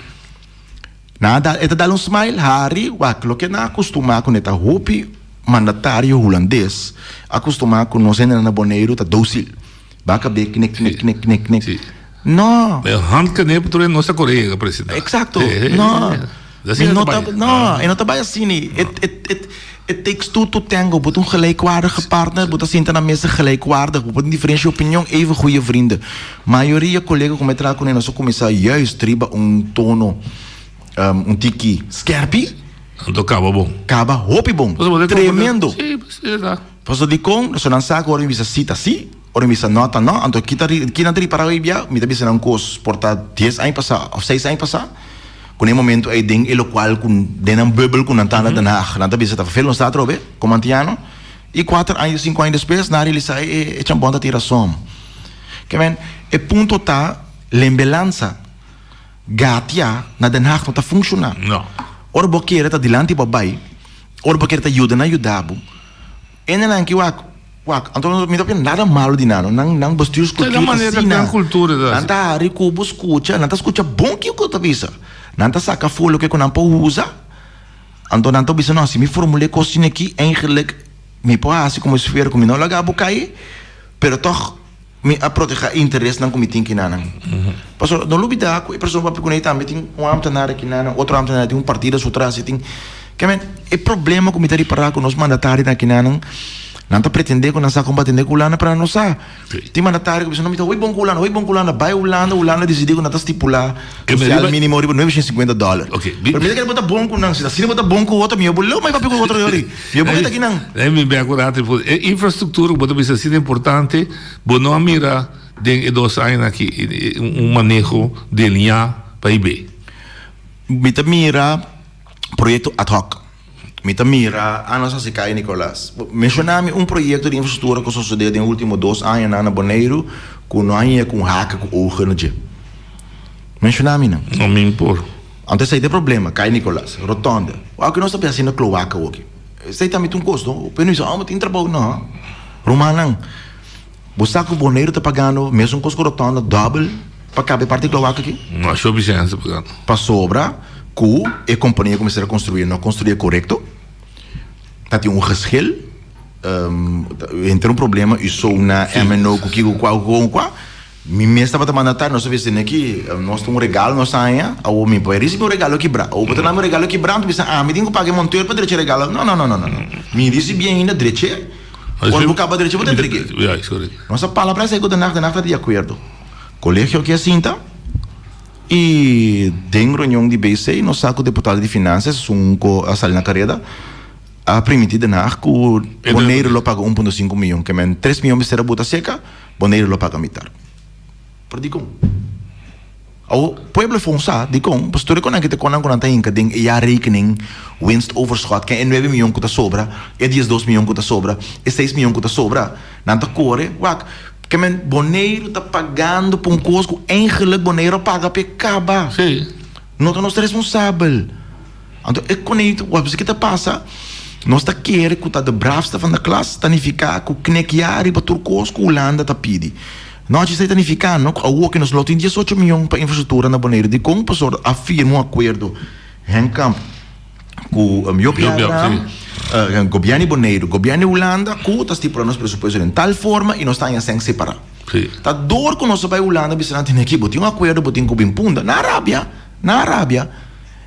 Nan a dal, e ta dal un smile, hari, wak, loke nan a kustumá ku ne ta hopi mandatario hulandes a kustumá ku nos hendenan na Boneiru ta dósil. Ba kab'é knik, knik, knik, knik, knik. Sí. No. E handknip tur nos ta kore yega presidente. Eksakto. No. Mi no ta, no, e no ta bai asina. It, it, it, it takes two to tango. Bo ta un gelijkwaardige partner, bo ta sinta na mesa gelijkwaardig. Bo por tin diferensia di opinion, even goeie vrienden. Mayoria kolega ku mi a traha kuné nos a kuminsá juist riba un tono un tiki skerpi. Anto kaba bon. Kaba hopi bon. Tremendo. Sí, pues sí ta. Pasobra dikon? Pasobra nan sa ku ora mi bisa sí ta sí, ora mi bisa no ta no. Anto ki ta ki nan ta ripará hoy bia? Mi ta bisa nan kos por ta dies aña pasá òf seis aña pasá. Ku na e momento ei den e lokual ku den nan bubbel ku nan ta na Den Haag, nan ta bisa ta vervelend nos ta atrobe komo antiano i kuater aña sinku aña despues nan a realisá e chambon ta tin rason. Ke men e punto ta lembelansa gatia na Den Haag no ta funshoná. Ora bo kere ta dilanti bo bai, ora bo kere ta yuda nan yuda bo. Hendenan ki wak wak anto mi ta papia nada malo di nan no nan nan bestuurscultuur ta asina nan ta hari ku bo skucha nan ta skucha bon kiko ta bisa nan ta saka afó loke ku nan por usa anto nan ta bisa no si mi formul'é kos asina aki eigenlijk mi por hasi komo esfera ku mi no laga bo kai pero tòg Mi a protehá e interesnan ku mi tin kinanan. Pasobra no lubidá ku e persona ku papia kuné tambe tin un ámtenar akinanan, otro ámtenar tin un partido su tras i tin. Ke men, e problema ku mi ta ripará ku nos mandatarionan akinanan, nan ta pretendé ku nan sa kon pa atendé ku Hulanda, pero nan no sa. Tin mandatario ku bisa, no, mi ta hopi bon ku Hulanda, hopi bon ku Hulanda. Bai Hulanda, Hulanda disidí ku nan ta stipulá sosial mínimo riba nuebe shent sinkuenta dòler. Pero mi ta kere bo ta bon ku nan. Si ta asina bo ta bon ku otro, mihó bo leu mai papia ku otro yori. Yo por ta kinan. Lei mi bek un rato e infrastructura ku bo ta bisa asina importante bo no a mira den e dos añanan aki un maneho deliñá pa hib'é. Mi ta mira proyekto ad hoc. Mi ta mira a nos hasi kai Nicolas. Menshoná mi un proyekto di infrastruktura ku sosodé den ultimo dos añanan na Boneiru ku no a haña ku un haka ku ogen na dje. Menshoná mi nan. No mi por. Anto esei ta e problema, Kai Nicolas, rotonde. Wou ke nos ta pensa na kloaka awoki. Esei tambe ta un kos, no? Pero no bisa, oh, mi tin trabou. No. Rumannan, bo sa ku Boneiru ta pagando mesun kos ku rotonde dòbel pa kaba e parti kloaka aki? No, asho Vicente ta pagando. Pasobra ku e kompania ku mester a konstruí no a konstruí korekto. Ta tin un geschil, henter un problema, USO na MNO ku kiko kua ku kon kua. Mi mes tabata mandatario, nos a bisa tene aki, nos ta un regalo nos a haña, awor mi por risibi un regalo kibrá. Awor bo ta dami un regalo kibrá, anto bisa ami tin ku paga e monteur pa drecha e regalo. No, no, no, no, no. Mi risibi ainda, drech'é. Ora bo kaba drecha, bo ta entreg'é. Nos a palabra esei ku Den Haag, Den Haag ta di akuerdo. Kolegio aki a sinta i den reunion di BC nos sa ku deputado di finansias, esun ku a sali na kareda, a primintí Den Haag ku Boneiru lo paga un punto sinku miyon, ke men tres miyon mester a buta seka. Boneiru lo paga mitar. Pero dikon? Awor, pueblo fon sa dikon, pasobra tur e konan ki ta konan ku nan ta hinka den e jaarrekening winstoverschot, ken e nuebe miyon ku ta sobra, e diesdos miyon ku ta sobra, e seis miyon ku ta sobra, nan ta kore, wak, ke men Boneiru ta pagando pa un kos ku eigenlijk Boneiru a paga pa e kaba. No ta nos ta responsabel. Anto e konei wak bisa ki ta pasa, nos ta kere ku ta de braafste van de klas ta nifiká ku knek ya riba tur kos ku Hulanda ta pidi. No esei ta nifiká no ku awor ke nos lo tin diesocho mion pa infrastruktura na Boneiru. Dikon? Pasobra a firma un akuerdo Henk Kamp ku Joop Abraham, gobièrnu di Boneiru, gobièrnu di Hulanda ku ta stipulá nos presupuesto den tal forma i nos ta haña sèn separá. Ta dor ku nos a bai Hulanda bisa nan tene aki bo tin un akuerdo bo tin ku bin punda. Nan a rabia, nan a rabia.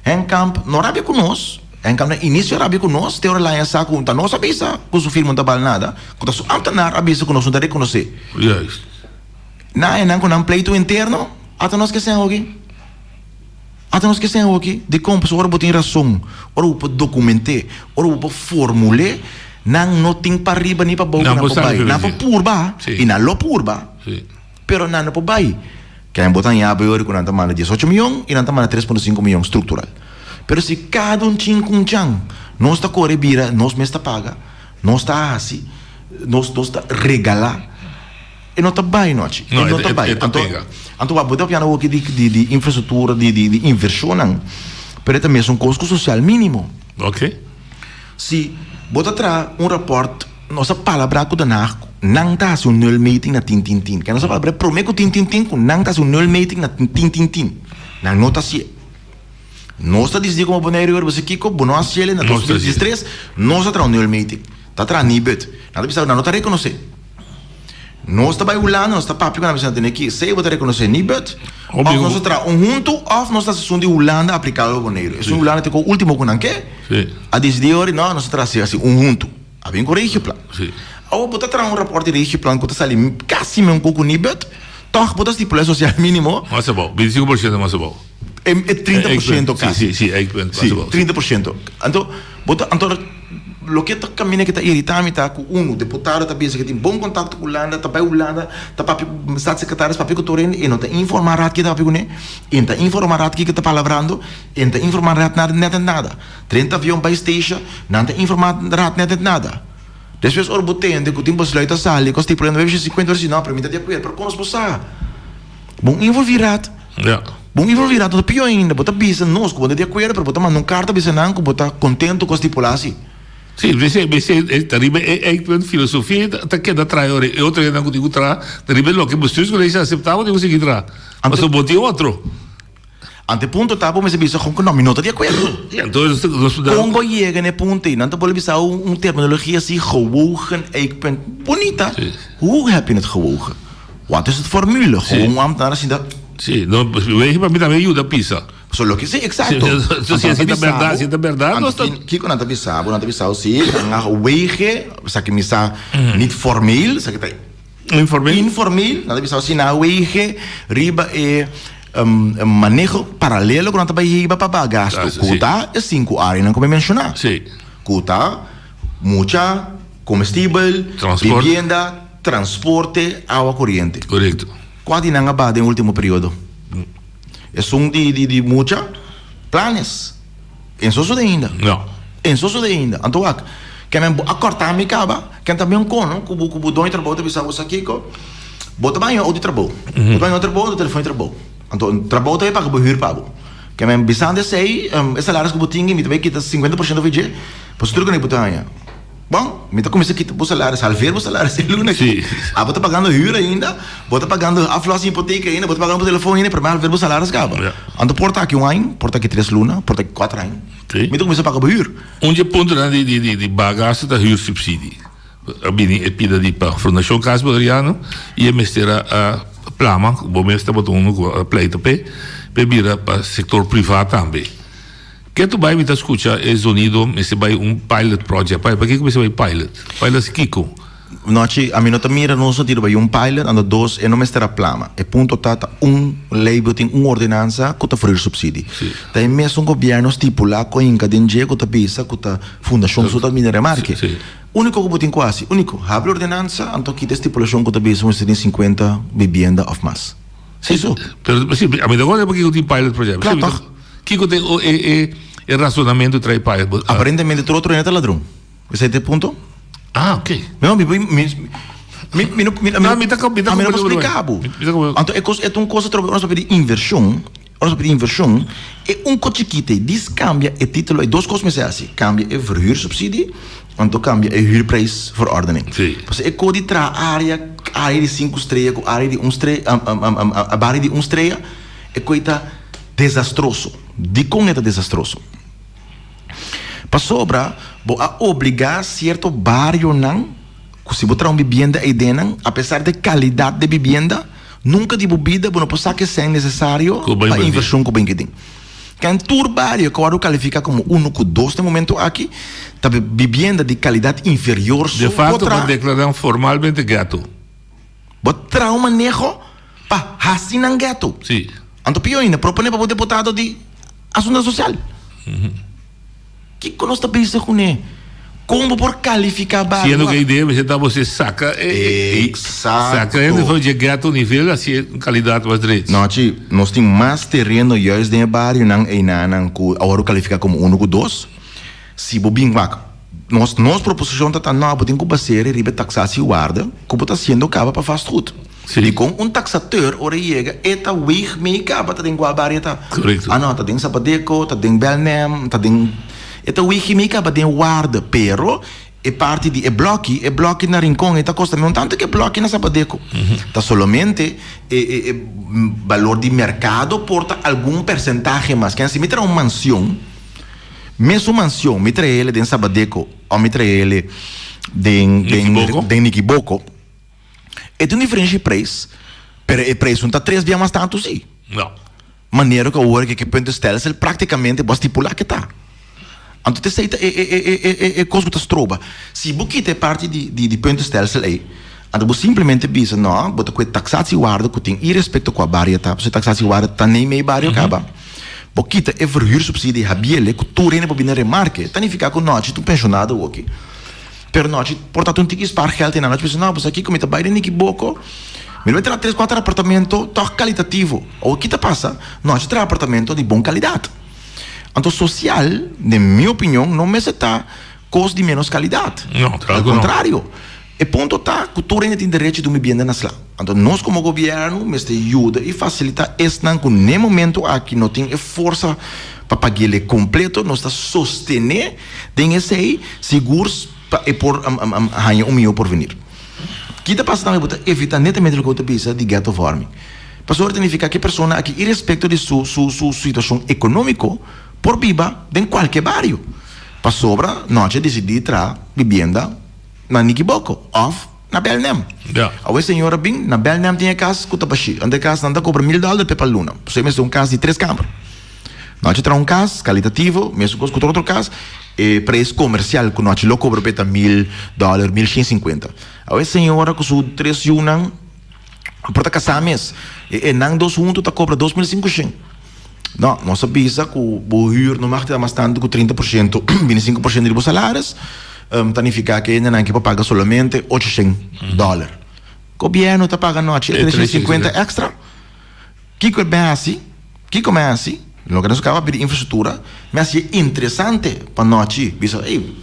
Henk Kamp no rabia ku nos, Henk Kamp na inisio a rabia ku nos, te ora el haña sa ku ta nos a bisa ku su firma no ta bal nada, ku ta su ambtenaar a bisa ku nos no ta rekonosé. Juist. Na haña nan ku nan pleitu interno, ata nos ke sen awoki. Ata nos ke sen awoki. Dikon? Pasobra ora bo tin rason, ora bo por dokument'é, ora bo por formul'é, nan no tin pa riba ni pa bou ku nan por bai. Nan por purba, i nan lo purba, pero nan no por bai. Ken bo ta haña bo yori ku nan ta manda diesocho mion i nan ta manda tres punto sinku mion struktural. Pero si kada un chin ku un chan nos ta kore bira nos mes ta paga, nos ta hasi, nos nos ta regalá, e no ta bai nochi, e no ta bai. Anto anto wak bo ta papiando awoki di di di infrastruktura di di di invershonnan, pero e ta mesun kos ku sosial mínimo. Si bo ta traha un rapòrt, nos a palabrá ku Den Haag ku nan ta hasi un nulmeting na tin tin tin. Ke nos a palabrá promé ku tin tin tin ku nan ta hasi un nulmeting na tin tin tin. Nan no ta hasié. Nos ta disidí komo Boneiru i Oropese kiko bo no hasiel na 2013, nos ta traha un nulmeting. Ta traha Nibud. Nan ta bisa ku nan no ta rekonosé. Nos ta bai Hulanda, nos ta papia ku nan bisa nan tene ki sea bo ta rekonosé Nibud, òf nos ta traha un huntu òf nos ta hasi esun di Hulanda aplikabel pa Boneiru. Esun di Hulanda ta e último ku nan ke. A disidí ora no, nos ta traha hasi un huntu. A bin ku regioplan. Awor bo ta traha un rapòrt di regioplan ku ta sali kasi meun ku Nibud, tòg bo ta stipulá e sosial mínimo. Mas abou, 25 por siento mas abou. E 30 por siento kasi. Sí, sí, sí, 30 por siento. Anto bo ta, anto. Loke ta kaminda ke ta irita mi ta ku unu deputado ta bisa ke tin bon kontakto ku Hulanda, ta bai Hulanda, ta papia ku staatssecretaris, papia ku tur hende, e no ta informa raad ke ta papia kuné, e no ta informa raad kiko ta palabrando, e no ta informa raad nada net net nada. Drenta avion bai Statia, nan ta informa raad net net nada. Despues ora bo tende ku tin besluit ta sali ku a stipula 950 ora si no, pero mi ta di akuerdo, pero kon nos por sa? Bon involvi raad. Bon involvi raad no ta pió ainda. Bo ta bisa nos ku bo ta di akuerdo pero bo ta manda un karta bisa nan ku bo ta kontento ku a stipulá asi. Sí, mester mester ta riba e eikpunt filosofia ta keda traha ora e otro hendenan ku tin ku traha ta riba e loke bestuurscollege a aseptá bo tin ku sigui traha. Pasobra bo tin otro. Ante e punto ta bo mester bisa kon ku no mi no ta di akuerdo. Sí, anto nos nos ta. Kon bo yega na e punto ei? Nan ta bolbe bisa un terminologia asi gewogen eikpunt. Bunita. Hoe heb je het gewogen? Wat is het formule? Gewoon un ambtenaar a sinta. Sí, no, wege pa mi tambe yuda pisa. So loke sí, exacto. Si, si ta berdad, si ta berdad, nos ta. Kiko nan ta bisa bo? Nan ta bisa bo si nan a wege, esaki mi sa niet formeel, esaki ta Informeel. Informeel, nan ta bisa bo si nan a wege riba e maneho paralelo ku nan ta bai hiba pa baha gasto, ku ta e sinku areanan ku mi menshoná. Sí. Ku ta mucha, komestibel, bibienda. Transporte, awa koriente. Korekto. Kua di nan a baha den ultimo periodo? Esun di di di mucha planes. En sosode ainda. No. En sosode ainda. Anto wak, ke men bo a kòrta mi kaba, ken ta bin kono ku bo ku bo doño trabou ta bisa bo sa kiko, bo ta baña otro trabou. Bo ta baña otro trabou, otro telefon di trabou. Anto trabou ta bai paga bo hür pa bo. Ke men bisando esei, e salaris ku bo tin mi ta bai kita 50% of dje, pasobra tur kende bo ta haña. Bon, mi ta kuminsá kita bo salaris, halveer bo salaris e luna aki. Abo ta pagando huur ainda, bo ta pagando aflos hipoteca ainda, bo ta pagando bo telefon ainda, pero mi a halveer bo salaris kaba. Anto por ta aki un aña, por ta aki tres luna, por ta aki kuater aña. Mi ta kuminsá paga bo huur. Un dje puntonan di di di baha gastu ta huursubsidie. A bini e pida di pa Fundashon Cas Boneriano i e mester a plama, bo mes tabata unu ku a pleita p'e, p'e bira pa sektor privá tambe. Ketu bai mi ta scucha e zonido mester bai un pilot project pai pakiko mester bai pilot pilot si kiko. Nochi ami no ta mira nos no tira bai un pilot ando dos e no mester a plama e punto ta ta un ley bo tin un ordenansa cu ta verhuur subsidie ta e mesun gobierno stipula cu a hinca den dje cu ta bisa cu ta fundacion su ta bini remarke unico cu bo tin cu haci unico habri ordenansa anto kita e stipulacion cu ta bisa mester tin 50 bibienda of mas si so. Pero si ami ta acorda pakiko tin pilot project. Kla toch. Kiko ta e e rasonamentu trae pa e. Aparentemente tur otro hende ta ladron. Esei ta e punto? Ah, ok. No, mi mi mi mi no mi no mi ta mi ta mi no por splika bo. Anto e kos e ta un kos atrobe ora nos papia di invershon, ora nos papia di invershon e un kos chikito ei dis kambia e titulo ei dos kos mester hasi, kambia e verhuursubsidie anto kambia e huurprijsverordening. Si. Pasobra e kos di traha area area di sinku strea ku area di un strea bario di un strea e kos ei ta Desastroso. Dikon e ta desastroso? Pasobra bo a obligá sierto barionan ku si bo traha un bibienda eidennan, apesar di e kalidat di e bibienda, nunka di bo bida bo no por saka e sèn nesesario pa invershon ku bo inke den. Ken tur bario ku a wòrdu kalifiká komo uno ku dos na e momento aki ta bibienda di kalidat inferior so bo De facto bo traha. deklará nan formalmente ghetto. Bo traha un maneho pa hasi nan ghetto. Sí. Anto pio ainda, propone pa bo deputado di Asuntonan Sosial. Kiko nos ta bisa kuné? Kon bo por kalifiká bario? Siendo ku e idea mester ta bo se saka e Eksakto. Saka hende for dje ghetto nivel hasi e kalidat mas drechi. No, chi, nos tin mas tereno juist den e barionan einanan ku a wòrdu kalifiká komo uno ku dos. Si bo bin wak, nos nos proposishon ta ta no, bo tin ku bas'é riba e taksasiewaarde ku bo ta hasiendo kaba pa vastgoed. Sí. Dikon un taksateur ora e yega e ta weeg mee kaba ta den kua bario e ta. Korekto. Ah no, ta den Sabadeco, ta den Belnem, ta den, e ta weeg mee kaba den waarde, pero e parti di e blòki, e blòki na Rincon e ta kosta menos tantu ke e blòki na Sabadeco. Ta solamente e e e balor di merkado por ta algun persentahe mas. Ken si mi traha un mansion. Mesun mansion, mi trae ele den Sabadeco o mi trae ele den den den Nikiboko, e tin un diferensha di prijs, pero e prijs no ta tres bia mas tantu si. No. Manera ku awor ke puntenstelsel praktikamente bo a stipulá ke ta. Anto ta esei ta e e e e e kos ku ta stroba. Si bo kita e parti di di di puntenstelsel ei, anto bo simplemente bisa no, bo ta ku e taksatiewaarde ku tin irespekto kua bario ta, pasobra e taksatiewaarde ta nei mei bario kaba. Bo kita e verhuursubsidie habiele ku tur hende por bini na remarke, ta nifiká ku nochi ta un penshonado awoki. Pero nochi por ta un tiki spaargeld einan. Nochi bisa, no, pues aki ku mi ta bai den Niki Boko, mi lo bai traha tres kuater apartamento tòg kalitativo. Awor ki ta pasa? Nochi traha apartamento di bon kalidat. Anto sosial, den mi opinion, no mester ta kos di ménos kalidat. No, Al kontrario. E punto ta ku tur hende tin derecho di un bibienda na sla. Anto nos komo gobièrnu mester yuda i fasilitá esnan ku n'e momentu aki no tin e forsa pa pag'el kompleto. Nos ta sostené den esei sigur pa e por haña un mihó porvenir. Ki ta pasa tambe bo ta evitá netamente loke bo ta bisa di ghettovorming. Pasobra ta nifiká ku e persona aki irespekto di su su su situashon ekonómiko por biba den kualke bario. Pasobra nochi a disidí traha bibienda. Na Nikiboko of na Belnem. Ja. Awe señor a bin, na Belnem tin e kas ku ta bashí. Anto e kas nan ta kobra mil dòler pe pa luna. Pasobra e mester un kas di tres kamber. Nochi traha un kas kalitativo, mesun kos ku tur otro kas, e preis komersial ku nochi lo kobra pe ta mil dòler, 1150. Awe señora ku su tres yunan por ta kasá mes. E nan dos huntu ta kobra 2500. No, nos a bisa ku bo huur no mag ta mas tantu ku 30%, 25% di bo salaris, ta nifiká ku e hendenan ke por paga solamente 800 dòler. Gobièrnu ta paga nochi e 350 èkstra. Kiko e ben hasi? Kiko mi a hasi? Loke nos kaba pidi infrastruktura, mi hasi e interesante pa nochi bisa, ey,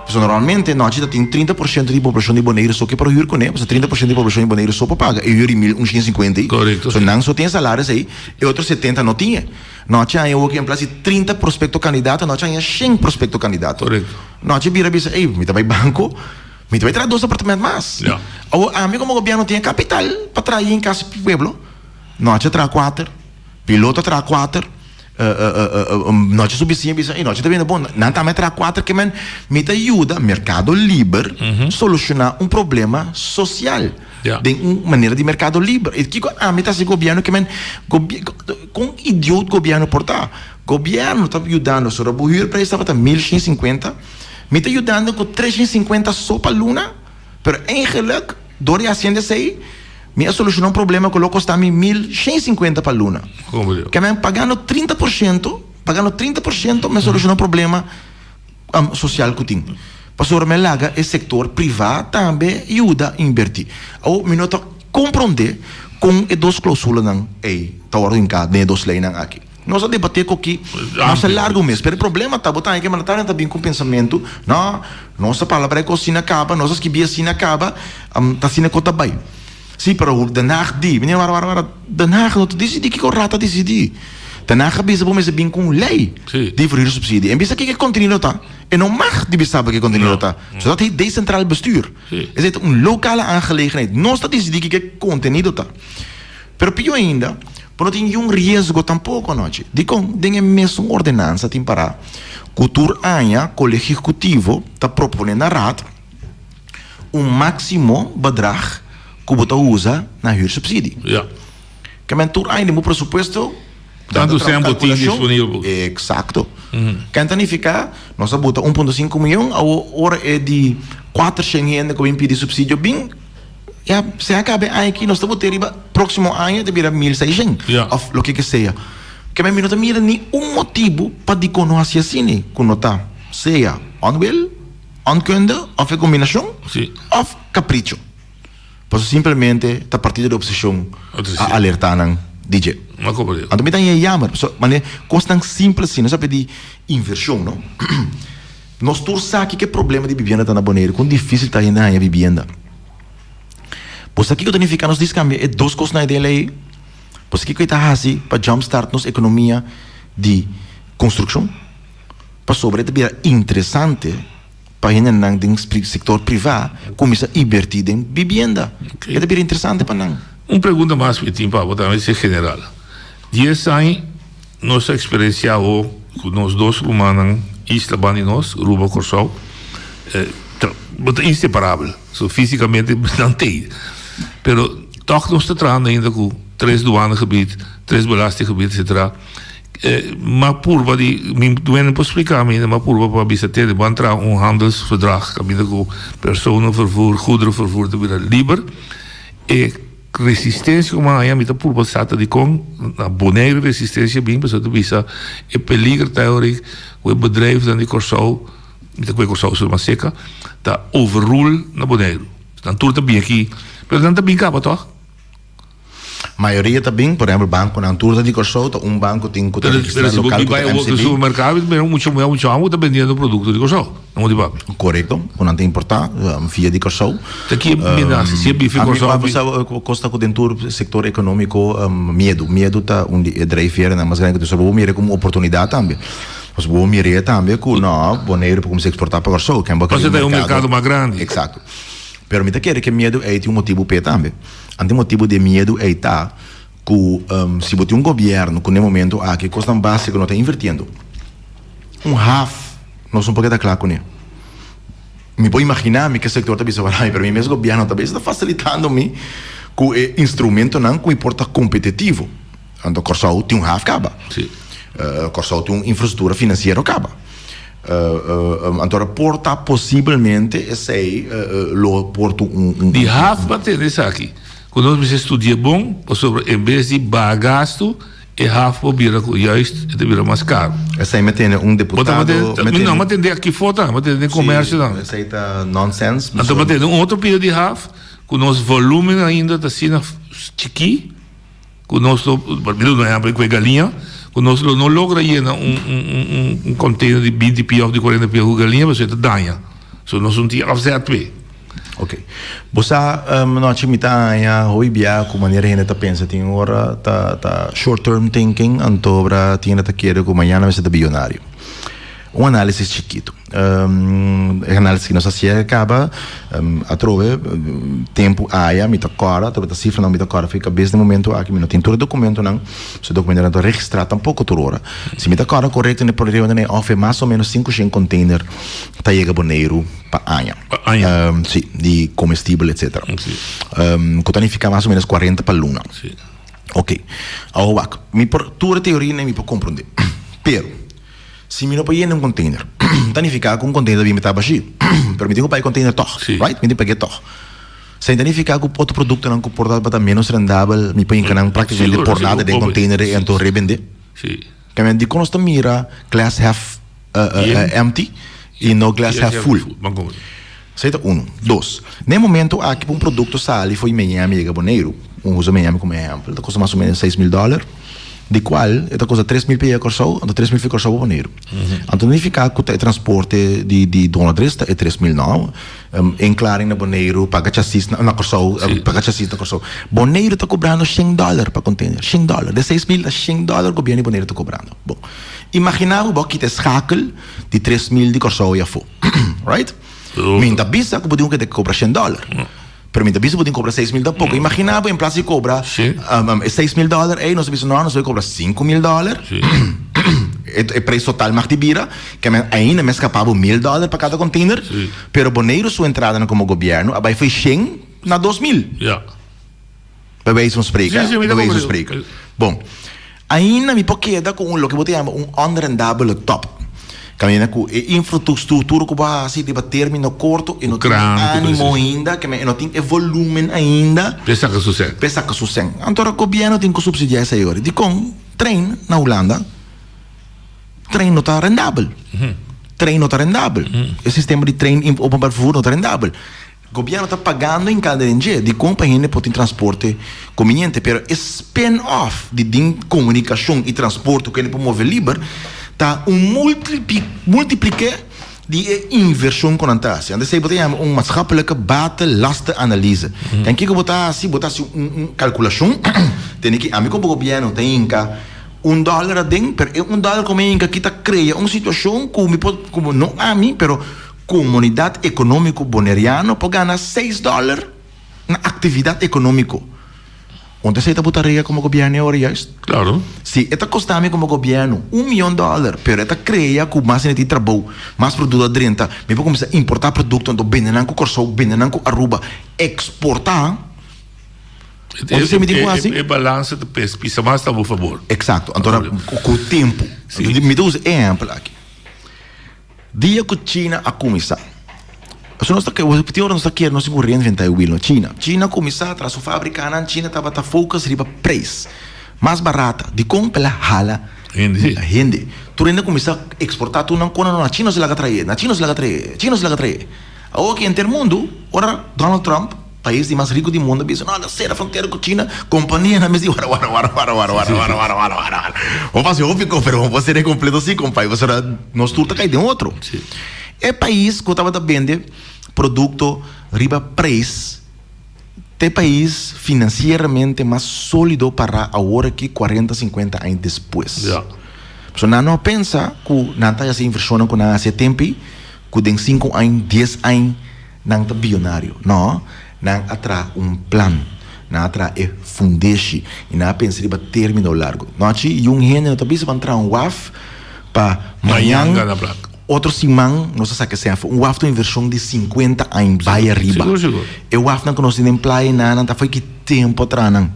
pasobra normalmente nochi ta tin 30% di poblashon di Boneiru so ke por huur kuné, pasobra 30% di poblashon di Boneiru so por paga e huur di 1150 ei. Korekto. So nan so tin e salaris ei, e otro 70 no tin e. Nochi haña awor en plas di 30 prospekto kandidato, nochi haña shen prospekto kandidato. Korekto. Nochi bira bisa, ey, mi ta bai banko, mi ta bai traha dos apartement mas. Ja. Awor ami komo gobièrnu tin e kapital pa traha yen kas pueblo. Nochi a traha kuater, piloto a traha kuater. Nochi su bisiña bisa, ey nochi ta bini bon, nan tambe a traha kuater ke men mi ta yuda merkado liber solushoná un problema sosial den un manera di merkado liber. I kiko ami ta hasi gobièrnu ke men kon idiot gobièrnu por ta? Gobièrnu ta yudando, so bo huurprijs tabata 1150, mi ta yudando ku 350 so pa luna, pero eigenlik dor di hasiendo esei Mi a solushoná un problema ku lo kosta mi 1150 pa luna. Ke men pagando 30%, pagando 30% mi a solushoná un problema sosial ku tin. Pasobra mi a laga e sektor privá tambe yuda inbertí. Awor mi no ta komprondé kon e dos klousulanan ei ta wòrdu hinká den e dos leinan aki. Nos a debat'é koki mas largu mes, pero e problema ta bo ta haña ke mandatario ta bin ku un pensamentu, no, nos a palabrá e kos asina kaba, nos a skibí asina kaba, ta asina ku ta bai. Sí, pero Den Haag di, meneer wara wara wara, Den Haag no ta disidí kiko Raad ta disidí. Den Haag a bisa bo mester bin ku un lei di verhuursubsidie. En bisa kiko e kontenido ta, e no mag di bisa bo kiko e kontenido ta. So dat heet decentraal bestuur. Esei ta un lokale aangelegenheid. Nos ta disidí kiko e kontenido ta. Pero pió ainda, bo no tin niun riesgo tampoko anochi. Dikon? Den e mesun ordenansa tin pará ku tur aña Kolegio Ehekutivo ta proponé na Raad un máksimo bedrag ku bo ta usa na hürsubsidie. Ja. Ke men tur aña den bo presupuesto nan ta traha un kalkulashon. Eksakto. Ken ta nifiká nos a buta 1.5 mion, awor ora e di 400 hende ku a bin pidi supsidio bin, Ya, si a caba e aña aki, nos ta bot'é riba próximo aña ta bira 1600. Ya. Of loke ke sea. Ke mi no ta mira ni un motibu pa dikon no hasi asina, ku no ta sea onwil, onkunde of e kombinashon, Si. of kapricho. Pasobra simplemente ta partido di oposishon Oto si. a alertá nan di dje. No komprendé. Anto mi ta haña jammer, pasobra manera kosnan simpel asina, nos a pidi invershon, no? Nos tur sa kiko e problema di bibienda ta na Boneiru, kon difísil ta hende haña bibienda. Bo sa kiko ta nifiká nos dis kambia e dos kosnan ei den lei? Bo sa kiko e ta hasi pa jumpstart nos ekonomia di konstrukshon? Pasobra e ta bira interesante pa hendenan den sektor privá kuminsá inbertí den bibienda. E ta bira interesante pa nan. Un pregunta mas mi tin pa bo tambe si general. Dies aña nos a eksperensiá awo ku nos dos rumannan isla banda di nos, Aruba, Kòrsou, bo ta inseparabel. So físikamente nan t'ei. Pero tòg nos ta trahando ainda ku tres douanegebied, tres belastinggebied etcetera. M'a purba di, mi duende por splika mi, m'a purba pa bisa tende bo a traha un handelsverdrag kaminda ku personenvervoer, goederenvervoer ta bira liber. E. Resistencia ku haña mi ta purba sa ta dikon na Boneiru resistencia bin pasobra ta bisa e peliger ta ahora ku e bedrijfnan di Kòrsou mi ta kue Kòrsou su mas seka ta overrule na Boneiru nan tur ta bin aki pero nan ta bin kaba tòg. Mayoria ta bin, por ehempel bankonan tur ta di Kòrsou, ta un banko tin ku ta registrá lokal ku ta MCB. Pero si bo bai supermerkado mira mucha muhé mucha hòmber ku ta bendiendo produkto di Kòrsou, no di papia. Korekto, ku nan ta importá via di Kòrsou. Ta ki bini si e bifi Kòrsou. Ami sa kos ta ku den tur sektor ekonómiko miedu, miedu ta un di e drijfveernan mas grandi ku tin. So bo mira komo un oportunidat tambe. Pasobra bo mir'é tambe ku no, Boneiru por kuminsá eksportá pa Kòrsou, ken bo kere un merkado mas grandi. Eksakto. Pero mi ta kere ku e miedu ei tin un motibu p'e tambe. Anto e motibu di e miedu ei ta ku si bo tin un gobièrnu ku na e momento aki kosnan básiko no ta invirtiendo, un haf nos no por keda kla kuné. Mi por imaginá mi ke sektor ta bisa wèl, pero mi mes gobièrnu ta bisa ta fasilitando mi ku e instrumentonan ku mi por ta kompetitivo. Anto Kòrsou tin un haf kaba. Kòrsou tin un infrastruktura finansiero kaba. Anto por ta posibelmente esei lo por ta un. Di haf pa tende esaki, ku nos mester studia bon, pasobra en bes di baha gastu, e haf por bira ku juist e ta bira mas karu. Esei mi a tende un deputado. No, mi a tende aki for tambe, mi a tende den komersio tambe. Esei ta nonsens. Anto mi a tende un otro pida di haf, ku nos volumen ainda ta asina chikí. Ku nos lo, mi duna un ehèmpel ku e galiña, ku nos lo no logra yena un un un container di binti pia òf di kuarenta pia ku galiña pasobra e ta daña. So nos no tin afzet p'e. Ok. Bo sa nochi mi ta haña hopi bia ku manera hende ta pensa tin ora ta ta short term thinking anto ora tin hende ta kere ku mañana mester ta biyonario. Un análisis chikitu. E análisis ki nos a hasié kaba atrobe tempu aya mi ta kòrda, atrobe ta sifranan mi ta kòrda for kabes den momento aki mi no tin tur e dokumentonan, so e dokumentonan no ta registrá tampoko tur ora. Si mi ta kòrda korekto den e periodo den e òf e mas o ménos 500 container ta yega Boneiru pa aña. Pa aña? Si, di komestibel etcetera. Ku ta nifiká mas o ménos 40 pa luna. Oke, awor wak, mi por tur e teorianan mi por komprondé, pero. Si mi no por yena un container, ta nifica cu un container ta bin meta bashi. Pero mi tin cu paga e container toch, right? Mi tin pagu'e toch. Esei ta nifica cu otro productonan cu por tabata menos rendabel, mi por hinca nan practicamente por nada den container y anto rebende. Kende dicon nos ta mira glass half empty y no glass half full? Esei ta uno. Dos, na e momento aki pa un producto sali for di Miami yega Boneiru, un usa Miami como ehempel, ta kosta mas o menos 6000 dollar, di cual e ta kosta 3000 pa yega Kòrsou, anto 3000 for di Kòrsou pa Boneiru. Anto no nifiká ku ta e transporte di di Donadres ta e 3000 no. Inklaring na Boneiru, paga chasis na Kòrsou, paga chasis na Kòrsou. Boneiru ta kobrando shen dollar pa container, shen dollar. De 6000 ta shen dollar gobièrnu di Boneiru ta kobrando. Bon, imaginá bo bo a kita e schakel di 3000 di Kòrsou ei afó. Right? Mi ta bisa ku bo tin ku keda kobra shen dòler. Pero mi ta bisa bo tin kobra 6000 tampoko. Imagina bo en plas di kobra e 6000 dòler ei, nos ta bisa no, nos ta kobra 5000 dòler. E preis total mag di bira, ke men ainda mes kapa bo 1000 dòler pa kada container. Pero Boneiru su entradanan komo gobièrnu a bai foi shen na 2000. Bij wijze van spreken, hè? Bij wijze van spreken. Bon, ainda mi por keda ku un loke bo ta yama un onrendabele top. Kaminda ku e infrastruktura ku bo a hasi riba término korto e no tin ánimo ainda, ke men e no tin e volúmen ainda. P'e saka su sèn. P'e saka su sèn. Anto ora gobièrnu tin ku supsidiá esei ora. Dikon trein na Hulanda, trein no ta rendabel. Trein no ta rendabel. E sistema di trein openbaar vervoer no ta rendabel. Gobierno ta pagando en cada den dje dicon pa hende por tin transporte conveniente pero e spin off di din comunicacion y transporte cu hende por move liber ta un multiplique di e inversion cu nan ta haci. Anto esey bo ta yama un maatschappelijke baten-lasten-analyse. Den kico bo ta haci? Bo ta haci un calculacion tene ki ami como gobierno ta hinca un dollar aden pero e un dollar cu mi a hinca aki ta crea un situacion cu mi por cu no ami pero Komunidat ekonómiko boneriano por gana seis dòler na aktividat ekonómiko. Unda esei ta bo tarea komo gobièrnu e ora juist? Klaro. Si e ta kosta mi komo gobièrnu un mion dòler, pero e ta krea ku mas hende tin trabou, mas produkto a drenta, mi por kuminsá importá produkto, anto bende nan ku Kòrsou, bende nan ku Aruba, eksportá. Unda esei mi tin ku hasi? E balansa ta pisa mas na bo fabor. Eksakto. Anto ku tempu. Mi ta usa e ehèmpel aki. Dia ku China a kuminsá. Pasobra nos ta tin ora nos ta kere nos tin ku reinventá e wiel no. China, China kuminsá traha su fabrikanan, China tabata focus riba preis, mas barata. Dikon? Pa el a hala hende. Tur hende a kuminsá eksportá tur nan kosnan na China nos a laga trae, na China nos a laga trae, China nos a laga trae. Awor ki henter mundu, ora Donald Trump, pais di mas riku di mundu, a bisa, no, ta sera frontera ku China, kompanianan mes di wara, wara, wara, wara, wara, wara, wara, wara, wara, wara, wara. Bo fasi hopi kos, pero bo por sera kompleto si, kompai, pasobra nos tur ta kai den otro. E pais ku tabata bende produkto riba preis ta e pais finansieramente mas sólido pará awor aki kuarenta, sinkuenta aña despues. Pasobra nan no a pensa ku nan ta hasi invershonnan ku nan a hasi e tempu ei, ku den sinku aña, dies aña nan ta biyonario. No, nan a traha un plan, nan a traha e fundeshi i nan a pensa riba término largu. Nochi yun hende no ta bisa ban traha un waf pa mañan, otro siman nos ta saka esei afó. Un waf ta un invershon di sinkuenta aña bai ariba. E wafnan ku nos tin den playa nan nan ta fo'i ki tempu a traha nan.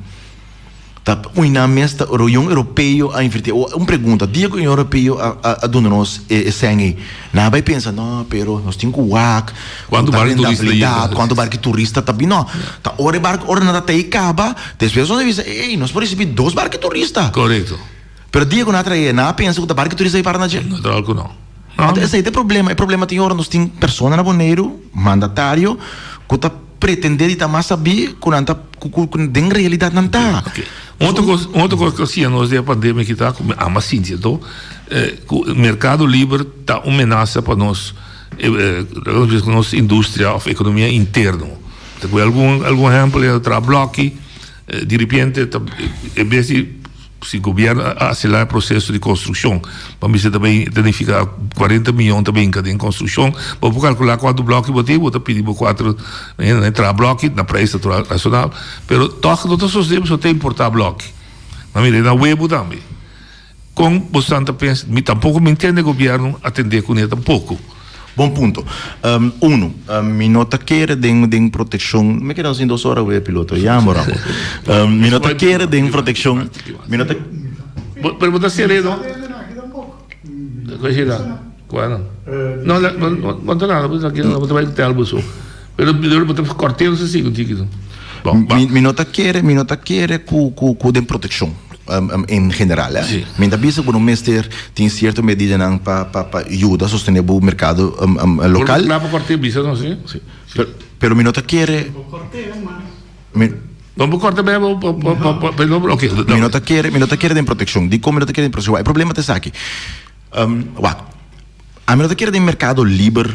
Ta uinan mes ta Union Europeo a inverti. Un pregunta, dia ku Union Europeo a a duna nos e sèn ei, nan a bai pensa, no, pero nos tin ku wak Kuantu ta barku turista rentabilidat, yega. kuantu barku turista ta bin. No, ta ora e barku, ora nan ta tei kaba, despues nos a bisa, ey, nos por risibí dos barku turista. Korekto. Pero dia ku nan a trae, nan a pensa ku ta barku turista bai para na dje? Natural ku no. Anto esei ta e problema. E problema tin ora nos tin persona na Boneiru, mandatario, ku ta pretendé di ta mas sabí ku nan ta ku ku ku den realidat nan ta. Ok. Un otro kos, un otro kos ku a siña nos den e pandemia aki ta ku mi ama sinti anto ku merkado liber ta un menasa pa nos nos industria òf ekonomia interno. Ta ku algun algun ehèmpel e ta traha blòki diripiente ta en bes di Si gobierno a acelera e proceso di construccion, bo mester ta bay ta nifica cuarenta miyon ta binca den construccion, bo por calcula cuanto bloki bo tin, bo ta pidi bo cuatro hende traha bloki na prijs natural razonabel, pero toch no ta sosode pasobra ta importa bloki. Ma mira na webo tambe. Con bosan ta pensa? Mi tampoco mi intende gobierno atende cune tampoco. Bon punto. Uno, mi no ta kere den den protekshon, mi keda sin dos ora wea piloto, ya amo ramo. Mi no ta kere den protekshon, mi no ta. Pero bo ta sereno. Bueno, no, no, no ta nada, bo ta bai tel bo so. Pero bo ta kortero si un tiki. Mi no ta kere, mi no ta kere ku ku ku den protekshon en general eh. Mi ta bisa ku no mester tin sierto medidanan pa pa pa yuda sostené bo merkado lokal. Por pa korte bisa no si. Pero pero mi no ta kere. Mi No por korte be bo oke. Mi no ta kere, mi no ta kere den protekshon. Dikon mi no ta kere den protekshon? E problema ta esaki. Wak, ami no ta kere den merkado liber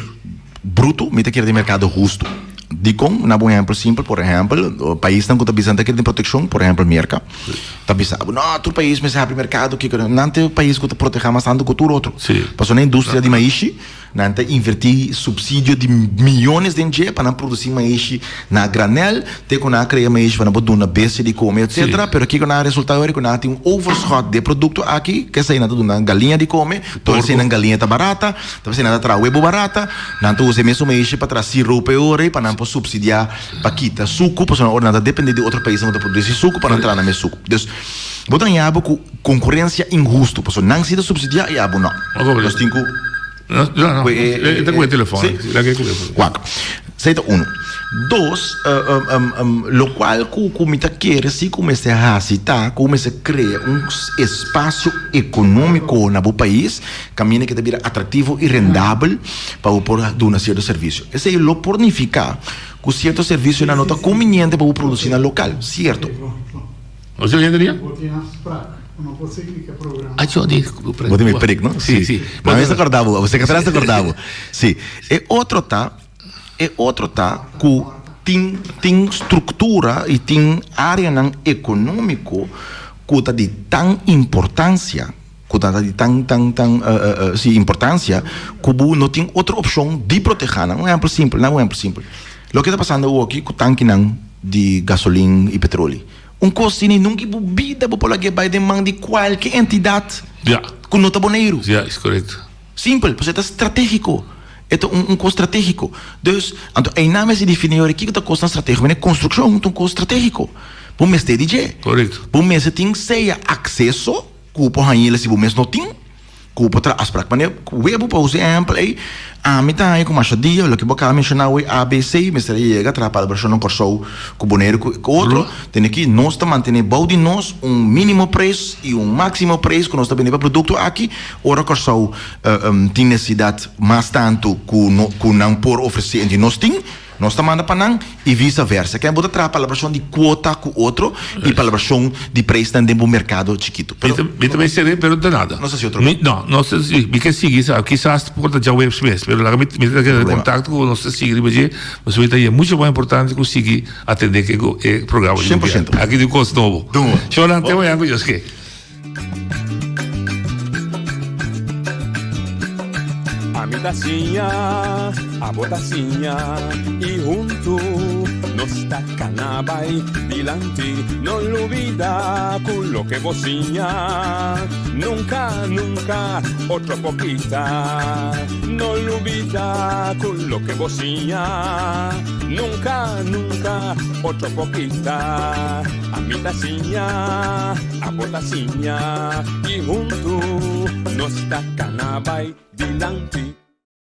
bruto, mi ta kere den merkado hustu. Dikon? Na bo un ehèmpel simpel, por ehèmpel, paisnan ku ta bisa nan ta kere den protekshon, por ehèmpel Merka, ta bisa bo, no, tur pais mester habri merkado, kiko, nan ta e pais ku ta protehá mas tantu ku tur otro. Pasobra nan industria di maishi, Nan ta invertí supsidio di miyones den dje pa nan produsí maishi na granel, te ku nan a krea maishi pa nan por duna bestia di kome, etsetera. Pero kiko nan a resultá awor? Ku nan tin un overschot di e produkto aki, ku esei nan ta duna galiña di kome, tur esei nan galiña ta barata, ta p'esei nan ta traha webo barata, nan ta usa e mesun maishi pa traha sirope ora ei pa nan por supsidiá pa kita suku, pasobra ora nan ta dependé di otro paisnan ku ta produsí suku pa nan traha nan mes suku. Dus, bo ta haña bo ku konkurensia inhustu, pasobra nan si ta supsidiá i abo no. Nos tin ku. No, no, e ta ku e telefòn. Sí. Wak, esei ta unu. Dos, lokual ku ku mi ta kere si ku mester hasi ta ku mester krea un espasio ekonómiko na bo pais kaminda ke ta bira atraktivo i rendabel pa bo por duna sierto servisio. Esei lo por nifiká ku sierto servisionan no ta konviniente pa bo produsí na lokal, sierto. Bo tin mi prik, no? Sí, sí. Ma mi ta korda bo, sekretaris ta korda bo. Sí. E otro ta, e otro ta ku tin tin struktura i tin áreanan ekonómiko ku ta di tan importansia, ku ta di tan tan tan sí importansia ku bo no tin otro opshon di protehá nan. Un ehèmpel simpel, nan un ehèmpel simpel. Loke ta pasando awoki ku tankinan di gasolin i petroli. Un kos tini nunka i bo bida bo por lag'é bai den man di kualke entidat ku no ta Boneiru. Ja, is korekto. Simpel, pasobra e ta stratégiko. E ta un un kos stratégiko. Dus, anto einan mester definí ora kiko ta kosnan stratégiko. Mene konstrukshon ta un kos stratégiko. Bo mester di dje. Korekto. Bo mester tin sea akseso ku bo por hañ'el si bo mes no tin. Ku por traha afsprak. Manera ku webu pa usa e ehèmpel ei, ami ta haña ku masha dia loke bo kaba menshoná awor ABC mester a yega traha palabrashon na Kòrsou ku Boneiru ku otro. Tene ki nos ta mantené bou di nos un mínimo preis i un máksimo preis ku nos ta bende pa produkto aki ora Kòrsou tin nesesidat mas tantu ku ku nan por ofresé enti nos tin. Nos ta manda pa nan i visa versa. Ken bo ta traha palabrashon di kuota ku otro i palabrashon di preisnan den bo merkado chikitu. Pero Mi ta bay ser'é, pero no ta nada. Nos ta hasi otro Mi, no, nos ta si, mi ke sigui sa, kisas por ta djaweps mes, pero laga mi, mi ta keda den kontakto ku nos ta sigui riba dje, pasobra mi ta haña mucho mas importante ku sigui atendé ke e programa di Shen por shento. Aki tin kos nobo. Dungo. Shornan, te mañana ku Dios ke. Ami ta siña, abo ta siña y huntu nos ta cana bay dilanti. No lubida cu loke bo siña nunca, nunca otro por kita. No lubida cu loke bo siña nunca, nunca otro por kita. Ami ta siña. Abo ta siña i huntu nos ta kana bai dilanti.